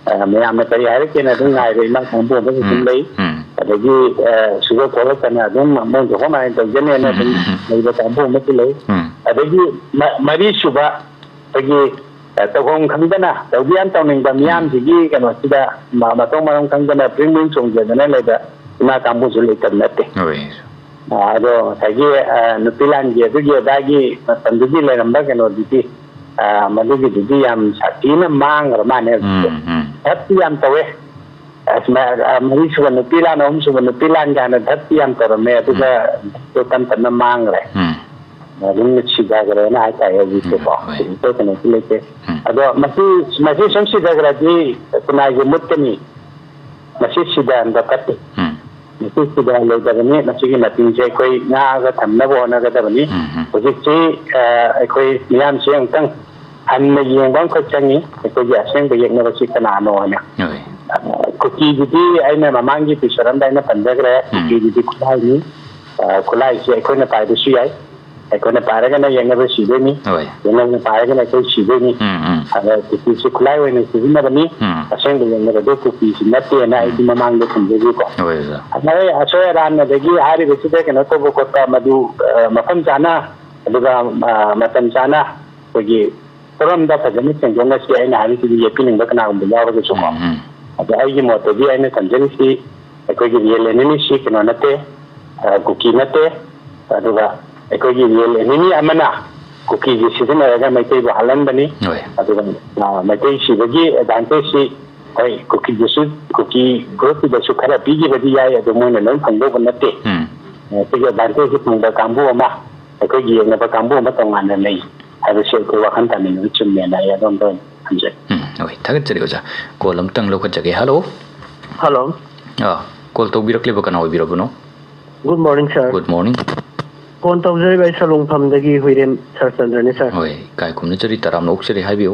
ꯑ, ꯃꯌꯥꯝꯅ ꯀꯔꯤ ꯍꯥꯏꯔꯛꯀꯦꯅ ꯑꯗꯨꯝ ꯉꯥꯏꯕ ꯏꯃꯥ ꯀꯥꯡꯕꯨ ꯑꯃꯁꯨ ꯑꯗꯨꯝ ꯎꯝ, ꯂꯩ꯫ ꯎꯝ꯫ ꯑꯗꯒꯤ, ꯑ, ꯁꯨꯕ ꯈꯣꯠꯂꯛꯇꯅ ꯑꯗꯨꯝ ꯃꯣꯏ ꯊꯣꯛꯄ ꯃꯥꯏꯅ ꯇꯧꯖꯅꯦꯅ ꯎꯝ, ꯑꯗꯨꯝ ꯎꯝ, ꯎꯝ꯫ ꯂꯩꯕ ꯀꯥꯡꯕꯨ ꯑꯃꯁꯨ ꯂꯩ꯫ ꯎꯝ꯫ ꯑꯗꯒꯤ ꯃ-, ꯃꯔꯤꯁꯨꯕ ꯑꯩꯈꯣꯏꯒꯤ, ꯑ, ꯇꯧꯐꯝ ꯈꯪꯗꯅ ꯇꯧꯕ ꯌꯥꯝ ꯇꯧꯅꯤꯡꯕ ꯎꯝ꯫ ꯃꯤꯌꯥꯝꯁꯤꯒꯤ ꯀꯩꯅꯣꯁꯤꯗ ꯃ-, ꯃꯊꯣꯡ ꯃꯔꯝ ꯈꯪꯗꯅ ꯕ꯭ꯔꯤꯡ ꯕ꯭ꯔꯤꯡ ꯆꯣꯡꯖꯗꯅ ꯂꯩꯕ ꯏꯃꯥ ꯀꯥꯡꯕꯨꯁꯨ ꯂꯩꯇꯕ ꯅꯠꯇꯦ꯫ ꯍꯣꯏ꯫ ꯑ, ꯑꯗꯣ ꯉꯁꯥꯏꯒꯤ, ꯑ, ꯅꯨꯄꯤ ꯂꯥꯟꯒꯤ ꯑꯗꯨꯒꯤ ꯑꯗꯥꯒꯤ ꯃꯇꯝꯗꯨꯒꯤ ꯂꯩꯔꯝꯕ ꯀꯩꯅꯣꯗꯨꯗꯤ, ꯑ, ꯃꯗꯨꯒꯤꯗꯨꯗꯤ ꯌꯥꯝ ꯁꯥꯊꯤꯅ ꯃꯥꯡꯈ꯭ꯔ ꯃꯥꯜꯂꯦ ꯍꯧꯖꯤꯛꯁꯦ꯫ ꯎꯝ, ꯎꯝ꯫ ꯊꯕꯛꯇꯤ ꯌꯥꯝ ꯇꯧꯋꯦ꯫ ꯑꯁ, ꯃ-, ꯑ, ꯃꯔꯤꯁꯨꯕ ꯅꯨꯄꯤ ꯂꯥꯟ, ꯑꯍꯨꯝꯁꯨꯕ ꯅꯨꯄꯤ ꯂꯥꯟ ꯀꯥꯏꯅ ꯙꯛꯇꯤ ꯌꯥꯝ ꯇꯧꯔꯝꯃꯦ, ꯑꯗꯨꯒ ꯎꯝ꯫ ꯙꯛꯇꯣ ꯇꯞ ꯇꯞꯅ ꯃꯥꯡꯈ꯭ꯔꯦ꯫ ꯎꯝ꯫ ꯑꯗꯨꯝ ꯁꯤꯊꯈ꯭ꯔꯦꯅ ꯍꯥꯏꯇꯥꯔꯦ ꯍꯧꯖꯤꯛꯁꯦꯀꯣ꯫ ꯎꯝ, ꯍꯣꯏ꯫ ꯍꯧꯖꯤꯛꯇ ꯀꯩꯅꯣꯁꯨ ꯂꯩꯇꯦ꯫ ꯎꯝ꯫ ꯑꯗꯣ ꯃꯁꯤ, ꯃꯁꯤ ꯁꯨꯝ ꯁꯤꯊꯈ꯭ꯔꯗꯤ ꯈꯨꯟꯅꯥꯏꯁꯦ ꯃꯨꯠꯀꯅꯤ꯫ ꯃꯁꯤ ꯁꯤꯊꯍꯟꯕ ꯐꯠꯇꯦ꯫ ꯎꯝ꯫ ꯃꯁꯤꯁꯤꯗ ꯂꯩꯇꯕꯅꯤ꯫ ꯃꯁꯤꯒꯤ ꯃꯇꯤꯡꯁꯦ ꯑꯩꯈꯣꯏ ꯉꯥꯛꯑꯒ ꯊꯝꯅꯕ ꯍꯣꯠꯅꯒꯗꯕꯅꯤ꯫ ꯎꯝ, ꯎꯝ꯫ ꯍꯧꯖꯤꯛꯁꯤ, ꯑ, ꯑꯩꯈꯣꯏ ꯃꯤꯌꯥꯝꯁꯦ ꯑꯃꯨꯛꯇꯪ ꯍꯟꯅ ꯌꯦꯡꯕ ꯑꯃꯈꯛ ꯆꯪꯉꯤ꯫ ꯑꯩꯈꯣꯏꯒꯤ ꯑꯁꯦꯡꯕ ꯌꯦꯛꯅꯕꯁꯤ ꯀꯅꯥꯅꯣ ꯍꯥꯏꯅ꯫ ꯍꯣꯏ꯫ ꯑ, ꯀꯨꯀꯤꯒꯤꯗꯤ ꯑꯩꯅ ꯃꯃꯥꯡꯒꯤ episode ꯑꯃꯗ ꯑꯩꯅ ꯄꯟꯖꯈ꯭ꯔꯦ꯫ ꯎꯝ꯫ ꯀꯨꯀꯤꯒꯤꯗꯤ ꯈꯨꯠꯂꯥꯏꯅꯤ꯫ ꯑ, ꯈꯨꯠꯂꯥꯏꯁꯦ ꯑꯩꯈꯣꯏꯅ ꯄꯥꯏꯕꯁꯨ ꯌꯥꯏ꯫ ꯑꯩꯈꯣꯏꯅ ꯄꯥꯏꯔꯒꯅ ꯌꯦꯛꯅꯕ ꯁꯤꯗꯣꯏꯅꯤ꯫ ꯍꯣꯏ꯫ ꯌꯦꯛꯅꯕꯅ ꯄꯥꯏꯔꯒꯅ ꯑꯩꯈꯣꯏ ꯁꯤꯗꯣꯏꯅꯤ꯫ ꯎꯝ, ꯎꯝ꯫ ꯑꯗ ꯀꯨꯀꯤꯁꯤ ꯈꯨꯠꯂꯥꯏ ꯑꯣꯏꯅ ꯁꯤꯖꯤꯟꯅꯕꯅꯤ꯫ ꯎꯝ꯫ ꯑꯁꯦꯡꯕ ꯌꯦꯛꯅꯕꯗꯣ ꯀꯨꯀꯤꯁꯤ ꯅꯠꯇꯦꯅ ꯑꯩꯗꯤ ꯎꯝ꯫ ꯃꯃꯥꯡꯗ ꯊꯝꯖꯈꯤꯀꯣ꯫ ꯍꯣꯏ, ꯑꯣꯖꯥ꯫ ꯑꯗ ꯑꯩ ꯑꯁꯣꯏ ꯑꯔꯥꯟ ꯑꯗꯒꯤ ꯍꯥꯏꯔꯤꯕꯁꯤꯗ ꯀꯩꯅꯣ ꯇꯧꯕ ꯈꯣꯠꯄ ꯃꯗꯨ, ꯑ, ꯃꯐꯝ ꯆꯥꯅ ꯑꯗꯨꯒ, ꯑ, ꯃꯇꯝ ꯆꯥꯅ ꯑꯩꯈꯣꯏꯒꯤ ꯐꯣꯔꯝꯗ ꯐꯖꯅ ꯁꯦꯡꯗꯣꯛꯅꯁꯤ꯫ ꯑꯩꯅ ꯍꯥꯏꯔꯤꯁꯤꯗꯤ ꯌꯦꯠꯄꯤꯅꯤꯡꯕ ꯀꯅꯥꯒꯨꯝꯕ ꯌꯥꯎꯔꯒꯁꯨꯀꯣ꯫ ꯎꯝ, ꯎꯝ꯫ ꯑꯗꯣ ꯑꯩꯒꯤ ꯃꯣꯠꯇꯗꯤ ꯑꯩꯅ ꯊꯝꯖꯔꯤꯁꯤ ꯑꯩꯈꯣꯏꯒꯤ real enemy ꯁꯤ ꯀꯩꯅꯣ ꯅꯠꯇꯦ, ꯑ, ꯀꯨꯀꯤ ꯅꯠꯇꯦ꯫ ꯑꯗꯨꯒ ꯑꯩꯈꯣꯏꯒꯤ real enemy ꯑꯃꯅ ꯀꯨꯀꯤꯁꯤ ꯁꯤꯖꯤꯟꯅꯔꯒ ꯃꯩꯇꯩꯕꯨ ꯍꯥꯠꯍꯟꯕꯅꯤ꯫ ꯍꯣꯏ꯫ ꯑꯗꯨꯒ, ꯑ, ꯃꯩꯇꯩ ꯁꯤꯕꯒꯤ advantage ꯁꯤ ꯍꯣꯏ, ꯀꯨꯀꯤꯗꯁꯨ, ꯀꯨꯀꯤ group ꯇꯨꯗꯁꯨ ꯈꯔ ꯄꯤꯈꯤꯕꯗꯤ ꯌꯥꯏ, ꯑꯗꯨ ꯃꯣꯏꯅ ꯂꯣꯏ ꯐꯪꯗꯧꯕ ꯅꯠꯇꯦ꯫ ꯎꯝ꯫ ꯑ, ꯁꯤꯒꯤ advantage ꯁꯤ ꯐꯪꯕ ꯀꯥꯡꯕꯨ ꯑꯃ, ꯑꯩꯈꯣꯏꯒꯤ ꯌꯦꯡꯅꯕ ꯀꯥꯡꯕꯨ ꯑꯃ ꯇꯣꯉꯥꯟꯅ ꯂꯩ ꯍꯥꯏꯕꯁꯤ ꯑꯩꯈꯣꯏ ꯋꯥꯈꯜ ꯇꯥꯃꯤꯟꯅꯕ ꯆꯨꯝꯃꯦꯅ ꯑꯩ ꯑꯗꯣꯝꯗ ꯑꯣꯏꯅ ꯊꯝꯖꯩ꯫ ꯎꯝ, ꯍꯣꯏ, ꯊꯥꯒꯠꯆꯔꯤ ꯑꯣꯖꯥ꯫ Call ꯑꯃꯇꯪ ꯂꯧꯈꯠꯆꯒꯦ꯫ Hello꯫ Hello꯫ ꯑꯥ, call ꯇꯧꯕꯤꯔꯛꯂꯤꯕ ꯀꯅꯥ ꯑꯣꯏꯕꯤꯔꯕꯅꯣ? Good morning, sir꯫ Good morning꯫ Phone ꯇꯧꯖꯔꯤꯕ ꯑꯩ ꯁꯂꯨꯡꯐꯝꯗꯒꯤ ꯍꯨꯏꯔꯦꯝ ꯁꯔꯆꯟꯗ꯭ꯔꯅꯤ, sir꯫ ꯍꯣꯏ, ꯏꯀꯥꯏ ꯈꯨꯝꯅꯖꯔꯤ, ꯇꯔꯥꯝꯅ ꯑꯣꯛꯆꯔꯤ, ꯍꯥꯏꯕꯤꯌꯨ꯫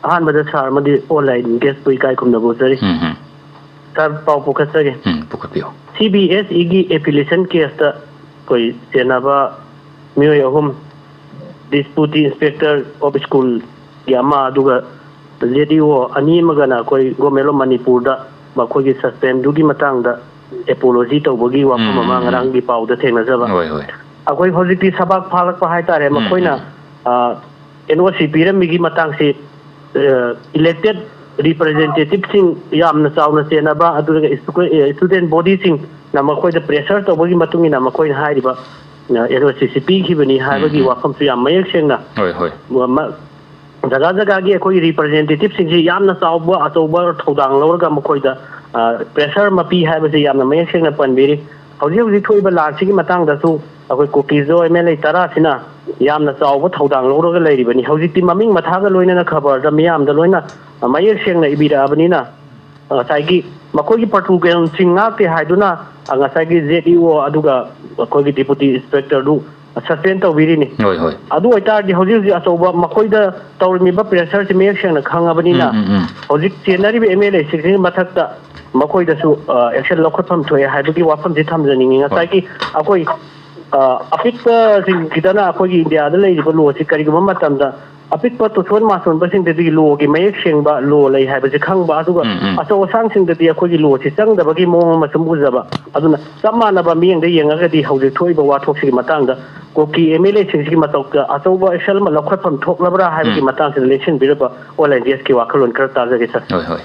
ꯑꯍꯥꯟꯕꯗ sir ꯑꯃꯗꯤ online guest ꯄꯨ ꯏꯀꯥꯏ ꯈꯨꯝꯅꯕ ꯎꯠꯆꯔꯤ꯫ ꯎꯝ, ꯎꯝ꯫ Sir, ꯄꯥꯎ ꯄꯨꯈꯠꯆꯒꯦ꯫ ꯎꯝ, ꯄꯨꯈꯠꯄꯤꯌꯨ꯫ CBSE ꯒꯤ affiliation case ꯇ ꯑꯩꯈꯣꯏ ꯆꯦꯟꯅꯕ ꯃꯤꯑꯣꯏ ꯑꯍꯨꯝ, Deputy Inspector of School ꯒꯤ ꯑꯃ, ꯑꯗꯨꯒ ZEO ꯑꯅꯤ ꯑꯃꯒꯅ ꯑꯩꯈꯣꯏ Government of ꯃꯅꯤꯄꯨꯔꯗ ꯃꯈꯣꯏꯒꯤ suspend ꯗꯨꯒꯤ ꯃꯇꯥꯡꯗ apology ꯇꯧꯕꯒꯤ ꯋꯥꯐꯝ ꯎꯝ, ꯑꯃ ꯎꯝ, ꯎꯝ꯫ ꯉꯔꯥꯡꯒꯤ ꯄꯥꯎꯗ ꯊꯦꯡꯅꯖꯕ꯫ ꯍꯣꯏ, ꯍꯣꯏ꯫ ꯑꯩꯈꯣꯏ ꯍꯧꯖꯤꯛꯇꯤ ꯁꯕꯥꯛ ꯐꯥꯂꯛꯄ ꯍꯥꯏꯇꯥꯔꯦ, ꯎꯝ, ꯃꯈꯣꯏꯅ, ꯎꯝ꯫ ꯑ, NOC ꯄꯤꯔꯝꯃꯤꯒꯤ ꯃꯇꯥꯡꯁꯤ, ꯑ, elected representative ꯁꯤꯡ ꯌꯥꯝꯅ ꯆꯥꯎꯅ ꯆꯦꯟꯅꯕ, ꯑꯗꯨꯒ ꯁ꯭ꯀꯨ-, ꯑ, student body ꯁꯤꯡꯅ ꯃꯈꯣꯏꯗ pressure ꯇꯧꯕꯒꯤ ꯃꯇꯨꯡ ꯏꯟꯅ ꯃꯈꯣꯏꯅ ꯍꯥꯏꯔꯤꯕ, ꯑ, NOC ꯁꯤ ꯄꯤꯈꯤꯕꯅꯤ ꯍꯥꯏꯕꯒꯤ ꯎꯝ, ꯎꯝ꯫ ꯋꯥꯐꯝꯁꯨ ꯌꯥꯝ ꯃꯌꯦꯛ ꯁꯦꯡꯅ ꯍꯣꯏ, ꯍꯣꯏ꯫ ꯃ-, ꯖꯒꯥ ꯖꯒꯥꯒꯤ ꯑꯩꯈꯣꯏꯒꯤ representative ꯁꯤꯡꯁꯤ ꯌꯥꯝꯅ ꯆꯥꯎꯕ, ꯑꯆꯧꯕ ꯊꯧꯗꯥꯡ ꯂꯧꯔꯒ ꯃꯈꯣꯏꯗ, ꯑ, pressure ꯑꯃ ꯄꯤ ꯍꯥꯏꯕꯁꯤ ꯌꯥꯝꯅ ꯃꯌꯦꯛ ꯁꯦꯡꯅ ꯄꯟꯕꯤꯔꯤ꯫ ꯍꯧꯖꯤꯛ ꯍꯧꯖꯤꯛ ꯊꯣꯛꯏꯕ ꯂꯥꯟꯁꯤꯒꯤ ꯃꯇꯥꯡꯗꯁꯨ ꯑꯩꯈꯣꯏ ꯀꯨꯀꯤꯖꯣ MLA ꯇꯔꯥꯁꯤꯅ ꯌꯥꯝꯅ ꯆꯥꯎꯕ ꯊꯧꯗꯥꯡ ꯂꯧꯔꯒ ꯂꯩꯔꯤꯕꯅꯤ꯫ ꯍꯧꯖꯤꯛꯇꯤ ꯃꯃꯤꯡ ꯃꯊꯥꯒ ꯂꯣꯏꯅꯅ ꯈꯕꯔꯗ ꯃꯤꯌꯥꯝꯗ ꯂꯣꯏꯅ ꯃꯌꯦꯛ ꯁꯦꯡꯅ ꯏꯕꯤꯔꯛꯑꯕꯅꯤꯅ, ꯉꯁꯥꯏꯒꯤ ꯃꯈꯣꯏꯒꯤ ꯄ꯭ꯔꯣꯇꯣꯀꯣꯜꯁꯤꯡ ꯉꯥꯛꯇꯦ ꯍꯥꯏꯗꯨꯅ, ꯑ, ꯉꯁꯥꯏꯒꯤ ꯖꯦꯠ ꯏ ꯑꯣ ꯑꯗꯨꯒ ꯑꯩꯈꯣꯏꯒꯤ ꯗꯤꯄꯨꯇꯤ ꯏꯟꯁꯄꯦꯛꯇꯔꯗꯨ ꯁꯁꯄꯦꯟ ꯇꯧꯕꯤꯔꯤꯅꯤ꯫ ꯍꯣꯏ, ꯍꯣꯏ꯫ ꯑꯗꯨ ꯑꯣꯏꯇꯥꯔꯗꯤ ꯍꯧꯖꯤꯛ ꯍꯧꯖꯤꯛ ꯑꯆꯧꯕ ꯃꯈꯣꯏꯗ ꯇꯧꯔꯝꯃꯤꯕ ꯄ꯭ꯔꯦꯁꯔꯁꯤ ꯃꯌꯦꯛ ꯁꯦꯡꯅ ꯈꯪꯉꯕꯅꯤꯅ, ꯎꯝ, ꯎꯝ, ꯎꯝ꯫ ꯍꯧꯖꯤꯛ ꯆꯦꯟꯅꯔꯤꯕ ꯑꯦꯝ ꯑꯦꯜ ꯑꯦꯁꯤꯡꯁꯤꯒꯤ ꯃꯊꯛꯇ ꯃꯈꯣꯏꯗꯁꯨ, ꯑ, ꯑꯦꯛꯁꯟ ꯂꯧꯈꯠꯐꯝ ꯊꯣꯛꯑꯦ ꯍꯥꯏꯕꯒꯤ ꯋꯥꯐꯝꯁꯤ ꯊꯝꯖꯅꯤꯡꯉꯤ꯫ ꯍꯣꯏ꯫ ꯉꯁꯥꯏꯒꯤ ꯑꯩꯈꯣꯏ, ꯑ, ꯑꯄꯤꯛꯄꯁꯤꯡꯁꯤꯗꯅ ꯑꯩꯈꯣꯏꯒꯤ ꯏꯟꯗꯤꯌꯥꯗ ꯂꯩꯔꯤꯕ ꯂꯣꯁꯤ ꯀꯔꯤꯒꯨꯝꯕ ꯃꯇꯝꯗ ꯑꯄꯤꯛꯄ ꯇꯨꯁꯣꯟ ꯃꯥꯁꯣꯟꯕꯁꯤꯡꯗꯗꯤ ꯂꯣꯒꯤ ꯃꯌꯦꯛ ꯁꯦꯡꯕ ꯂꯣ ꯂꯩ ꯍꯥꯏꯕꯁꯤ ꯈꯪꯕ, ꯑꯗꯨꯒ ꯎꯝ, ꯎꯝ꯫ ꯑꯆꯧ ꯑꯁꯥꯡꯁꯤꯡꯗꯗꯤ ꯑꯩꯈꯣꯏꯒꯤ ꯂꯣꯁꯤ ꯆꯪꯗꯕꯒꯤ ꯃꯑꯣꯡ ꯑꯃ ꯁꯨꯝ ꯎꯖꯕ꯫ ꯑꯗꯨꯅ ꯆꯞ ꯃꯥꯟꯅꯕ ꯃꯤꯠꯌꯦꯡꯗ ꯌꯦꯡꯉꯒꯗꯤ ꯍꯧꯖꯤꯛ ꯊꯣꯛꯏꯕ ꯋꯥꯊꯣꯛꯁꯤꯒꯤ ꯃꯇꯥꯡꯗ ꯀꯨꯀꯤ ꯑꯦꯝ ꯑꯦꯜ ꯑꯦꯁꯤꯡꯁꯤꯒꯤ ꯃꯊꯛꯇ ꯑꯆꯧꯕ ꯑꯦꯛꯁꯟ ꯑꯃ ꯂꯧꯈꯠꯐꯝ ꯊꯣꯛꯂꯕ꯭ꯔꯥ ꯍꯥꯏꯕꯒꯤ ꯎꯝ꯫ ꯃꯇꯥꯡꯁꯤꯗ ꯂꯦꯡꯁꯤꯟꯕꯤꯔꯕ ꯑꯣꯜ ꯏꯟꯗꯤꯌꯥꯁꯀꯤ ꯋꯥꯈꯜꯂꯣꯟ ꯈꯔ ꯇꯥꯖꯒꯦ, ꯁꯥꯔ꯫ ꯍꯣꯏ, ꯍꯣꯏ꯫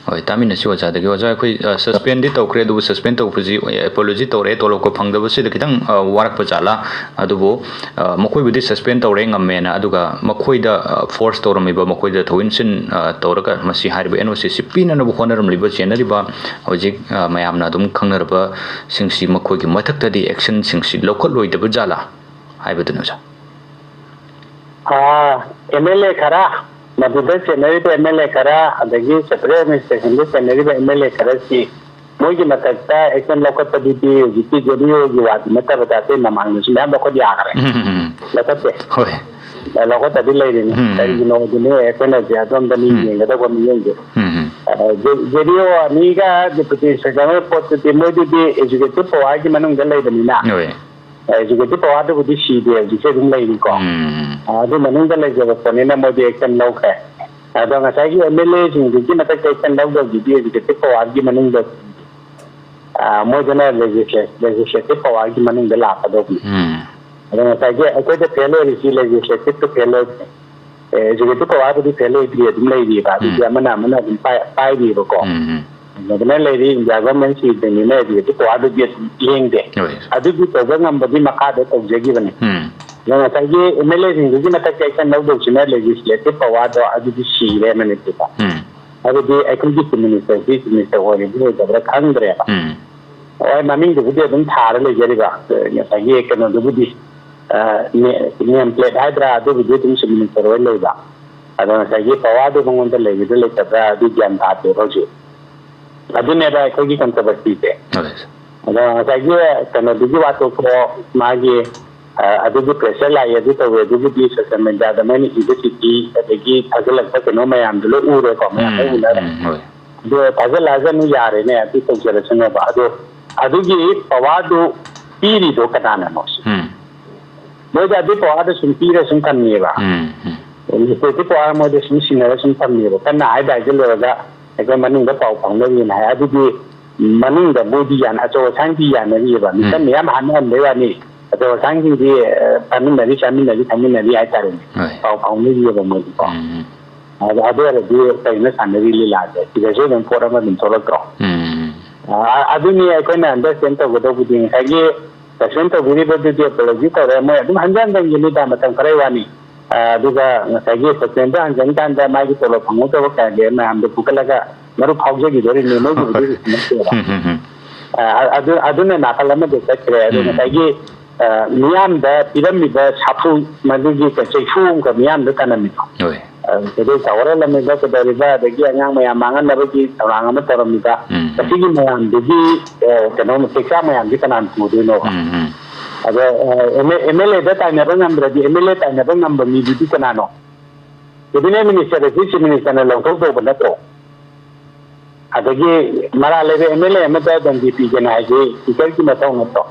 ꯍꯣꯏ, ꯇꯥꯃꯤꯟꯅꯁꯤ ꯑꯣꯖꯥꯗꯒꯤ꯫ ꯑꯣꯖꯥ, ꯑꯩꯈꯣꯏ, ꯑ, ꯁꯁꯄꯦꯟꯗꯤ ꯇꯧꯈ꯭ꯔꯦ, ꯑꯗꯨꯕꯨ ꯁꯁꯄꯦꯟ ꯇꯧꯕꯁꯤ ꯑꯦꯄꯣꯂꯣꯖꯤ ꯇꯧꯔꯛꯑꯦ, ꯇꯣꯂꯣꯞꯀ ꯐꯪꯗꯕꯁꯤꯗ ꯈꯤꯇꯪ, ꯑ, ꯋꯥꯔꯛꯄ ꯖꯥꯠꯂꯥ? ꯑꯗꯨꯕꯨ, ꯑ, ꯃꯈꯣꯏꯕꯨꯗꯤ ꯁꯁꯄꯦꯟ ꯇꯧꯔꯦ, ꯉꯝꯃꯦꯅ, ꯑꯗꯨꯒ ꯃꯈꯣꯏꯗ, ꯑ, ꯐꯣꯔꯁ ꯇꯧꯔꯝꯃꯤꯕ, ꯃꯈꯣꯏꯗ ꯊꯧꯏꯟꯁꯤꯟ, ꯑ, ꯇꯧꯔꯒ ꯃꯁꯤ ꯍꯥꯏꯔꯤꯕ ꯑꯦꯟ ꯑꯣ ꯁꯤ ꯁꯤ ꯄꯤꯅꯅꯕ ꯍꯣꯠꯅꯔꯝꯂꯤꯕ, ꯆꯦꯟꯅꯔꯤꯕ ꯍꯧꯖꯤꯛ, ꯑ, ꯃꯌꯥꯝꯅ ꯑꯗꯨꯝ ꯈꯪꯅꯔꯕꯁꯤꯡꯁꯤ ꯃꯈꯣꯏꯒꯤ ꯃꯊꯛꯇꯗꯤ ꯑꯦꯛꯁꯟꯁꯤꯡꯁꯤ ꯂꯧꯈꯠꯂꯣꯏꯗꯕ ꯖꯥꯠꯂꯥ ꯍꯥꯏꯕꯗꯨꯅꯤ, ꯑꯣꯖꯥ꯫ ꯑꯦꯝ ꯑꯦꯜ ꯑꯦ ꯈꯔ, ꯃꯗꯨꯗ ꯆꯦꯟꯅꯔꯤꯕ ꯑꯦꯝ ꯑꯦꯜ ꯑꯦ ꯈꯔ, ꯑꯗꯒꯤ ꯁꯦꯟꯇ꯭ꯔꯦꯜ ꯑꯦꯗꯃꯤꯅꯤꯁꯇ꯭ꯔꯦꯁꯟꯗ ꯆꯦꯟꯅꯔꯤꯕ ꯑꯦꯝ ꯑꯦꯜ ꯑꯦ ꯈꯔꯁꯤ ꯃꯣꯏꯒꯤ ꯃꯊꯛꯇ ꯑꯦꯛꯁꯟ ꯂꯧꯈꯠꯄꯗꯨꯗꯤ ꯍꯧꯖꯤꯛꯀꯤ ꯖꯦ ꯗꯤ ꯑꯣꯒꯤ ꯋꯥꯗꯤ ꯅꯠꯇꯕꯗ ꯑꯇꯩ ꯃꯃꯥꯡꯗꯁꯨ ꯃꯌꯥꯝ ꯂꯧꯈꯠ ꯌꯥꯈ꯭ꯔꯦ꯫ ꯎꯝ, ꯎꯝ, ꯎꯝ꯫ ꯂꯧꯈꯠꯇꯦ꯫ ꯍꯣꯏ꯫ ꯂꯧꯈꯠꯇꯕꯤ ꯂꯩꯔꯤꯅꯤ꯫ ꯎꯝ, ꯎꯝ꯫ ꯀꯔꯤꯒꯤꯅꯣ ꯑꯗꯨꯅꯤ ꯑꯩꯈꯣꯏꯅ ꯍꯧꯖꯤꯛ ꯑꯗꯣꯝꯗꯅꯤ ꯎꯝ꯫ ꯌꯦꯡꯒꯗꯧꯕ ꯃꯤꯠꯌꯦꯡꯁꯦ꯫ ꯎꯝ, ꯎꯝ꯫ ꯑ, ꯖꯦ-, ꯖꯦ ꯗꯤ ꯑꯣ ꯑꯅꯤꯒ ꯗꯤꯄꯨꯇꯤ ꯏꯟꯁꯄꯦꯛꯇꯔ ꯄꯣꯠꯇꯨꯗꯤ ꯃꯣꯏꯗꯨꯗꯤ ꯑꯦꯛꯖꯤꯀ꯭ꯌꯨꯇꯤꯚ ꯄꯋꯥꯔꯒꯤ ꯃꯅꯨꯡꯗ ꯂꯩꯕꯅꯤꯅ꯫ ꯍꯣꯏ꯫ ꯑꯦꯛꯖꯤꯀ꯭ꯌꯨꯇꯤꯚ ꯄꯋꯥꯔꯗꯨꯕꯨꯗꯤ ꯁꯤꯗꯦ, ꯍꯧꯖꯤꯛꯁꯨ ꯑꯗꯨꯝ ꯂꯩꯔꯤꯀꯣ꯫ ꯎꯝ꯫ ꯑ, ꯑꯗꯨ ꯃꯅꯨꯡꯗ ꯂꯩꯖꯕ ꯄꯣꯠꯅꯤꯅ ꯃꯣꯏꯗꯤ ꯑꯦꯛꯁꯟ ꯂꯧꯈ꯭ꯔꯦ꯫ ꯑꯗꯣ ꯉꯁꯥꯏꯒꯤ ꯑꯦꯝ ꯑꯦꯜ ꯑꯦꯁꯤꯡꯗꯨꯒꯤ ꯃꯊꯛꯇ ꯑꯦꯛꯁꯟ ꯂꯧꯗꯧꯁꯤꯗꯤ ꯑꯦꯛꯖꯤꯀ꯭ꯌꯨꯇꯤꯚ ꯄꯋꯥꯔꯒꯤ ꯃꯅꯨꯡꯗ, ꯑ, ꯃꯣꯏꯗꯅ ꯂꯦꯖꯤꯁꯂꯦ-, ꯂꯦꯖꯤꯁꯂꯦꯇꯤꯚ ꯄꯋꯥꯔꯒꯤ ꯃꯅꯨꯡꯗ ꯂꯥꯛꯀꯗꯧꯕꯅꯤ꯫ ꯎꯝ꯫ ꯑꯗꯣ ꯉꯁꯥꯏꯒꯤ ꯑꯩꯈꯣꯏꯗ ꯐꯦꯜ ꯑꯣꯏꯔꯤꯁꯤ ꯂꯦꯖꯤꯁꯂꯦꯇꯤꯚꯇ ꯐꯦꯜ ꯑꯣꯏꯗ꯭ꯔꯦ꯫ ꯑꯦ, ꯑꯦꯛꯖꯤꯀ꯭ꯌꯨꯇꯤꯚ ꯄꯋꯥꯔꯕꯨꯗꯤ ꯐꯦꯜ ꯑꯣꯏꯗ꯭ꯔꯤ, ꯑꯗꯨꯝ ꯂꯩꯔꯤꯕ꯫ ꯑꯗꯨꯗꯤ ꯎꯝ꯫ ꯑꯃꯅ ꯑꯃꯅ ꯑꯗꯨꯝ ꯄꯥꯏ-, ꯄꯥꯏꯔꯤꯕꯀꯣ꯫ ꯎꯝ, ꯎꯝ꯫ ꯑꯗꯨꯃꯥꯏꯅ ꯂꯩꯔꯤ, ꯏꯟꯗꯤꯌꯥ ꯒꯚꯔꯟꯃꯦꯟ ꯁꯤꯗꯅꯤꯅ ꯑꯦꯛꯖꯤꯀ꯭ꯌꯨꯇꯤꯚ ꯄꯋꯥꯔꯗꯨꯗꯤ ꯑꯗꯨꯝ ꯂꯦꯡꯗꯦ꯫ ꯍꯣꯏ꯫ ꯑꯗꯨꯒꯤ ꯇꯧꯕ ꯉꯝꯕꯒꯤ ꯃꯈꯥꯗ ꯇꯧꯖꯈꯤꯕꯅꯤ꯫ ꯎꯝ꯫ ꯑꯗꯣ ꯉꯁꯥꯏꯒꯤ ꯑꯦꯝ ꯑꯦꯜ ꯑꯦꯁꯤꯡꯗꯨꯒꯤ ꯃꯊꯛꯇ ꯑꯦꯛꯁꯟ ꯂꯧꯗꯧꯁꯤꯅ ꯂꯦꯖꯤꯁꯂꯦꯇꯤꯚ ꯄꯋꯥꯔꯗꯣ ꯑꯗꯨꯗꯤ ꯁꯤꯔꯦ ꯃꯅꯤꯄꯨꯔꯗ꯫ ꯎꯝ꯫ ꯍꯥꯏꯕꯗꯤ ꯑꯩꯈꯣꯏꯒꯤ ꯆꯤꯐ ꯃꯤꯅꯤꯁꯇꯔ, ꯆꯤꯐ ꯃꯤꯅꯤꯁꯇꯔ ꯑꯣꯏꯔꯤꯕ ꯑꯣꯏꯗꯕ꯭ꯔꯥ ꯈꯪꯗ꯭ꯔꯦꯕ꯫ ꯎꯝ꯫ ꯍꯣꯏ, ꯃꯃꯤꯡꯗꯨꯕꯨꯗꯤ ꯑꯗꯨꯝ ꯊꯥꯔ ꯂꯩꯖꯔꯤꯕ, ꯉꯁꯥꯏꯒꯤ ꯀꯩꯅꯣꯗꯨꯕꯨꯗꯤ, ꯑ, ꯅꯦ-, ꯅꯦꯝ ꯄ꯭ꯂꯦꯠ ꯍꯥꯏꯗ꯭ꯔꯥ, ꯑꯗꯨꯕꯨꯗꯤ ꯑꯗꯨꯝ ꯆꯤꯐ ꯃꯤꯅꯤꯁꯇꯔ ꯑꯣꯏ ꯂꯩꯕ꯫ ꯑꯗꯣ ꯉꯁꯥꯏꯒꯤ ꯄꯋꯥꯔꯗꯨ ꯃꯉꯣꯟꯗ ꯂꯩꯒꯗ꯭ꯔꯥ ꯂꯩꯇꯕ꯭ꯔꯥ ꯑꯗꯨ ꯒ꯭ꯌꯥꯟ ꯇꯥꯗꯦꯕ ꯍꯧꯖꯤꯛ꯫ ꯑꯗꯨꯅꯦꯕ ꯑꯩꯈꯣꯏꯒꯤ ꯀꯟꯇ꯭ꯔꯣꯚꯔꯁꯤꯁꯦ꯫ ꯍꯣꯏ꯫ ꯑꯗꯣ ꯉꯁꯥꯏꯒꯤ ꯀꯩꯅꯣꯗꯨꯒꯤ ꯋꯥ ꯇꯣꯛꯊꯣꯛꯑꯣ, ꯃꯥꯒꯤ ꯑ, ꯑꯗꯨꯒꯤ pressure ꯂꯥꯛꯑꯦ, ꯑꯗꯨ ꯇꯧꯋꯦ, ꯑꯗꯨꯕꯨꯗꯤ social media ꯗ ꯃꯣꯏꯅ ꯏꯕ ꯆꯤꯊꯤ ꯑꯗꯒꯤ ꯊꯥꯖꯤꯜꯂꯛꯄ ꯀꯩꯅꯣ ꯃꯌꯥꯝꯗꯨ ꯂꯣꯏ ꯎꯔꯦꯀꯣ, ꯃꯌꯥꯝ ꯂꯣꯏ ꯎꯅꯔꯦ꯫ ꯎꯝ, ꯍꯣꯏ꯫ ꯑꯗꯣ ꯊꯥꯖꯤꯜꯂꯛꯑꯒꯅꯨ, ꯌꯥꯔꯦꯅꯦ, ꯑꯗꯨ ꯇꯧꯖꯔꯁꯅꯣꯕ꯫ ꯑꯗꯣ ꯑꯗꯨꯒꯤ power ꯗꯨ ꯄꯤꯔꯤꯗꯣ ꯀꯅꯥꯅꯅꯣ? ꯎꯝ꯫ ꯃꯣꯏꯗ ꯑꯗꯨ power ꯗꯨ ꯁꯨꯝ ꯄꯤꯔ ꯁꯨꯝ ꯊꯝꯃꯦꯕ꯫ ꯎꯝ, ꯎꯝ꯫ Legislative power ꯃꯣꯏꯗ ꯁꯨꯝ ꯁꯤꯟꯅꯔ ꯁꯨꯝ ꯊꯝꯃꯦꯕ꯫ ꯀꯟꯅ ꯍꯥꯏꯕ ꯍꯥꯏꯖꯤꯜꯂꯨꯔꯒ ꯑꯩꯈꯣꯏ ꯃꯅꯨꯡꯗ ꯄꯥꯎ ꯐꯥꯎꯅꯔꯤꯅ ꯍꯥꯏ꯫ ꯑꯗꯨꯗꯤ ꯃꯅꯨꯡꯗ ꯃꯣꯏꯗꯤ ꯌꯥꯟ-, ꯑꯆꯧ ꯑꯁꯥꯡꯗꯤ ꯌꯥꯅꯔꯤꯑꯕ꯫ ꯃꯤꯆꯝ ꯎꯝ꯫ ꯃꯌꯥꯝ ꯍꯥꯠꯅꯍꯟꯕꯩ ꯋꯥꯅꯤ꯫ ꯑꯆꯧ ꯑꯁꯥꯡꯁꯤꯡꯗꯤ, ꯑ, ꯐꯝꯃꯤꯟꯅꯔꯤ, ꯆꯥꯃꯤꯟꯅꯔꯤ, ꯊꯛꯃꯤꯟꯅꯔꯤ ꯍꯥꯏꯇꯥꯔꯦꯅꯦ꯫ ꯍꯣꯏ꯫ ꯄꯥꯎ ꯐꯥꯎꯅꯔꯤꯑꯕ ꯃꯣꯏꯗꯤꯀꯣ꯫ ꯎꯝ, ꯎꯝ꯫ ꯑꯗ-, ꯑꯗꯨ ꯑꯣꯏꯔꯗꯤ ꯀꯩꯅꯣ ꯁꯥꯟꯅꯔꯤ ꯂꯤꯂꯥꯁꯦ? ꯁꯤꯗꯁꯨ ꯑꯗꯨꯝ ꯄꯣꯠ ꯑꯃ ꯑꯗꯨꯝ ꯊꯣꯛꯂꯛꯇ꯭ꯔꯣ? ꯎꯝ꯫ ꯑ, ꯑꯗꯨꯅꯤ ꯑꯩꯈꯣꯏꯅ understand ꯇꯧꯒꯗꯧꯕꯗꯤ꯫ ꯉꯁꯥꯏꯒꯤ suspend ꯇꯧꯕꯤꯔꯤꯕꯗꯨꯗꯤ apology ꯇꯧꯔꯦ, ꯃꯣꯏ ꯑꯗꯨꯝ ꯍꯟꯖꯟ ꯍꯟꯖꯟꯈꯤꯅꯤꯗ, ꯃꯇꯝ ꯈꯔꯒꯤ ꯋꯥꯅꯤ꯫ ꯑ, ꯑꯗꯨꯒ ꯉꯁꯥꯏꯒꯤ suspend ꯗ ꯍꯟꯖꯟ ꯀꯥꯟꯗ ꯃꯥꯒꯤ ꯇꯣꯂꯣꯞ ꯐꯪꯍꯧꯗꯕ ꯀꯌꯥꯒꯤ ꯃꯌꯥꯝꯗꯣ ꯐꯨꯒꯠꯂꯒ ꯃꯔꯨꯞ ꯐꯥꯎꯖꯈꯤꯗꯣꯔꯤꯅꯤ, ꯃꯣꯏꯒꯤꯕꯨꯗꯤ ꯀꯩꯁꯨ ꯅꯠꯇꯦꯕ꯫ ꯎꯝ, ꯎꯝ, ꯎꯝ꯫ ꯑ, ꯑ-, ꯑꯗꯨ, ꯑꯗꯨꯅ ꯅꯥꯀꯜ ꯑꯃꯗ ꯆꯠꯈ꯭ꯔꯦ꯫ ꯑꯗꯣ ꯎꯝ꯫ ꯉꯁꯥꯏꯒꯤ, ꯑ, ꯃꯤꯌꯥꯝꯗ ꯄꯤꯔꯝꯃꯤꯕ ꯁꯥꯐꯨ, ꯃꯗꯨꯒꯤ ꯆꯩꯁꯨ ꯑꯃꯈꯛ ꯃꯤꯌꯥꯝꯗ ꯀꯟꯅꯝꯃꯤꯗꯣ꯫ ꯍꯣꯏ꯫ ꯑ, ꯁꯤꯗꯩ ꯆꯥꯎꯈꯠꯍꯜꯂꯝꯃꯤꯕ, ꯀꯩꯗꯧꯔꯤꯕ, ꯑꯗꯒꯤ ꯑꯉꯥꯡ ꯃꯌꯥꯝ ꯃꯥꯡꯍꯟꯅꯕꯒꯤ ꯊꯧꯔꯥꯡ ꯑꯃ ꯇꯧꯔꯝꯃꯤꯕ, ꯎꯝ꯫ ꯃꯁꯤꯒꯤ ꯃꯌꯥꯝꯗꯨꯒꯤ, ꯑ, ꯀꯩꯅꯣ, ꯆꯩꯆꯥꯛ ꯃꯌꯥꯝꯗꯤ ꯀꯅꯥꯅ ꯄꯨꯗꯣꯏꯅꯣꯕ? ꯎꯝ, ꯎꯝ꯫ ꯑꯗꯣ, ꯑ, ꯑꯦꯝ ꯑꯦꯜ ꯑꯦꯗ ꯇꯥꯏꯅꯕ ꯉꯝꯗ꯭ꯔꯗꯤ ꯑꯦꯝ ꯑꯦꯜ ꯑꯦ ꯇꯥꯏꯅꯕ ꯉꯝꯕ ꯃꯤꯗꯨꯗꯤ ꯀꯅꯥꯅꯣ? cabinet minister ꯗ ꯆꯤꯐ ꯃꯤꯅꯤꯁꯇꯔꯅ ꯂꯧꯊꯣꯛꯇꯧꯕ ꯅꯠꯇ꯭ꯔꯣ? ꯑꯗꯒꯤ ꯃꯔꯥꯜ ꯂꯩꯕ ꯑꯦꯝ ꯑꯦꯜ ꯑꯦ ꯑꯃꯗ ꯗꯟꯗꯤ ꯄꯤꯒꯦꯅ ꯍꯥꯏꯁꯤ ꯁ꯭ꯄꯤꯀꯔꯒꯤ ꯃꯊꯧ ꯅꯠꯇ꯭ꯔꯣ?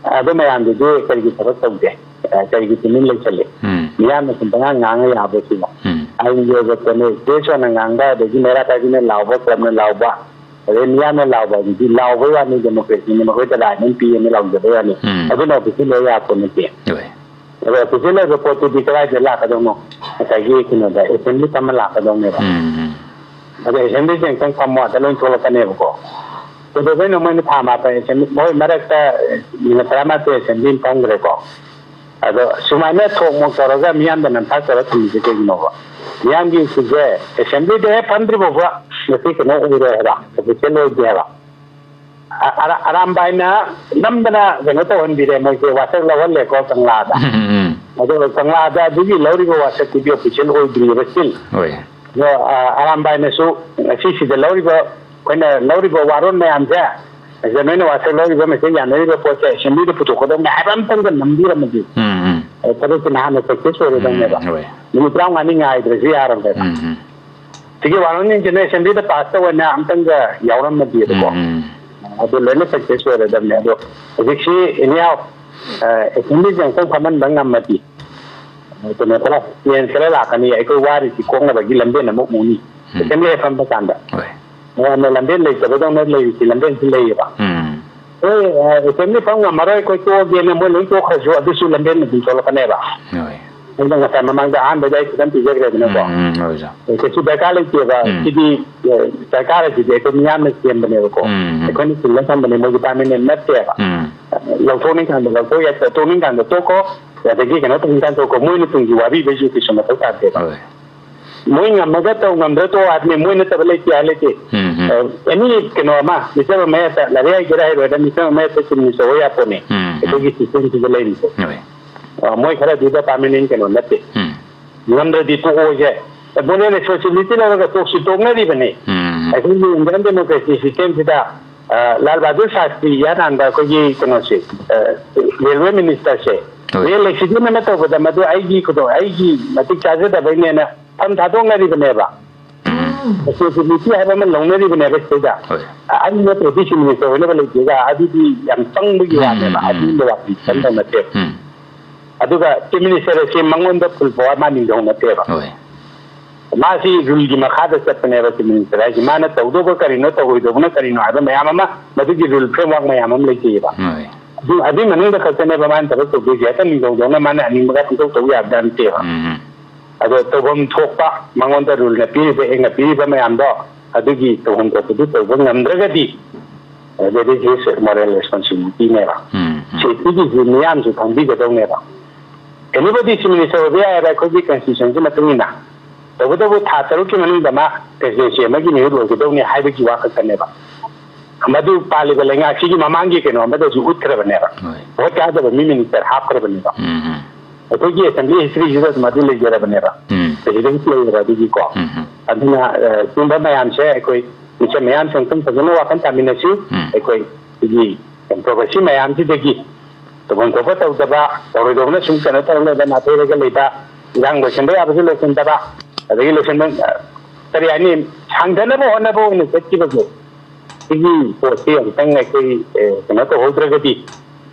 ꯑꯗꯨ ꯃꯌꯥꯝꯗꯨꯗꯤ ꯀꯔꯤꯒꯤ ꯊꯕꯛ ꯇꯧꯗꯦ? ꯑ, ꯀꯔꯤꯒꯤ ꯇꯨꯃꯤꯟ ꯂꯩꯁꯜꯂꯤ? ꯎꯝ꯫ ꯃꯤꯌꯥꯝꯅ ꯁꯨꯝ ꯄꯉꯥꯡ ꯉꯥꯡꯉ ꯌꯥꯕ꯭ꯔꯣ ꯁꯤꯕꯣ? ꯎꯝ꯫ ꯑꯩꯒꯤ ꯑꯣꯏꯕ ꯀꯩꯅꯣ, ꯄ꯭ꯔꯦꯁ ꯑꯣꯏꯅ ꯉꯥꯡꯕ, ꯑꯗꯒꯤ ꯃꯩꯔꯥ ꯄꯥꯏꯕꯤꯅ ꯂꯥꯎꯕ, ꯀ꯭ꯂꯕꯅ ꯂꯥꯎꯕ, ꯑꯗꯩ ꯃꯤꯌꯥꯝꯅ ꯂꯥꯎꯕ ꯍꯥꯏꯁꯤꯗꯤ ꯂꯥꯎꯕꯩ ꯋꯥꯅꯤ, ꯗꯦꯃꯣꯀ꯭ꯔꯦꯁꯤꯅꯤ, ꯃꯈꯣꯏꯗ ꯂꯥꯏꯅ ꯄꯤꯌꯦꯅ ꯂꯥꯎꯖꯕꯩ ꯋꯥꯅꯤ꯫ ꯎꯝ꯫ ꯑꯗꯨꯅ ꯑꯣꯐꯤꯁꯦꯜ ꯑꯣꯏ ꯌꯥꯄꯣꯠ ꯅꯠꯇꯦ꯫ ꯍꯣꯏ꯫ ꯑꯗꯣ ꯑꯣꯐꯤꯁꯦꯜ ꯑꯣꯏꯕ ꯄꯣꯠꯇꯨꯗꯤ ꯀꯗꯥꯏꯗ ꯂꯥꯛꯀꯗꯧꯅꯣ? ꯉꯁꯥꯏꯒꯤ ꯀꯩꯅꯣꯗ, ꯑꯦꯁꯦꯝꯕ꯭ꯂꯤ ꯐꯝꯃ ꯂꯥꯛꯀꯗꯧꯅꯦꯕ꯫ ꯎꯝ, ꯎꯝ꯫ ꯑꯗꯣ ꯑꯦꯁꯦꯝꯕ꯭ꯂꯤꯁꯦ ꯑꯃꯨꯛꯇꯪ ꯐꯝꯃꯣ, ꯑꯗ ꯂꯣꯏ ꯊꯣꯛꯂꯛꯀꯅꯦꯕꯀꯣ꯫ ꯀꯩꯗꯧꯕꯩꯅꯣ ꯃꯣꯏꯅ ꯊꯥ ꯃꯥꯄꯟ ꯑꯦꯁꯦꯝꯕ꯭ꯂꯤ, ꯃꯣꯏ ꯃꯔꯛꯇ ꯃꯤꯅꯠ ꯇꯔꯥꯃꯥꯊꯣꯏ ꯑꯦꯁꯦꯝꯕ꯭ꯂꯤ ꯑꯃ ꯐꯝꯈ꯭ꯔꯦꯀꯣ꯫ ꯑꯗꯣ ꯁꯨꯃꯥꯏꯅ ꯊꯣꯛ ꯃꯣꯛ ꯇꯧꯔꯒ ꯃꯤꯌꯥꯝꯗ ꯅꯝꯊꯥꯛ ꯇꯧꯔ ꯊꯝꯃꯤꯁꯦ ꯀꯩꯒꯤꯅꯣꯕ? ꯃꯤꯌꯥꯝꯒꯤ ꯁꯤꯁꯦ ꯑꯦꯁꯦꯝꯕ꯭ꯂꯤꯗ ꯍꯦꯛ ꯐꯝꯗ꯭ꯔꯤ ꯐꯥꯎꯕ ꯃꯁꯤ ꯀꯩꯅꯣ ꯑꯣꯏꯔꯣꯏ ꯍꯥꯏꯕ, ꯑꯣꯐꯤꯁꯦꯜ ꯑꯣꯏꯗꯦ ꯍꯥꯏꯕ꯫ ꯑ-, ꯑꯔꯥ-, ꯑꯔꯥꯝꯕꯥꯏꯅ ꯅꯝꯗꯅ ꯀꯩꯅꯣ ꯇꯧꯍꯟꯕꯤꯔꯦ, ꯃꯣꯏꯁꯦ ꯋꯥꯁꯛ ꯂꯧꯍꯜꯂꯦꯀꯣ ꯀꯪꯂꯥꯗ꯫ ꯎꯝ, ꯎꯝ, ꯎꯝ꯫ ꯑꯗꯣ ꯀꯪꯂꯥꯗ ꯑꯗꯨꯒꯤ ꯂꯧꯔꯤꯕ ꯋꯥꯁꯛꯇꯨꯗꯤ ꯑꯣꯐꯤꯁꯦꯜ ꯑꯣꯏꯗ꯭ꯔꯤꯑꯕ still꯫ ꯍꯣꯏ꯫ ꯑꯗꯣ, ꯑ, ꯑꯔꯥꯝꯕꯥꯏꯅꯁꯨ ꯉꯁꯤ ꯁꯤꯗ ꯂꯧꯔꯤꯕ ꯑꯩꯈꯣꯏꯅ ꯂꯧꯔꯤꯕ ꯋꯥꯔꯣꯜ ꯃꯌꯥꯝꯁꯦ, ꯁꯤꯗ ꯅꯣꯏꯅ ꯋꯥꯁꯛ ꯂꯧꯔꯤꯕ ꯃꯁꯦꯟ ꯌꯥꯅꯔꯤꯕ ꯄꯣꯠꯁꯦ ꯑꯦꯁꯦꯝꯕ꯭ꯂꯤꯗ ꯄꯨꯊꯣꯛꯀꯗꯧꯅꯦ ꯍꯥꯏꯕ ꯑꯝꯇꯪꯒ ꯅꯝꯕꯤꯔꯝꯃꯗꯤ, ꯎꯝ, ꯎꯝ꯫ ꯑ, ꯊꯕꯛꯁꯦ ꯅꯍꯥꯟꯅ ꯁꯛꯁꯦꯁ ꯑꯣꯏꯔꯗꯧꯅꯦꯕ꯫ ꯎꯝ, ꯍꯣꯏ꯫ ꯅꯨꯃꯤꯠ ꯇꯔꯥꯃꯉꯥꯅꯤ ꯉꯥꯏꯗ꯭ꯔꯁꯨ ꯌꯥꯔꯕꯅꯦꯕ꯫ ꯎꯝ, ꯎꯝ꯫ ꯁꯤꯒꯤ ꯋꯥꯔꯣꯜꯁꯤꯡꯁꯤꯅ ꯑꯦꯁꯦꯝꯕ꯭ꯂꯤꯗ ꯄꯥꯁ ꯇꯧꯕꯅ ꯑꯝꯇꯪꯒ ꯌꯥꯎꯔꯝꯃꯗꯤꯕꯀꯣ, ꯎꯝ, ꯎꯝ꯫ ꯑꯗꯨ ꯂꯣꯏꯅ ꯁꯛꯁꯦꯁ ꯑꯣꯏꯔꯗꯕꯅꯦ꯫ ꯑꯗꯣ ꯍꯧꯖꯤꯛꯁꯤ ꯑꯦꯅꯤꯍꯥꯎ, ꯑ, ꯑꯦꯁꯦꯝꯕ꯭ꯂꯤꯁꯦ ꯑꯃꯨꯛꯇꯪ ꯐꯝꯍꯟꯕ ꯉꯝꯃꯗꯤ, ꯑ, ꯀꯩꯅꯣ ꯈꯔ ꯆꯦꯟꯖ ꯈꯔ ꯂꯥꯛꯀꯅꯤ꯫ ꯑꯩꯈꯣꯏ ꯋꯥꯔꯤꯁꯤ ꯀꯣꯛꯅꯕꯒꯤ ꯂꯝꯕꯦꯟ ꯑꯃꯨꯛ ꯎꯅꯤ꯫ ꯎꯝ꯫ ꯑꯦꯁꯦꯝꯕ꯭ꯂꯤ ꯍꯦꯛ ꯐꯝꯕ ꯀꯥꯟꯗ ꯍꯣꯏ꯫ ꯃꯌꯥꯝꯅ ꯂꯝꯕꯦꯟ ꯂꯩꯇꯕꯗꯧꯅ ꯂꯩꯔꯤꯁꯤ ꯂꯝꯕꯦꯟꯁꯤ ꯂꯩꯌꯦꯕ꯫ ꯎꯝ꯫ ꯍꯣꯏ, ꯑ, ꯑꯦꯁꯦꯝꯕ꯭ꯂꯤ ꯐꯝ ꯉꯝꯃꯔꯣꯏ, ꯑꯩꯈꯣꯏ ꯇꯣꯛꯑꯒꯦꯅ ꯃꯣꯏ ꯂꯣꯏ ꯇꯣꯛꯈ꯭ꯔꯁꯨ ꯑꯗꯨꯁꯨ ꯂꯝꯕꯦꯟ ꯑꯗꯨꯝ ꯊꯣꯛꯂꯛꯀꯅꯦꯕ꯫ ꯍꯣꯏ꯫ ꯑꯩꯅ ꯉꯁꯥꯏ ꯃꯃꯥꯡꯗ ꯑꯍꯥꯟꯕꯗ ꯑꯩ ꯈꯤꯇꯪ ꯄꯤꯖꯈ꯭ꯔꯦꯗꯅꯀꯣ꯫ ꯎꯝ, ꯎꯝ, ꯍꯣꯏ, ꯑꯣꯖꯥ꯫ ꯑꯦ, ꯀꯩꯁꯨ ꯗꯔꯀꯥꯔ ꯂꯩꯇꯦꯕ꯫ ꯎꯝ꯫ ꯁꯤꯗꯤ, ꯑꯦ, ꯁꯔꯀꯥꯔ ꯑꯁꯤꯗꯤ ꯑꯩꯈꯣꯏ ꯃꯤꯌꯥꯝꯅ ꯁꯦꯝꯕꯅꯦꯕꯀꯣ꯫ ꯎꯝ, ꯎꯝ꯫ ꯑꯩꯈꯣꯏꯅ ꯁꯤꯜꯂ ꯊꯝꯕꯅꯦ, ꯃꯣꯏꯒꯤ ꯄꯥꯔꯃꯤꯅꯦꯟ ꯅꯠꯇꯦꯕ꯫ ꯎꯝ꯫ ꯂꯧꯊꯣꯛꯅꯤꯡꯀꯥꯟꯗ ꯂꯧꯊꯣꯛ ꯌꯥꯏ, ꯇꯣꯛꯅꯤꯡꯀꯥꯟꯗ ꯇꯣꯛꯈꯣ, ꯑꯗꯒꯤ ꯀꯩꯅꯣ ꯇꯧꯅꯤꯡꯀꯥꯟꯗ ꯇꯣꯛꯈꯣ꯫ ꯃꯣꯏꯅ ꯇꯨꯡꯒꯤ ꯋꯥꯕꯤꯕꯩꯁꯨ ꯀꯩꯁꯨ ꯃꯊꯧ ꯇꯥꯗꯦꯕ꯫ ꯍꯣꯏ꯫ ꯃꯣꯏ ꯉꯝꯃꯒ ꯇꯧ, ꯉꯝꯗ꯭ꯔ ꯇꯣꯛ ꯍꯥꯏꯕꯅꯦ, ꯃꯣꯏ ꯅꯠꯇꯕ ꯂꯩꯇꯦ ꯍꯥꯏ ꯂꯩꯇꯦ꯫ ꯎꯝ, ꯎꯝ꯫ ꯑ, ꯑꯦꯅꯤ ꯀꯩꯅꯣ ꯑꯃ, ꯃꯤꯆꯝ ꯑꯃ ꯍꯦꯛꯇ, ꯂꯥꯏꯔꯤꯛ ꯍꯩꯒꯦꯔꯥ ꯍꯩꯔꯣꯏꯔꯥ, ꯃꯤꯆꯝ ꯑꯃ ꯍꯦꯛꯇ ꯆꯨꯝꯅ ꯇꯧꯕ ꯌꯥꯄꯣꯠꯅꯦ꯫ ꯎꯝ, ꯎꯝ꯫ ꯑꯩꯈꯣꯏꯒꯤ ꯁꯤꯁꯇꯦꯝꯁꯤꯗ ꯂꯩꯔꯤꯁꯦ꯫ ꯍꯣꯏ꯫ ꯑ, ꯃꯣꯏ ꯈꯔꯗꯨꯗ ꯄꯥꯔꯃꯤꯅꯦꯟ ꯀꯩꯅꯣ ꯅꯠꯇꯦ꯫ ꯎꯝ꯫ ꯉꯝꯗ꯭ꯔꯗꯤ ꯇꯣꯛꯑꯣꯁꯦ꯫ ꯃꯣꯔꯦꯜ ꯔꯦꯁꯄꯣꯟꯁꯤꯕꯤꯂꯤꯇꯤ ꯂꯧꯔꯒ ꯇꯣꯛꯁꯨ ꯇꯣꯛꯅꯔꯤꯕꯅꯤ꯫ ꯎꯝ꯫ ꯑꯩꯈꯣꯏꯒꯤ ꯏꯟꯗꯤꯌꯟ ꯗꯦꯃꯣꯀ꯭ꯔꯦꯁꯤ ꯁꯤꯁꯇꯦꯝꯁꯤꯗ, ꯑ, ꯂꯥꯜ ꯕꯍꯥꯗꯨꯔ ꯁꯥꯁꯇ꯭ꯔꯤ ꯏꯍꯥꯟ ꯍꯥꯟꯕ ꯑꯩꯈꯣꯏꯒꯤ ꯀꯩꯅꯣꯁꯦ, ꯑ, ꯔꯦꯜꯋꯦ ꯃꯤꯅꯤꯁꯇꯔꯁꯦ, ꯍꯣꯏ꯫ ꯔꯦꯜ ꯑꯦꯛꯁꯤꯗꯦꯟ ꯑꯃ ꯇꯧꯕꯗ ꯃꯗꯨ ꯑꯩꯒꯤ ꯈꯨꯗꯣꯡ-, ꯑꯩꯒꯤ ꯃꯇꯤꯛ ꯆꯥꯖꯗꯕꯩꯅꯦꯅ ꯐꯝ ꯊꯥꯗꯣꯛꯅꯔꯤꯕꯅꯦꯕ꯫ ꯎꯝ꯫ ꯔꯦꯁꯄꯣꯟꯁꯤꯕꯤꯂꯤꯇꯤ ꯍꯥꯏꯕ ꯑꯃ ꯂꯧꯅꯔꯤꯕꯅꯦꯕ ꯁꯤꯗꯩꯗ꯫ ꯍꯣꯏ꯫ ꯑ-, ꯑꯩ ꯅꯠꯇ꯭ꯔꯗꯤ ꯆꯤꯐ ꯃꯤꯅꯤꯁꯇꯔ ꯑꯣꯏꯅꯕ ꯂꯩꯇꯦꯒ, ꯑꯗꯨꯗꯤ ꯌꯥꯝ ꯄꯪꯕꯒꯤ ꯎꯝ, ꯋꯥꯅꯦꯕ, ꯎꯝ, ꯎꯝ꯫ ꯑꯗꯨꯒꯨꯝꯕ ꯋꯥꯐꯝ ꯎꯝ꯫ ꯈꯟꯗꯧ ꯅꯠꯇꯦꯕ꯫ ꯎꯝ꯫ ꯑꯗꯨꯒ ꯆꯤꯐ ꯃꯤꯅꯤꯁꯇꯔ ꯑꯁꯤ ꯃꯉꯣꯟꯗ ꯐꯨꯜ ꯄꯋꯥꯔ ꯃꯥ ꯅꯤꯡꯊꯧ ꯅꯠꯇꯦꯕ꯫ ꯍꯣꯏ꯫ ꯃꯥꯁꯤ ꯔꯨꯜꯒꯤ ꯃꯈꯥꯗ ꯆꯠꯄꯅꯦꯕ ꯆꯤꯐ ꯃꯤꯅꯤꯁꯇꯔ ꯍꯥꯏꯁꯦ꯫ ꯃꯥꯅ ꯇꯧꯗꯧꯕ ꯀꯔꯤꯅꯣ, ꯇꯧꯔꯣꯏꯗꯧꯕꯅ ꯀꯔꯤꯅꯣ ꯍꯥꯏꯕ ꯃꯌꯥꯝ ꯑꯃ, ꯃꯗꯨꯒꯤ ꯔꯨꯜ ꯐ꯭ꯔꯦꯝꯋꯥꯔꯛ ꯃꯌꯥꯝ ꯑꯃ ꯂꯩꯖꯩꯌꯦꯕ꯫ ꯍꯣꯏ꯫ ꯑꯗꯨ, ꯑꯗꯨꯒꯤ ꯃꯅꯨꯡꯗ ꯈꯛꯇꯅꯦꯕ ꯃꯥꯅ ꯊꯕꯛ ꯇꯧꯗꯣꯏꯁꯦ꯫ ꯍꯦꯛꯇ ꯅꯤꯡꯊꯧꯗꯧꯅ ꯃꯥꯅ ꯑꯅꯤꯡꯕꯒ ꯄꯪꯇꯧ ꯇꯧ ꯌꯥꯕꯖꯥꯠ ꯅꯠꯇꯦꯕ꯫ ꯎꯝ꯫ ꯑꯗꯣ ꯇꯧꯐꯝ ꯊꯣꯛꯄ, ꯃꯉꯣꯟꯗ ꯔꯨꯜꯅ ꯄꯤꯔꯤꯕ, ꯑꯦꯛꯅ ꯄꯤꯔꯤꯕ ꯃꯌꯥꯝꯗꯣ, ꯑꯗꯨꯒꯤ ꯇꯧꯐꯝ ꯊꯣꯛꯄꯗꯨ ꯇꯧꯕ ꯉꯝꯗ꯭ꯔꯒꯗꯤ, that is his moral responsibility ꯅꯦꯕ꯫ ꯎꯝ, ꯎꯝ꯫ ꯁꯤ ꯁꯤꯒꯤꯁꯤ ꯃꯤꯌꯥꯝꯁꯨ ꯈꯪꯕꯤꯒꯗꯧꯅꯦꯕ꯫ Anybody ꯆꯤꯐ ꯃꯤꯅꯤꯁꯇꯔ ꯑꯣꯏꯕ ꯌꯥꯏ ꯍꯥꯏꯕ ꯑꯩꯈꯣꯏꯒꯤ ꯀꯟꯁꯇꯤꯇ꯭ꯌꯨꯁꯟꯒꯤ ꯃꯇꯨꯡ ꯏꯟꯅ꯫ ꯇꯧꯕꯇꯕꯨ ꯊꯥ ꯇꯔꯨꯛꯀꯤ ꯃꯅꯨꯡꯗ ꯃꯥ ꯄ꯭ꯔꯦꯁꯤꯗꯦꯟꯁꯤ ꯑꯃꯒꯤ ꯃꯤꯍꯨꯠ ꯑꯣꯏꯒꯗꯧꯅꯤ ꯍꯥꯏꯕꯒꯤ ꯋꯥ ꯈꯛꯇꯅꯦꯕ꯫ ꯃꯗꯨ ꯄꯥꯜꯂꯤꯕ ꯂꯩꯉꯥꯛꯁꯤꯒꯤ ꯃꯃꯥꯡꯒꯤ ꯀꯩꯅꯣ ꯑꯃꯗꯁꯨ ꯎꯠꯈ꯭ꯔꯕꯅꯦꯕ꯫ ꯍꯣꯏ꯫ ꯚꯣꯠ ꯀꯥꯗꯕ ꯃꯤ ꯃꯤꯅꯤꯁꯇꯔ ꯍꯥꯞꯈ꯭ꯔꯕꯅꯦꯕ꯫ ꯎꯝ, ꯎꯝ꯫ ꯑꯩꯈꯣꯏꯒꯤ ꯑꯦꯁꯦꯝꯕ꯭ꯂꯤ ꯍꯤꯁꯇ꯭ꯔꯤꯁꯤꯗ ꯑꯗꯨꯝ ꯑꯗꯨ ꯂꯩꯖꯔꯕꯅꯦꯕ꯫ ꯎꯝ꯫ ꯄ꯭ꯔꯦꯁꯤꯗꯦꯟꯁꯤ ꯂꯩꯔꯦꯕ ꯑꯗꯨꯒꯤꯀꯣ꯫ ꯎꯝ, ꯎꯝ꯫ ꯑꯗꯨꯅ, ꯑ, ꯁꯤꯒꯨꯝꯕ ꯃꯌꯥꯝꯁꯦ ꯑꯩꯈꯣꯏ ꯃꯤꯆꯝ ꯃꯌꯥꯝꯁꯦ ꯑꯃꯨꯛꯇꯪ ꯐꯖꯅ ꯋꯥꯈꯜ ꯇꯥꯃꯤꯟꯅꯁꯤ꯫ ꯎꯝ꯫ ꯑꯩꯈꯣꯏ ꯁꯤꯒꯤ ꯀꯣꯟꯇ꯭ꯔꯣꯚꯔꯁꯤ ꯃꯌꯥꯝꯁꯤꯗꯒꯤ ꯇꯧꯐꯝ ꯊꯣꯛꯄ ꯇꯧꯗꯕ, ꯇꯧꯔꯣꯏꯗꯧꯕꯅ ꯁꯨꯝ ꯀꯩꯅꯣ ꯇꯧꯔ ꯂꯩꯕ, ꯅꯥꯊꯩꯔꯒ ꯂꯩꯕ, ꯏꯟꯖꯥꯡ ꯂꯣꯏꯁꯤꯟꯕ ꯌꯥꯕꯁꯨ ꯂꯣꯏꯁꯤꯟꯗꯕ, ꯑꯗꯒꯤ ꯂꯣꯏꯁꯤꯟꯕ, ꯑ, ꯀꯔꯤ ꯍꯥꯏꯅꯤ, ꯁꯥꯡꯊꯅꯕ ꯍꯣꯠꯅꯕ ꯑꯣꯏꯅ ꯆꯠꯈꯤꯕꯁꯦ, ꯁꯤꯒꯤ ꯄꯣꯠꯁꯤ ꯑꯃꯨꯛꯇꯪ ꯑꯩꯈꯣꯏ, ꯑ, ꯀꯩꯅꯣ ꯇꯧꯍꯧꯗ꯭ꯔꯒꯗꯤ,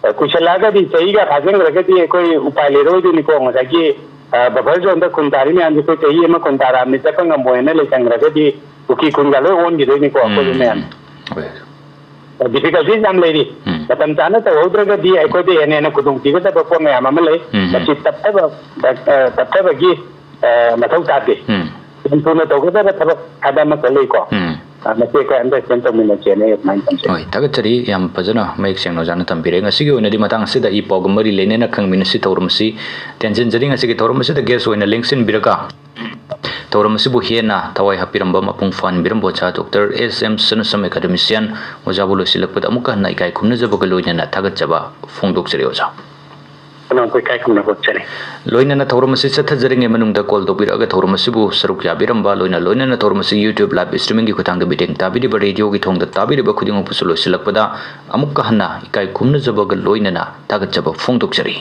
ꯑ, ꯀꯨꯏꯁꯜꯂꯛꯑꯒꯗꯤ, ꯆꯍꯤꯒ ꯐꯥꯖꯤꯟꯈ꯭ꯔꯒꯗꯤ ꯑꯩꯈꯣꯏ ꯎꯄꯥꯏ ꯂꯩꯔꯣꯏꯗꯣꯏꯅꯤꯀꯣ꯫ ꯉꯁꯥꯏꯒꯤ, ꯑ, buffer zoneꯗ ꯈꯨꯟ ꯇꯥꯔꯤ ꯃꯌꯥꯝꯁꯦ ꯑꯩꯈꯣꯏ ꯆꯍꯤ ꯑꯃ ꯈꯨꯟ ꯇꯥꯔꯛꯑꯕꯅꯤ, ꯆꯠꯄ ꯉꯝꯃꯣꯏꯅ ꯂꯩꯁꯟꯈ꯭ꯔꯒꯗꯤ ꯀꯨꯀꯤ ꯈꯨꯟꯒ ꯂꯣꯏ ꯑꯣꯟꯈꯤꯗꯣꯏꯅꯤꯀꯣ, ꯑꯩꯈꯣꯏ ꯎꯝ꯫ ꯃꯌꯥꯝ꯫ ꯍꯣꯏ꯫ Difficulties ꯌꯥꯝ ꯂꯩꯔꯤ꯫ ꯎꯝ꯫ ꯃꯇꯝ ꯆꯥꯅ ꯇꯧꯍꯧꯗ꯭ꯔꯒꯗꯤ ꯑꯩꯈꯣꯏꯗ ꯍꯦꯟꯅ ꯍꯦꯟꯅ ꯈꯨꯗꯣꯡꯊꯤꯒꯗꯕ ꯄꯣꯠ ꯃꯌꯥꯝ ꯑꯃ ꯂꯩ꯫ ꯎꯝ꯫ ꯃꯁꯤ ꯇꯞꯊꯕ, ꯑ, ꯇꯞꯊꯕꯒꯤ, ꯑ, ꯃꯊꯧ ꯇꯥꯗꯦ꯫ ꯎꯝ꯫ ꯌꯥꯝ ꯊꯨꯅ ꯇꯧꯒꯗꯕ ꯊꯕꯛ ꯍꯥꯏꯕ ꯑꯃꯈꯛ ꯂꯩꯀꯣ꯫ ꯎꯝ꯫ ꯑ, ꯃꯁꯤ ꯑꯩꯈꯣꯏ understand ꯇꯧꯃꯤꯟꯅꯁꯦꯅ ꯑꯩ ꯑꯗꯨꯃꯥꯏꯅ ꯊꯝꯖꯒꯦ꯫ ꯍꯣꯏ, ꯊꯥꯒꯠꯆꯔꯤ꯫ ꯌꯥꯝ ꯐꯖꯅ ꯃꯌꯦꯛ ꯁꯦꯡꯅ ꯑꯣꯖꯥꯅ ꯊꯝꯕꯤꯔꯦ꯫ ꯉꯁꯤꯒꯤ ꯑꯣꯏꯅꯗꯤ ꯃꯇꯥꯡ ꯑꯁꯤꯗ ꯏ ꯄꯥꯎꯒ ꯃꯔꯤ ꯂꯩꯅꯅ ꯈꯪꯃꯤꯟꯅꯁꯤ ꯊꯧꯔꯝ ꯑꯁꯤ ꯇꯦꯟꯁꯤꯟꯖꯔꯤ꯫ ꯉꯁꯤꯒꯤ ꯊꯧꯔꯝ ꯑꯁꯤꯗ guest ꯑꯣꯏꯅ ꯂꯦꯡꯁꯤꯟꯕꯤꯔꯒ ꯊꯧꯔꯝ ꯑꯁꯤꯕꯨ ꯍꯦꯟꯅ ꯊꯋꯥꯏ ꯍꯥꯞꯄꯤꯔꯝꯕ, ꯃꯄꯨꯡ ꯐꯥꯍꯟꯕꯤꯔꯝꯕ ꯑꯣꯖꯥ ꯗꯣꯛꯇꯔ ꯑꯦꯁ ꯑꯦꯝ ꯁꯅꯥꯁꯝ, academician, ꯑꯣꯖꯥꯕꯨ ꯂꯣꯏꯁꯤꯜꯂꯛꯄꯗ ꯑꯃꯨꯛꯀ ꯍꯟꯅ ꯏꯀꯥꯏ ꯈꯨꯝꯅꯖꯕꯒ ꯂꯣꯏꯅꯅ ꯊꯥꯒꯠꯆꯕ ꯐꯣꯡꯗꯣꯛꯆꯔꯤ ꯑꯣꯖꯥ꯫ ꯀꯅꯥꯕꯨ ꯏꯀꯥꯏ ꯈꯨꯝꯅꯕ ꯎꯠꯆꯔꯤ? ꯂꯣꯏꯅꯅ ꯊꯧꯔꯝ ꯑꯁꯤ ꯆꯠꯊꯖꯔꯤꯉꯩ ꯃꯅꯨꯡꯗ call ꯇꯧꯕꯤꯔꯛꯑꯒ ꯊꯧꯔꯝ ꯑꯁꯤꯕꯨ ꯁꯔꯨꯛ ꯌꯥꯕꯤꯔꯝꯕ, ꯂꯣꯏꯅ ꯂꯣꯏꯅꯅ ꯊꯧꯔꯝ ꯑꯁꯤ YouTube live streamingꯒꯤ ꯈꯨꯠꯊꯥꯡꯗ ꯃꯤꯠꯌꯦꯡ ꯇꯥꯕꯤꯔꯤꯕ, radioꯒꯤ ꯊꯣꯡꯗ ꯇꯥꯕꯤꯔꯤꯕ ꯈꯨꯗꯤꯡꯃꯛꯄꯨꯁꯨ ꯂꯣꯏꯁꯤꯜꯂꯛꯄꯗ ꯑꯃꯨꯛꯀ ꯍꯟꯅ ꯏꯀꯥꯏ ꯈꯨꯝꯅꯖꯕꯒ ꯂꯣꯏꯅꯅ ꯊꯥꯒꯠꯆꯕ ꯐꯣꯡꯗꯣꯛꯆꯔꯤ꯫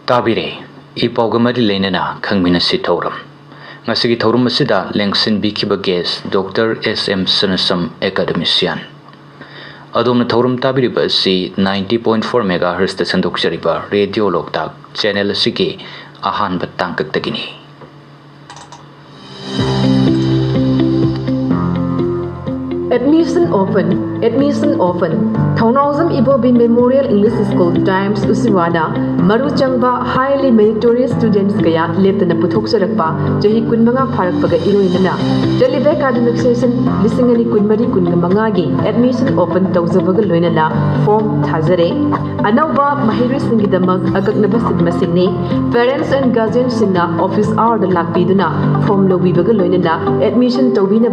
ꯇꯥꯕꯤꯔꯦ, ꯏ ꯄꯥꯎꯒ ꯃꯔꯤ ꯂꯩꯅꯅ ꯈꯪꯃꯤꯟꯅꯁꯤ ꯊꯧꯔꯝ꯫ ꯉꯁꯤꯒꯤ ꯊꯧꯔꯝ ꯑꯁꯤꯗ ꯂꯦꯡꯁꯤꯟꯕꯤꯈꯤꯕ guest ꯗꯣꯛꯇꯔ ꯑꯦꯁ ꯑꯦꯝ ꯁꯅꯥꯁꯝ, academician꯫ ꯑꯗꯣꯝꯅ ꯊꯧꯔꯝ ꯇꯥꯕꯤꯔꯤꯕ ꯑꯁꯤ ninety point four megahertzꯇ ꯁꯟꯗꯣꯛꯆꯔꯤꯕ ꯔꯦꯗꯤꯑꯣ ꯂꯣꯛꯇꯥꯛ channel ꯑꯁꯤꯒꯤ ꯑꯍꯥꯟꯕ ꯇꯥꯡꯀꯛꯇꯒꯤꯅꯤ꯫ Admission open, admission open. ꯊꯧꯅꯥꯎꯖꯝ ꯏꯕꯣꯕꯤ Memorial English School Times ꯎꯆꯤꯋꯥꯅ ꯃꯔꯨ ꯆꯪꯕ highly meritorious students ꯀꯌꯥ ꯂꯦꯞꯇꯅ ꯄꯨꯊꯣꯛꯆꯔꯛꯄ ꯆꯍꯤ ꯀꯨꯟꯃꯉꯥ ꯐꯥꯔꯛꯄꯒ ꯏꯔꯣꯏꯅꯅ ꯆꯠꯂꯤꯕ academic session ꯂꯤꯁꯤꯡ ꯑꯅꯤ ꯀꯨꯟꯃꯔꯤ ꯀꯨꯟꯃꯉꯥꯒꯤ admission open ꯇꯧꯖꯕꯒ ꯂꯣꯏꯅꯅ form ꯊꯥꯖꯔꯦ꯫ ꯑꯅꯧꯕ ꯃꯍꯩꯔꯣꯏꯁꯤꯡꯒꯤꯗꯃꯛ ꯑꯀꯛꯅꯕ seat ꯃꯁꯤꯡꯅꯤ꯫ Parents and guardianꯁꯤꯡꯅ office hourꯗ ꯂꯥꯛꯄꯤꯗꯨꯅ form ꯂꯧꯕꯤꯕꯒ ꯂꯣꯏꯅꯅ admission ꯇꯧꯕꯤꯅꯕ